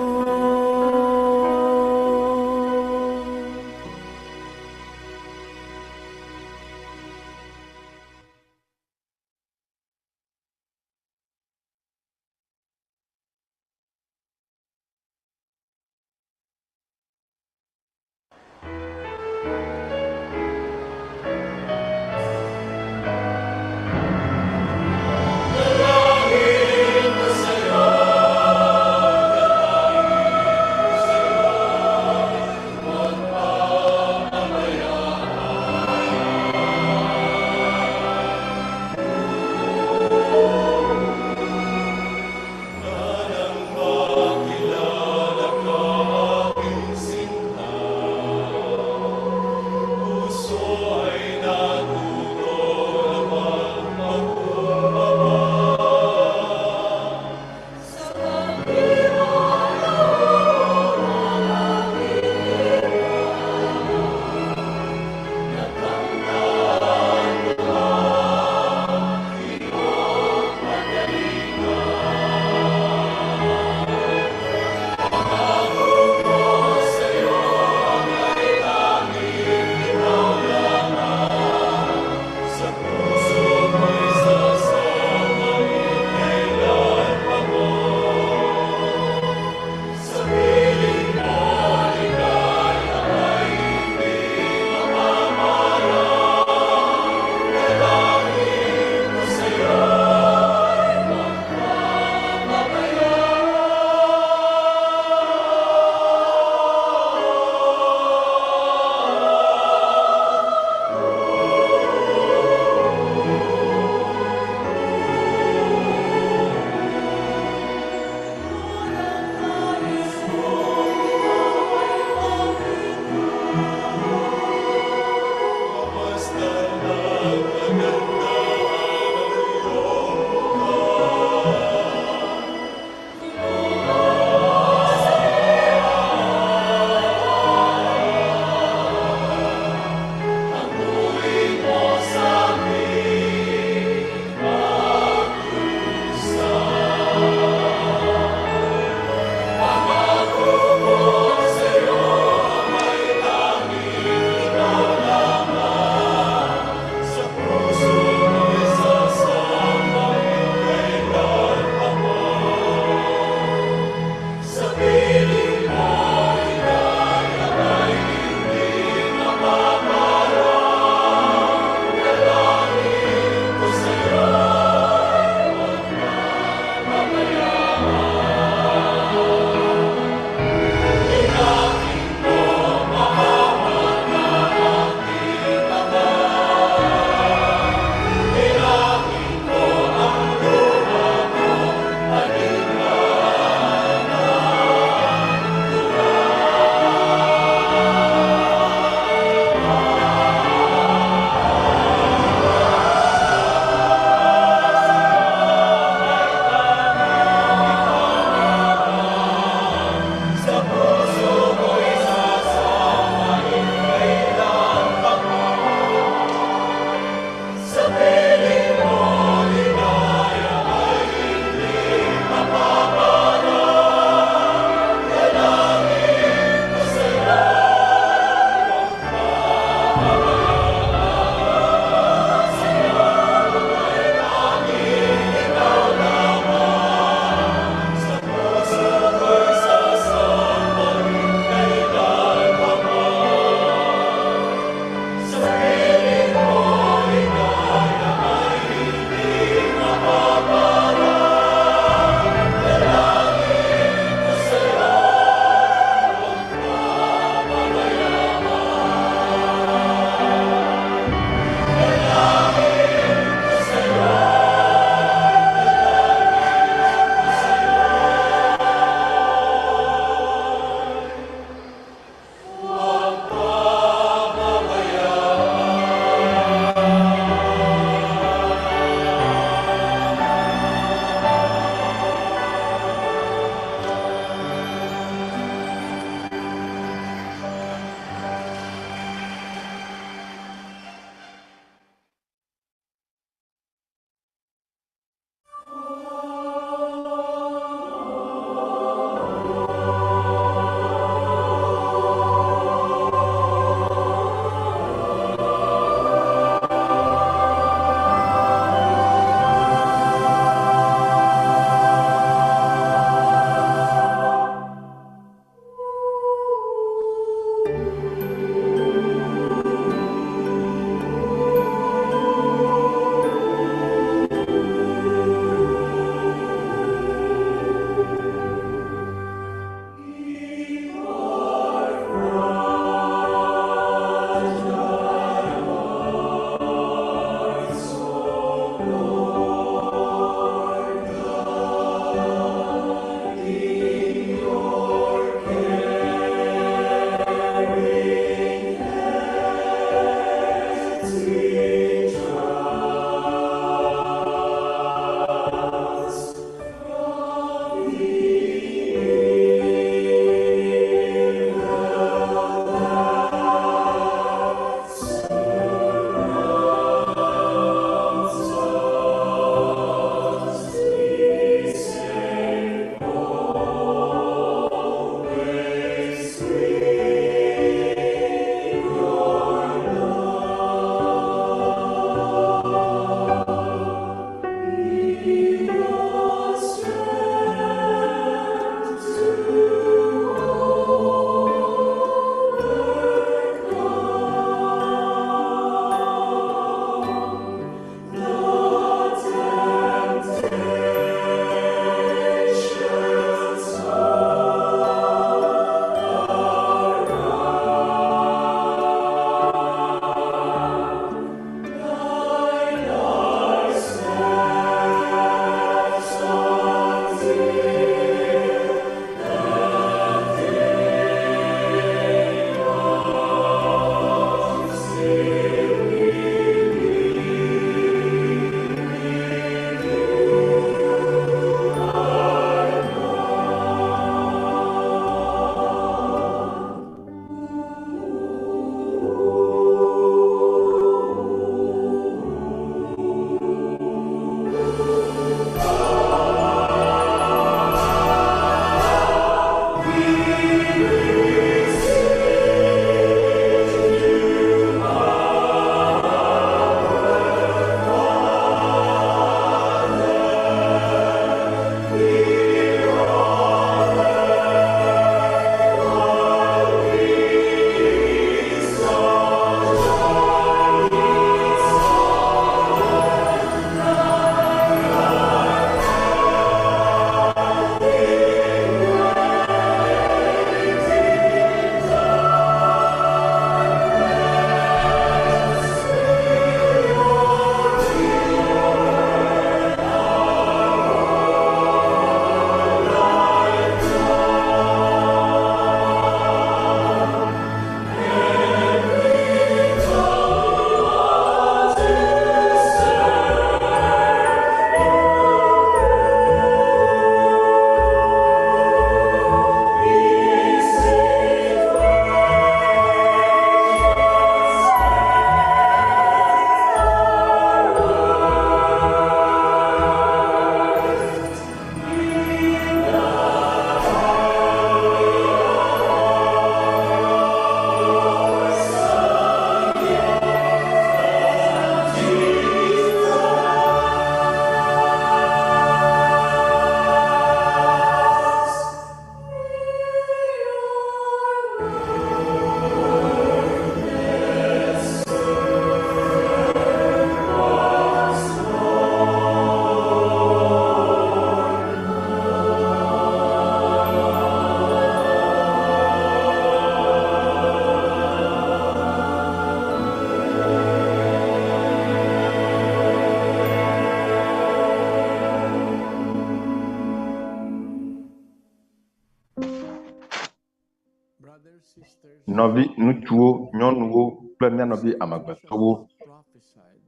Nɔvi ŋutsuwo, nyɔnuwo kple mía nɔvi amegbetɔwo,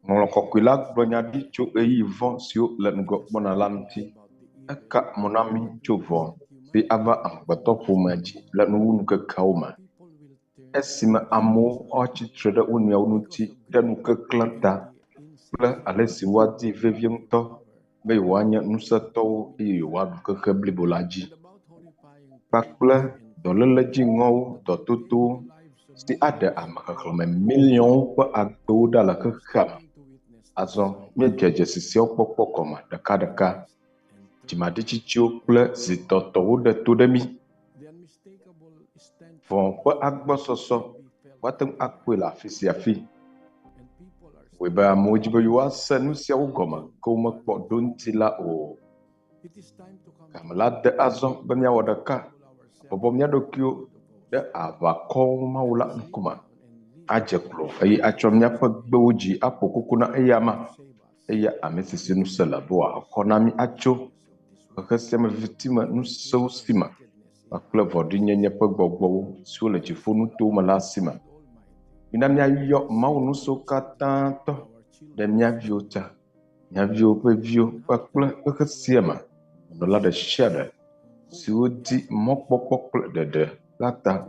Ŋɔŋlɔ Kɔkɔe la gblɔ nya ɖi tso ɣeyiɣi vɔ̃ siwo le ŋgɔ gbɔna la ŋuti. Eka mo na mí tso vɔ̃ si ava amegbetɔƒomea dzi le nuwunuŋkekeawo me, esime amewo atsi tre ɖe wo nɔewo ŋuti ɖe nukeklẽ ta kple ale si woadi vevie ŋutɔ be yewoanye ŋusẽtɔwo eye yewoaɖu xexe blibo la dzi, kpakple dɔléle dziŋɔwo, dɔtotowo, si aɖe ame xexlẽme miliɔnwo ƒe agbewo ɖa le xexea me. Azɔ míedze dzesi siawo kpɔkpɔ gɔme ɖekaɖeka. Dzimaɖitsitsiwo kple zitɔtɔwo ɖe to ɖe mí. Vɔ̃ ƒe agbɔsɔsɔ woate ŋu akpɔe le afi sia afi. Wɔe be amewo dzi be yewoase nu siawo gɔme ke womekpɔ ɖoŋuti la o. Game la de azɔ be míawɔ ɖeka abɔbɔ mía ɖokuiwo ɖe aʋakɔwo Mawu la ŋkume, adze klo eye atsɔ míaƒe gbewo dzi aƒo koko na eyama, eya ame si si ŋusẽ le be wòaxɔ na mí atso xexe sia me viviti me ŋusẽwo si me kpakple vɔ̃ɖinyenye ƒe gbɔgbɔwo siwo le dziƒonutowo me la si me. Mina míayɔ Mawu ŋusẽwo katã tɔ ɖe mía viwo ta, mía viwo ƒe viwo kpakple xexe sia me nɔla ɖe sia ɖe siwo di mɔkpɔkpɔ kple ɖeɖe la ta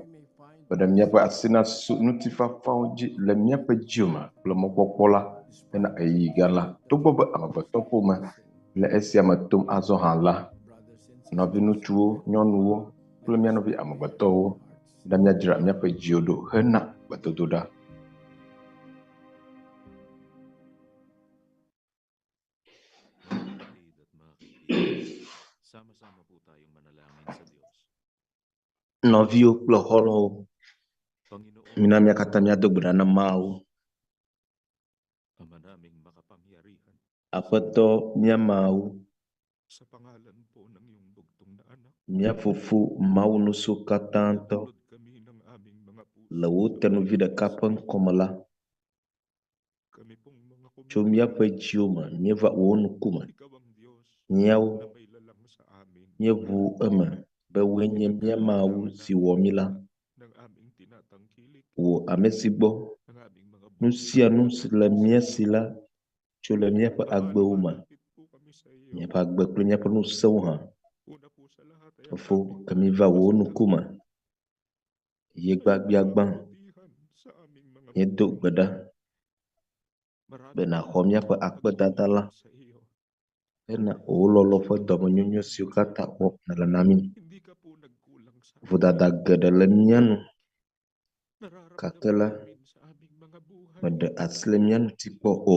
be ɖe míaƒe asi nasu ŋutifafawo dzi le míaƒe dziwo me kple mɔkpɔkpɔ la hena ɣeyiɣi gã la. Togbɔ be amegbetɔƒome le esia me tom azɔ hã la, nɔviŋutsuwo, nyɔnuwo kple mía nɔvi amegbetɔwo, na míadzra míaƒe dziwo ɖo hena gbedodoɖa. Nɔviwo kple xɔlɔ̃wo, mina mía katã míado gbe ɖa na Mawu. Aƒetɔ mía Mawu, mía Fofo Mawu Ŋusẽkatãtɔ, le wò tenuvi ɖeka ƒe ŋkɔme la, tso míaƒe dziwo me míeva wò ŋkume. Míawo míeʋu eme be wòe nye mía Mawu si wɔ mí la. Wò ame si gbɔ nu sia nu si le mía si la tso le míaƒe agbewo me, míaƒe agbe kple míaƒe ŋusẽwo hã. Fofo, ke míeva wò ŋkume ye gbagbiagbã. Míedo gbe ɖa be nàxɔ míaƒe akpedada la hena wò lɔlɔ̃ ƒe dɔmenyonyo siwo katã wɔm nèle na mí. Vodada geɖe le mía nu gake la, mèɖe asi le mía ŋuti kpɔ o.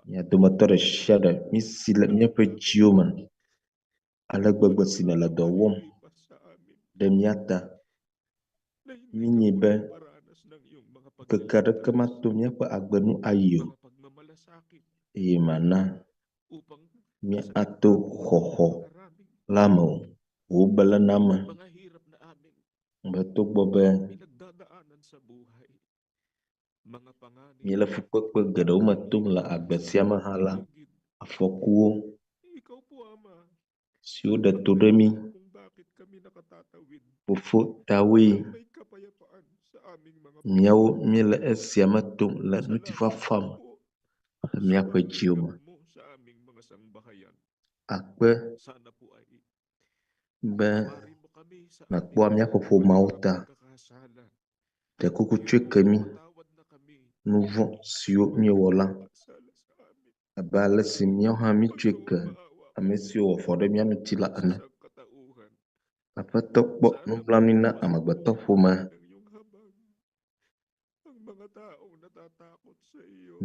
Mía dometɔ ɖe sia ɖe mísi le míaƒe dziwo me ale gbegbe si nèle dɔ wɔm ɖe mía ta. Míenyae be ŋkeke aɖeke mato míaƒe agbe nu ayi o eye mana míato xɔxɔ la me o. Wò beléname be togbɔ be míele fukpekpe geɖewo me tom le agbe sia me hã la, afɔkuwo siwo ɖe to ɖe mí Fofo tawoe míawo míele esia me tom le ŋutifafa me le míaƒe dziwo me. Akpe be nàkpɔa míaƒe ƒomeawo ta. Ɖe kuku tsɔe ke mí nu vɔ̃ siwo míewɔ la abe ale si míawo hã míetsɔe ke ame siwo wɔ vɔ̃ ɖe mía ŋuti la ene. Aƒetɔ kpɔ nublanui na amegbetɔƒomea.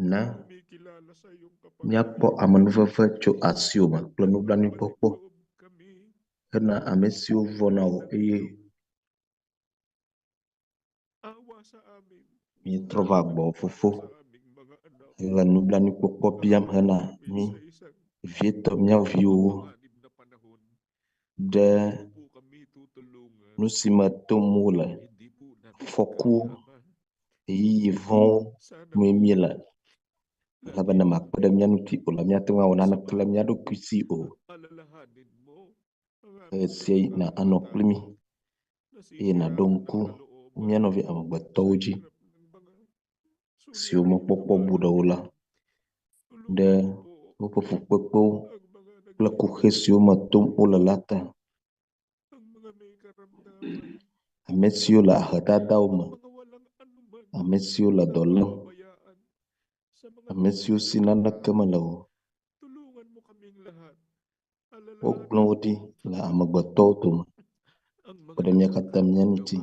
Na míakpɔ amenuveve tso asiwò me kple nublanuikpɔkpɔ hena ame siwo vɔ̃na wò eye míetrɔ va gbɔwò Fofo hele nublanuikpɔkpɔ biam hena mí, vevietɔ mía viwòwo ɖe nu si me tom wole, afɔkuwo, ɣeyiɣi vɔ̃wo mee míele. Elabena màkpe ɖe mía ŋuti o la, míate ŋu awɔ naneke le mía ɖokui si o. Ɣesiaɣi na anɔ kpli mí. eye nàɖo ŋku mía nɔvi amegbetɔwo dzi siwo mɔkpɔkpɔ bu ɖe wo la ɖe woƒe fukpekpewo kple kuxi siwo me tom wole la ta. Ame siwo le ahedadawo me, ame siwo le dɔ lém, ame siwo si naneke mele o. Wogblẽ wo ɖi le amegbetɔwo dome kpe ɖe mía katã mía ŋuti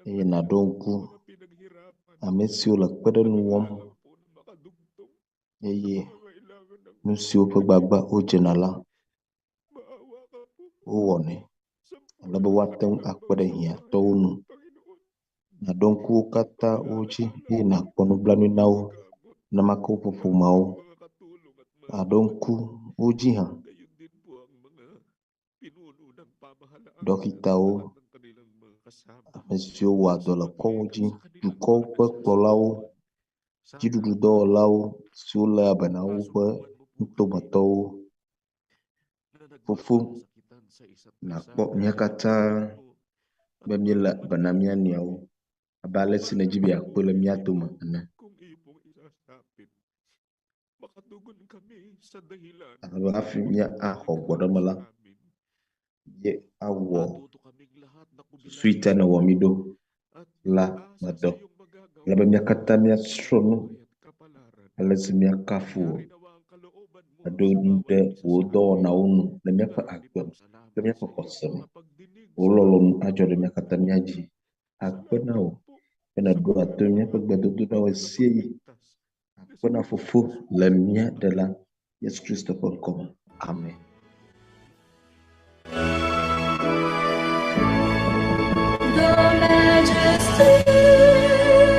eye nàɖo ŋku ame siwo le kpeɖeŋu wɔm eye nu siwo ƒe gbagba wodzena la, wowɔnɛ ale be woate ŋu akpe ɖe hiãtɔwo ŋu. Nàɖo ŋku wo katã wo dzi eye nàkpɔ nublanui na wo nenema ke woƒe ƒomeawo. Àɖo ŋku wo dzi hã. Ɖɔkitawo, ame siwo wɔa dɔ le kɔwo dzi, dukɔwo ƒe kplɔlawo, dziɖuɖudɔwɔlawo siwo léa be na woƒe nutometɔwo. Fofo, nàkpɔ mía katã be míele be na mía nɔewo abe ale si nèdi be yeakpɔe le mía dome ene. Ale be hafi míaxɔ gbɔɖeme la, ye awɔ susu yi ta nèwɔ mí ɖo la me dɔ. Ale be mía katã míasrɔ̃ nu ale si míakafu wò aɖo nu ɖe wò dɔwɔnawo nu le míaƒe agbe me kple míaƒe xɔse me. Wò lɔlɔ̃nu adzɔ ɖe mía katã mía dzi. Akpe na wò be nèɖoa to míaƒe gbedodoɖawo ɣesiaɣi. Akpe na Fofo le mía Ɖela Yesu Kristo ƒe ŋkɔ me. Amen. The majesty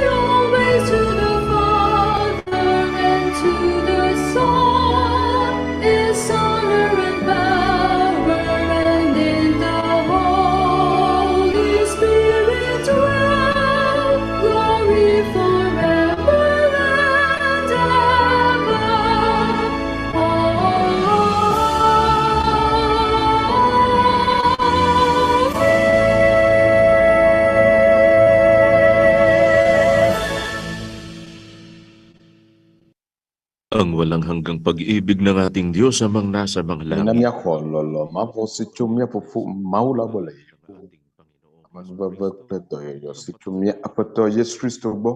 always to the Father and to the Son is honor and power, and in the Holy Spirit dwell glory forever and ever. Ang walang hanggang pag-ibig ng ating Diyos amang nasa mga Mina langit. míaxɔ lɔlɔ̃ mavɔ si tso mía Fofo Mawu la gbɔ le dziƒo. Amenuveve kple dɔyɔyɔ si tso mía Aƒetɔ Yesu Kristo gbɔ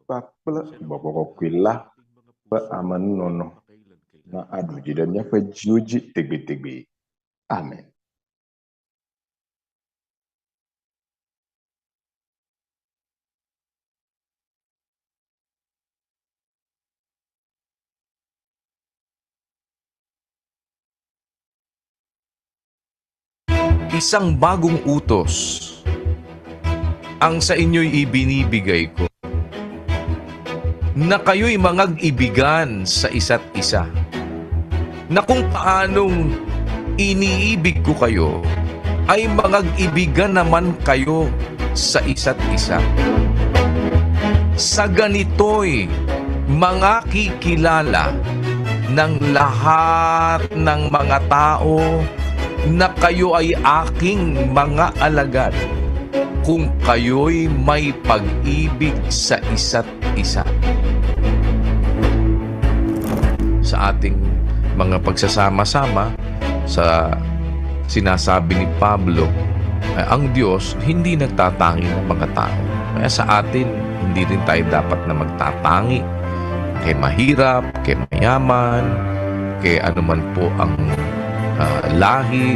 kpakple Gbɔgbɔ Kɔkɔe la ƒe amenunɔnɔ na aɖu dzi ɖe míaƒe dziwo dzi tegbetegbe. Amen. Isang bagong utos ang sa inyo'y ibinibigay ko, na kayo'y mangag-ibigan sa isa't isa, na kung paanong iniibig ko kayo, ay mangag-ibigan naman kayo sa isa't isa. Sa ganito'y mangakikilala ng lahat ng mga tao na kayo ay aking mga alagad, kung kayo'y may pag-ibig sa isa't isa. Sa ating mga pagsasama-sama, sa sinasabi ni Pablo, ay ang Diyos hindi nagtatangi ng mga tao. Kaya sa atin, hindi rin tayo dapat na magtatangi kay mahirap, kay mayaman, kay anuman po ang lahi.